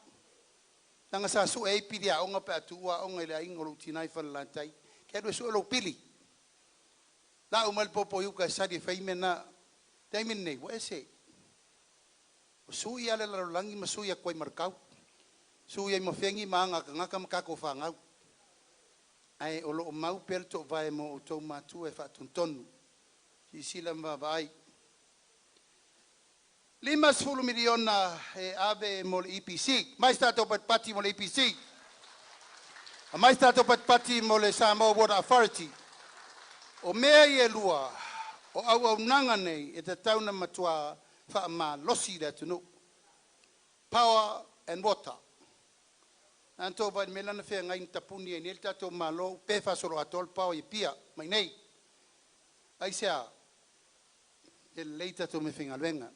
Speaker 5: leaga sa sue ai pili aoga pe a tuua aoga i le aiga o lou tina i Falelatai. E te alu e sue lou pili, lau mai le popo i uta e sali e fai mea na. O le taimi lenei, ua ese. Ua sui lava le lalolagi ma sui atu ai ma le tau, sui ai ma fegi ma aga a tagata ma tatou fanau. Ae o lo o mau pea le toovae ma outou matua e faatonutonu, silasila ma vaavaai. $50 miliona e ave mo le EPC. Mai se tatou patipati mo le EPC. Aumai se tatou patipati mo le Samoa Water Authority. O mea ia e lua, o auaunaga nei e tatau ona matua faamalosi le atunuu. Power and water. Na outou vaai i le mea lea na feagai na tapuni ai nei le tatou Malo, pe faasoloatoa le power i Apia mai nei. Aisea? E lelei tatou meafaigaluega.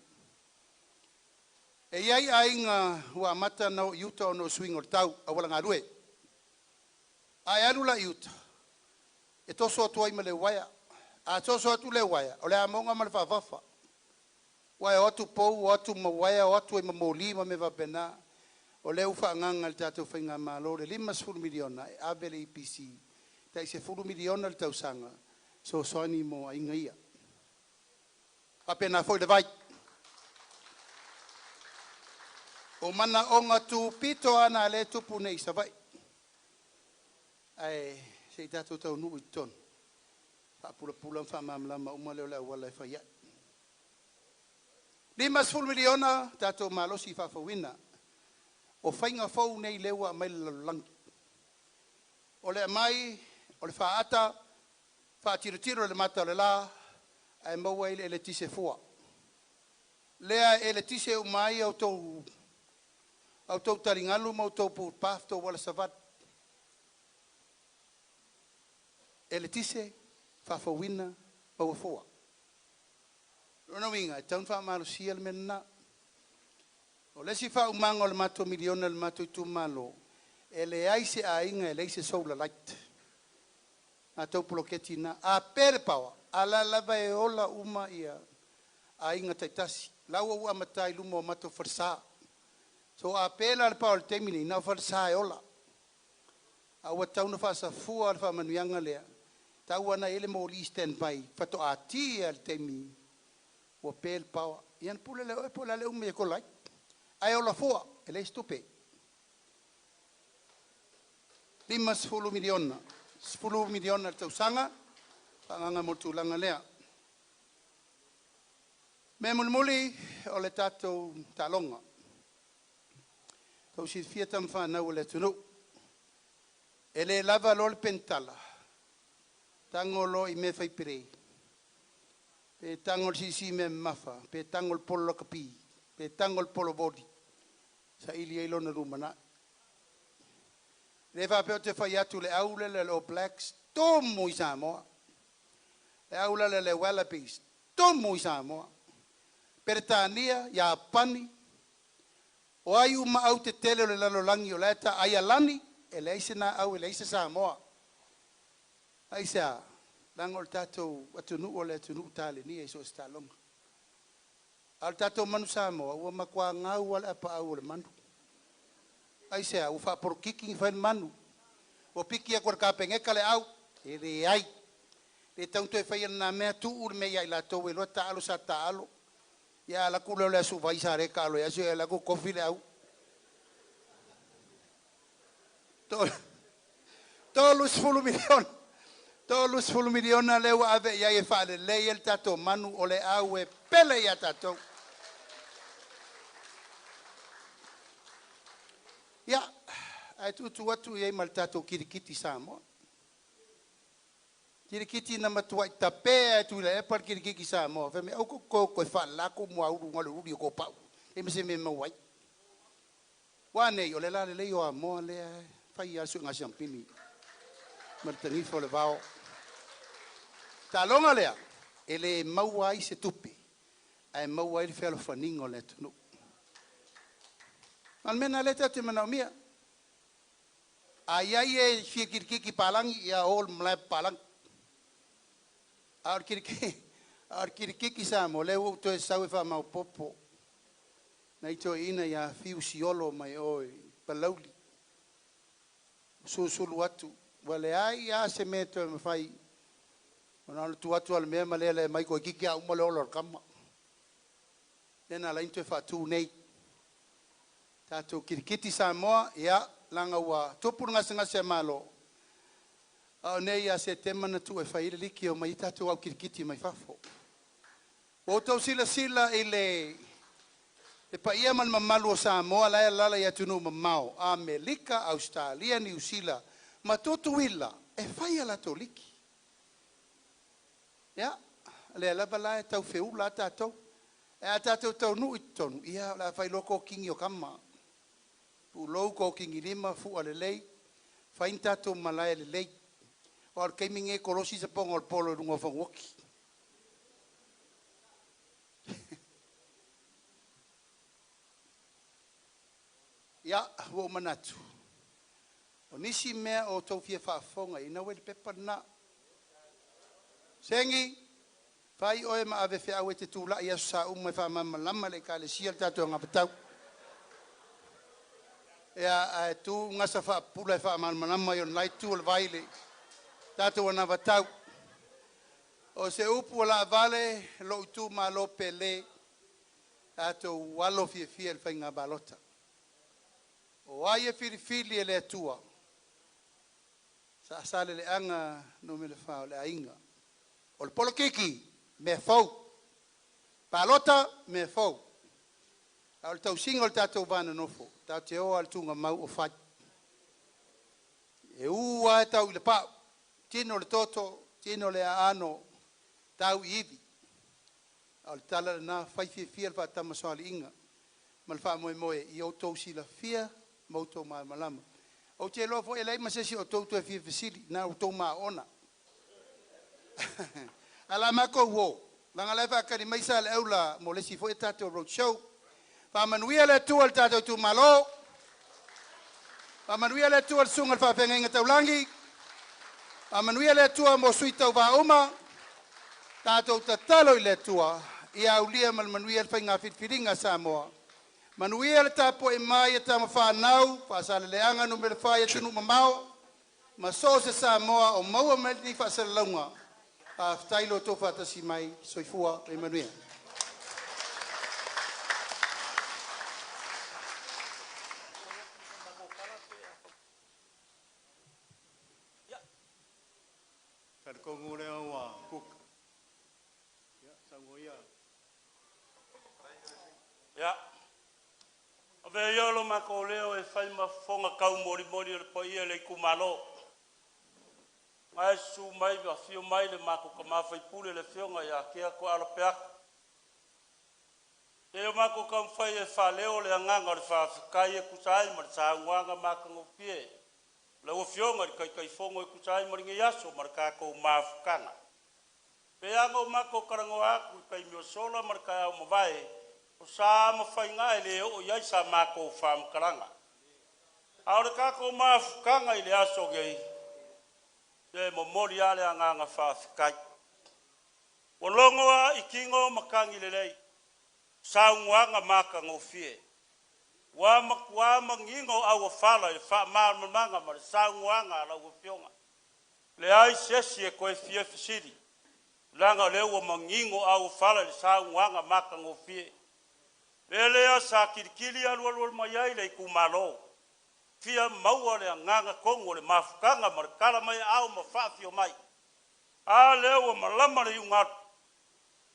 Speaker 5: E i ai aiga ua amata ona o i uta ona o suiga o le tau, auala galue. A e alu la i uta, e toso atu ai ma le uaea. A toso atu le uaea, o le amoga ma le faafafa. Ua e o atu pou, o atu ma uaea, o atu ai ma moli ma mea faapena. O lea ua faaagaaga e le tatou faigamalo le $50 miliona e ave i le EPC, e tai $10 miliona i le tausaga e fesoasoani mo aiga ia. E faapena foi le vai. O manaoga tupito lava na o lea e tupu nei i Savaii, ae se i tatou taunuu i totonu, faapulapula ma faamalamalama uma lea o le auala e fai ai. $50 miliona tatou malosi faafouina. O faiga fou nei lea ua aumai e le lalolagi. O le aumai o le faata, faatilotilo i le mata o le la, ae maua ai le eletise fua. Lea e eletise uma ai a outou taligalu ma outou footpath, outou auala savali. Eletise, faafouina, maua fua. O lona uiga, e tatau ona faamalosia le mea lena. O le isi faaumaga o le matou miliona i le matou itumalo, e leai se aiga e leai se solar light. Matou poloketi lena. A pe le power, a la e lava e ola uma aiga taitasi. La ua amata i luma o matou falesa. So a pe la le power i le taimi lenei, na o falesa e ola. A ua tatau ona faasafua le faamanuiaga lea, tau lava ina i ai le moli standby faatoa ki lava i le taimi ua pe le power. Ia ona pule lea o oe po o le a le umi e ola ai. Ae ola fua, e leai se tupe. $50 miliona, $10 miliona i le tausaga, faaagaaga mo le tulaga lea. Mea mulimuli o le tatou taaloga. Tou silafia tama fanau a le atunuu, e le lava loa le penitala, tago loa i mea fai pele, pe tago i le siisii mea mamafa, pe tago i le polo lakapi, pe tago i le polo voli, saili ai lona lumanai. E le faapea ou te fai atu le au lea le All Blacks, tumu i Samoa. Le au lea le Wallabies, tumu i Samoa. Peretania, Iapani, O ai uma au tetele o le lalolagi o la e taai alani, e leai se naau e leai se Samoa. Aisea? Leaga o le tatou atunuu o le atunuu talenia i so o se taaloga. A o le tatou manu Samoa ua matua gau lava le apaau o le manu. Aisea? Ua faapolokiki na fai le manu. Ua piki atu e le Kapeneta le au, e leai. E le tatau ona toe faia lena mea, tuu le mea ia i latou e iloa taalo sa taalo. Ia alu atu lea o le Asu Vai sa le taalo i aso ia, alu atu tofi le au. $30 miliona, $30 miliona lea ua ave i ai e faalelei ai le tatou manu o le au e pele ia tatou. Ia, ae tuutuu atu i ai ma le tatou kirikiti Samoa. Kirikiti na matuai tape lava e Tuilaepa le kirikiti Samoa. Fai mai, aua tou te o e toe faalala tou muaulu na o le uli o tou pau, e leai ma se mea e maua ai. Ua a nei? O le lalelei o Amoa lea e fai lava le suega siamupini ma le tanifa o le vao. Taaloga lea, e le maua ai se tupe, ae maua ai le fealofaniga o le atunuu. A o le mea lena o lea tatou te manaomia. A i ai e fia kirikiti palagi, ia o i le malae papalagi. A o le kirikiti Samoa, lea ua ou toe sau e faamaopoopo. Nai toeaiina ia Fiu Siolo mai o i Palauli, susulu atu, ua leai lava se mea e toe mafai ona tuu atu lava o le mea ma lele mai toeitiiti lava uma le ola o le tama. Lea na ala ai ona toe faatu nei. Tatou kirikiti Samoa, ia, leaga ua tupu le gasegase a Malo, a o nei ia Setema na tuu e fai ai le liki e omai ai tatou au kirikiti mai fafo. Ua outou silasila i le paia ma le mamalu o Samoa la e alaala i atunuu mamao, Amerika, Ausetalia, Niu Sila ma Tutuila e fai a latou liki. Ia, o lea lava la e tau feula lava tatou. Ae a tatou taunuu i totonu, ia o le a fai loa tokigi o tama. Pulou togigilima, fua lelei, fai ni tatou malae lelei. Aua o le taimi lenei e kolosi le sapoga o le polo i luga o faguoti. Ia, ua ou manatu, o nisi mea o outou fia faafofoga i ai, o lena ua i le pepa lena. Segi, fai oe ma ave feau e te tulai i aso Sa uma e faamalamalama i le Ekalesia le tatou anavatau. Ia, ae tu Gasa faapupula e faamalamalama i le la itu o le vai i le tatou anavatau. O se upu ua laavale lou itumalo pele, tatou alo fiafia i le faiga palota. O ai e filifili e le Atua? Faasaleleaga Nu.4 o le aiga. O le polokiki, mea fou. Palota, mea fou. A o le tausiga o le tatou va nonofo, tatou te o lava i le tuugamau o fai. E u lava tau i le pau, tino i le toto, tino i le aano, tau i ivi. A o le tala lena, fai fiafia le faatamasoaliiga ma le faamoemoe ia outou silafia ma outou malamalama. Ou te iloa foi e leai ma se isi o outou o toe fia fesili, na ua outou maona. Ae o le a matou o, leaga o la e faatali mai Saleaula mo le isi foi a tatou road show. Faamanuia le Atua i le tatou itumalo, faamanuia le Atua i le susuga i le faafeagaiga taulagi, faamanuia le Atua mo sui tauva uma. Tatou tatalo i le Atua ia aulia ma le manuia le faiga filifiliga a Samoa. Manuia le tapuai mai a tama fanau, Faasaleleaga Nu.4 i atunuu mamao ma so o se Samoa o maua mai lenei faasalalauga. Faafetai lo outou faatasi mai. Soifua ma ia manuia.
Speaker 2: Talitonu lea ua kuka. Ia, saunoa ia.
Speaker 3: Ia, avea ia lo matou leo e fai ma fofoga taumolimoli o le paia i le itumalo. Na e susu mai ma afio mai le matou tama sui usufono le afioga ia Tea Tooala Peato. Se i o matou taumafai e faaleo le agaga o le faafetai e tusa ai ma le saunoaga matagofie a lau Afioga i le Taitaifono e tusa ai ma lenei aso ma le tatou mafutaga. E pei lava ona o matou talanoa atu i le taimi ua sola ma le taeao ua mavae, O sa ma faiga e le oo i ai sa matou faamatalaga. A o le tatou mafutaga i le aso nei, se momoli lava le agaga faafetai. Ua logo lava i tino matagi lelei, saunoaga matagofie. Ua matua manino auofala i le faamalamalamaga ma le saunoaga a lau Afioga. Leai se isi e toe fia fesili, leaga o lea ua manino auofala i le saunoaga matagofie. O le mea lea sa tilitili alualu mai ai le itumalo, fia maua le agaga tonu o le mafutaga ma le tala mai aao ma faafio mai. A lea ua malama le iugalu,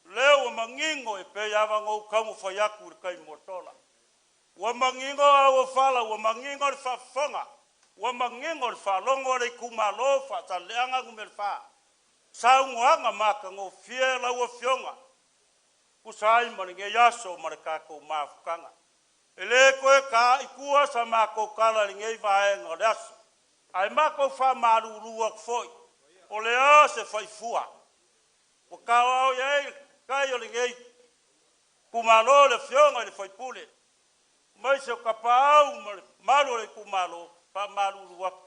Speaker 3: lea ua manino e pei lava ona ou taumafai atu i le taimi ua sola. Ua manino auofala, ua manino le faafofoga, ua manino le faalogo a le itumalo o Faasaleleaga Nu.4, saunoaga matagofie lau Afioga, tusa ai ma lenei aso ma le tatou mafutaga. E le toe ta i tua sa matou tala i lenei vaega o le aso, ae matou faamalulu atu foi, o le a se faifua ua taoao i ai le tai o lenei itumalo, le Afioga i le sui usufono, aemaise o tapaau ma le mamalu o le itumalo, faamalulu atu.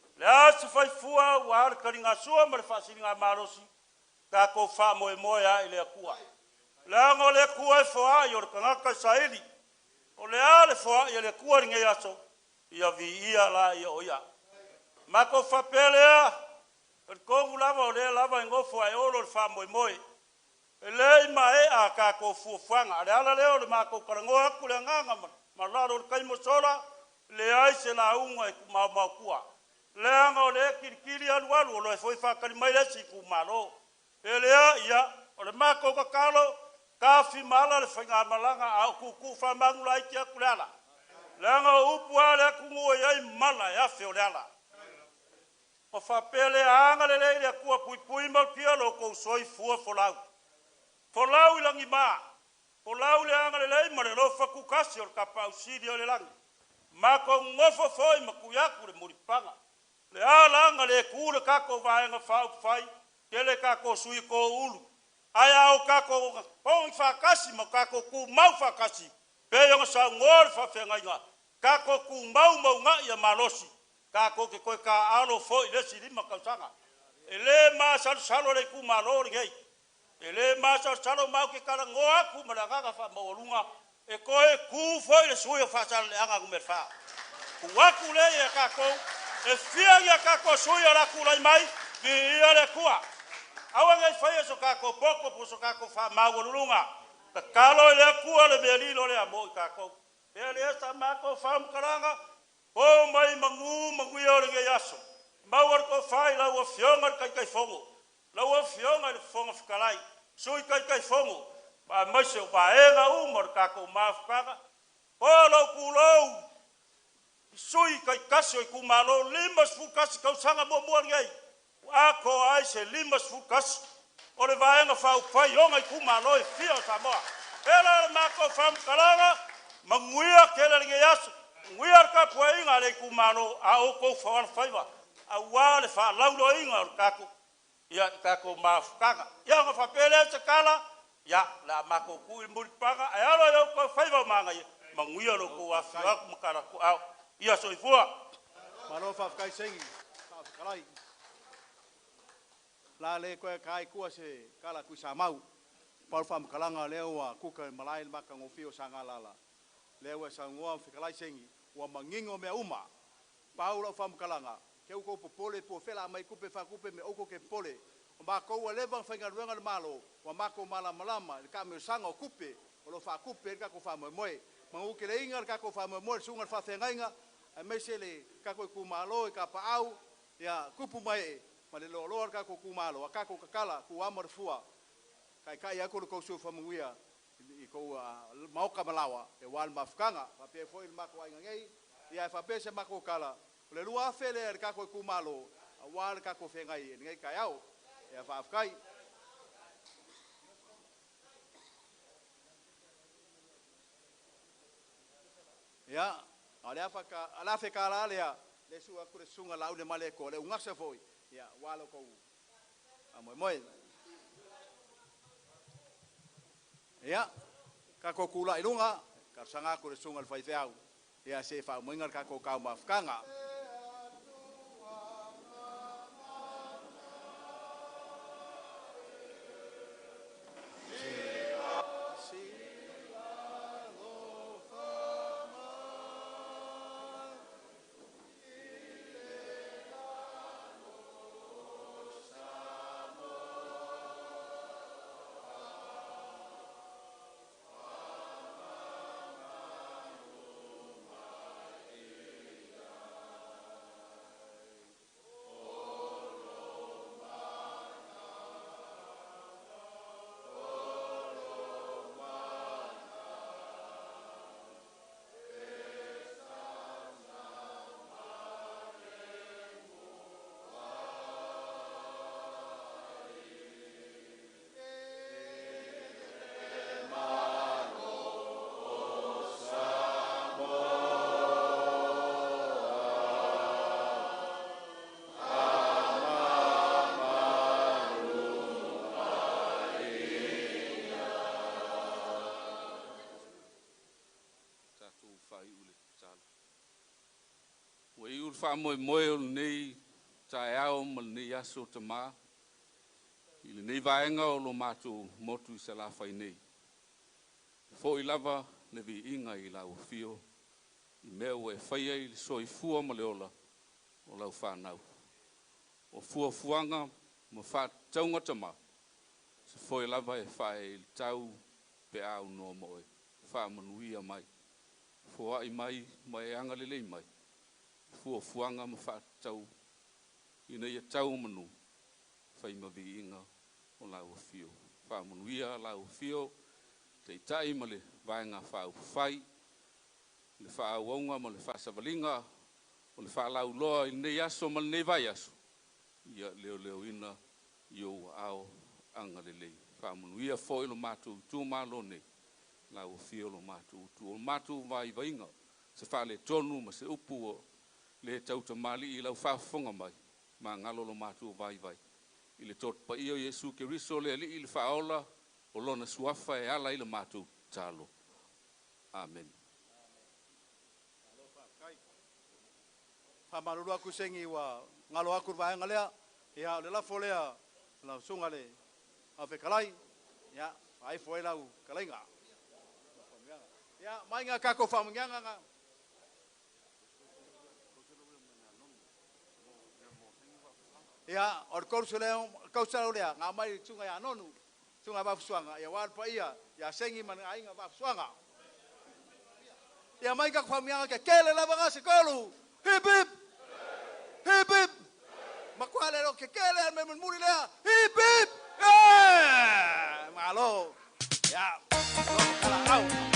Speaker 3: O le a se faifua ua le taligasua ma le faasiligamalosi, tatou faamoemoe lava i le Atua. Leaga o le Atua e foai, o le tagata e saili. O le a le foai a le Atua i lenei aso, ia viia laia o Ia. Matou faapea lea, talitonu lava o lea lava e nofo ae olo le faamoemoe. E le i maea a tatou fuafuaga, a le ala lea o le matou talanoa atu le agaga ma lalo o le taimi ua sola, leai se lauga e maomaotua. Leaga o lea e tilitili alualu, o lo o foi faatali mai le isi itumalo. E lea, ia, o le matou tatalo, tafimaala le faigamalaga a o tuutuu faamanu laiti atu le ala. Leaga o upu lava a le atunuu e i ai mala e afe o le ala. Ona faapea lea, agalelei le Atua puipui malutia lo outou soifua folau. Folau i lagima, folau le agalelei ma le alofa tutasi o le Tapaau Sili o le lagi. Matou nonofo foi ma tui atu le mulipapaga. Le alaga le tu le tatou Vaega Faaupufai, tele tatou sui toulu. Ae a o tatou togi faatasi ma tatou tumau faatasi, pei ona saunoa le faafeagaiga, tatou tumau ma uunai ia malosi, tatou te toe taaalo foi i le isi 5 tausaga. E le masalosalo le itumalo lenei. E le masalosalo ma ou te talanoa atu ma le agaga faamaualuga, e toe tu foi le sui o Faasaleleaga Nu.4. Tuu atu lea ia tatou, e fia ni a tatou sui o le a tulai mai, viia le Atua. Aua ne i faia so tatou poto po o so tatou faamaualuluga. Tatalo i le Atua le mea lilo lea mo i tatou. Lea lea sa matou faamatalaga, po mai manu manuia o lenei aso. Maua le tofa i lau Afioga i le Taitaifono, lau Afioga i le Fofoga Fetalai, Sui Taitaifono, aemaise o vaega uma o le tatou mafutaga. Po lou pulou i sui taitasi o itumalo, 51 tausaga muamua lenei, ua atoa ai se 51 o le Vaega Faaupufai i ona itumalo e fia o Samoa. E la le matou faamatalaga, manuia tele lenei aso, manuia le tapuaiga a le itumalo a outou faiva, aua le faalauiloaina o le tatou ia i tatou mafutaga. Ia ona faapea lea se tala, ia o le a matou tuu i le mulipapaga, ae alo i outou faiva o manaia, manuia lo outou afifio atu ma talatuaao. Ia soifua.
Speaker 2: Malo faafetai Segi faafetalai. La le koe kai kua se kala kui sa mau. Pau faamatalaga lea ua kuka e malae le matagofie o Sagalala. Lea ua saunoa fetalai Segi, ua manino mea uma. Pau lau faamatalaga, ke ukou popole po fela mai kupe faakupe me oukou ke popole. O makou ua leva ona faigaluega le Malo, ua makou malamalama i le taamilosaga o kupe o lo o faakupe ai le tatou faamoemoe. Manuteleiga le tatou faamoemoe, le susuga i le faafeagaiga, aemaise le tatou itumalo i Kapaau, ia tupu ma ee, ma le loaloa o le tatou itumalo, a tatou tatala tuama le fua, taitai atu le tou soifua manuia i tou maota ma laoa, e aua le mafutaga. Faapea foi le matou aiga nei, ia e faapea se matou tala, o le 2,000 lea i le tatou itumalo, aua le tatou feagai i lenei taeao. Ia faafetai. Ia, a o le afe tala lea, le su'u atu le susuga Laauli Malietoa, le ugasa foi, ia aua lo tou faamoemoe. Ia, tatou tulai i luga, talosaga atu i le susuga i le faifeau, ia se i faaumaina le tatou taumafataga.
Speaker 1: Tatou faaiu le tatalo. Ua iu le faamoemoe o lenei taeao ma lenei aso Tamā i lenei vaega o lo matou motu i Salafai nei. E foi lava le viiga i lau afio i mea ua e faia i le soifua ma le ola o lau fanau. O fuafuaga ma faatatauga Tamā, se foe lava e faaee i le tau pe a aunoa ma oe. Faamanuia mai, foai mai ma e agalelei mai i fuafuaga ma faatatau ina ia tau o manu, fai ma viiga o lau afio. Faamanuia lau afio, Taitai ma le Vaega Faaupufai, le faaauauga ma le faasavaliga o le faalauiloa i lenei aso ma lenei vaiaso, ia leoleoina i ou aao agalelei. Faamanuia foi lo matou itumalo nei, lau afio lo matou itu. O matou vaivaiga, se faaletonu ma se upu ua le tautamalii i lau faafofoga mai, magalo lo matou vaivai. I le Toto Paia o Iesu Keriso le Alii le Faaola, o Lona Suafa e ala i le matou tatalo. Amen.
Speaker 2: Faamalulu atu segi ua galo atu le vaega lea. Ia, o le lafo lea lau susuga i le Faafetalai, ia, faaifo ai lau fetalaiga. Ia, mai ngā tatou faamanuiaga na. Ia, o le 300 lea, na aumai i le susuga ia Nonu, susuga ia Vaafusuaga, ia aua le paia ia Segi ma le aiga Vaafusuaga. Ia mai tatou faamanuiaga tetele lava na se tolu. Hip hip! Hip hip! Matua le lo tetele al me mulimuli lea. Hip hip! Yeah! Malo! Ia, kala au.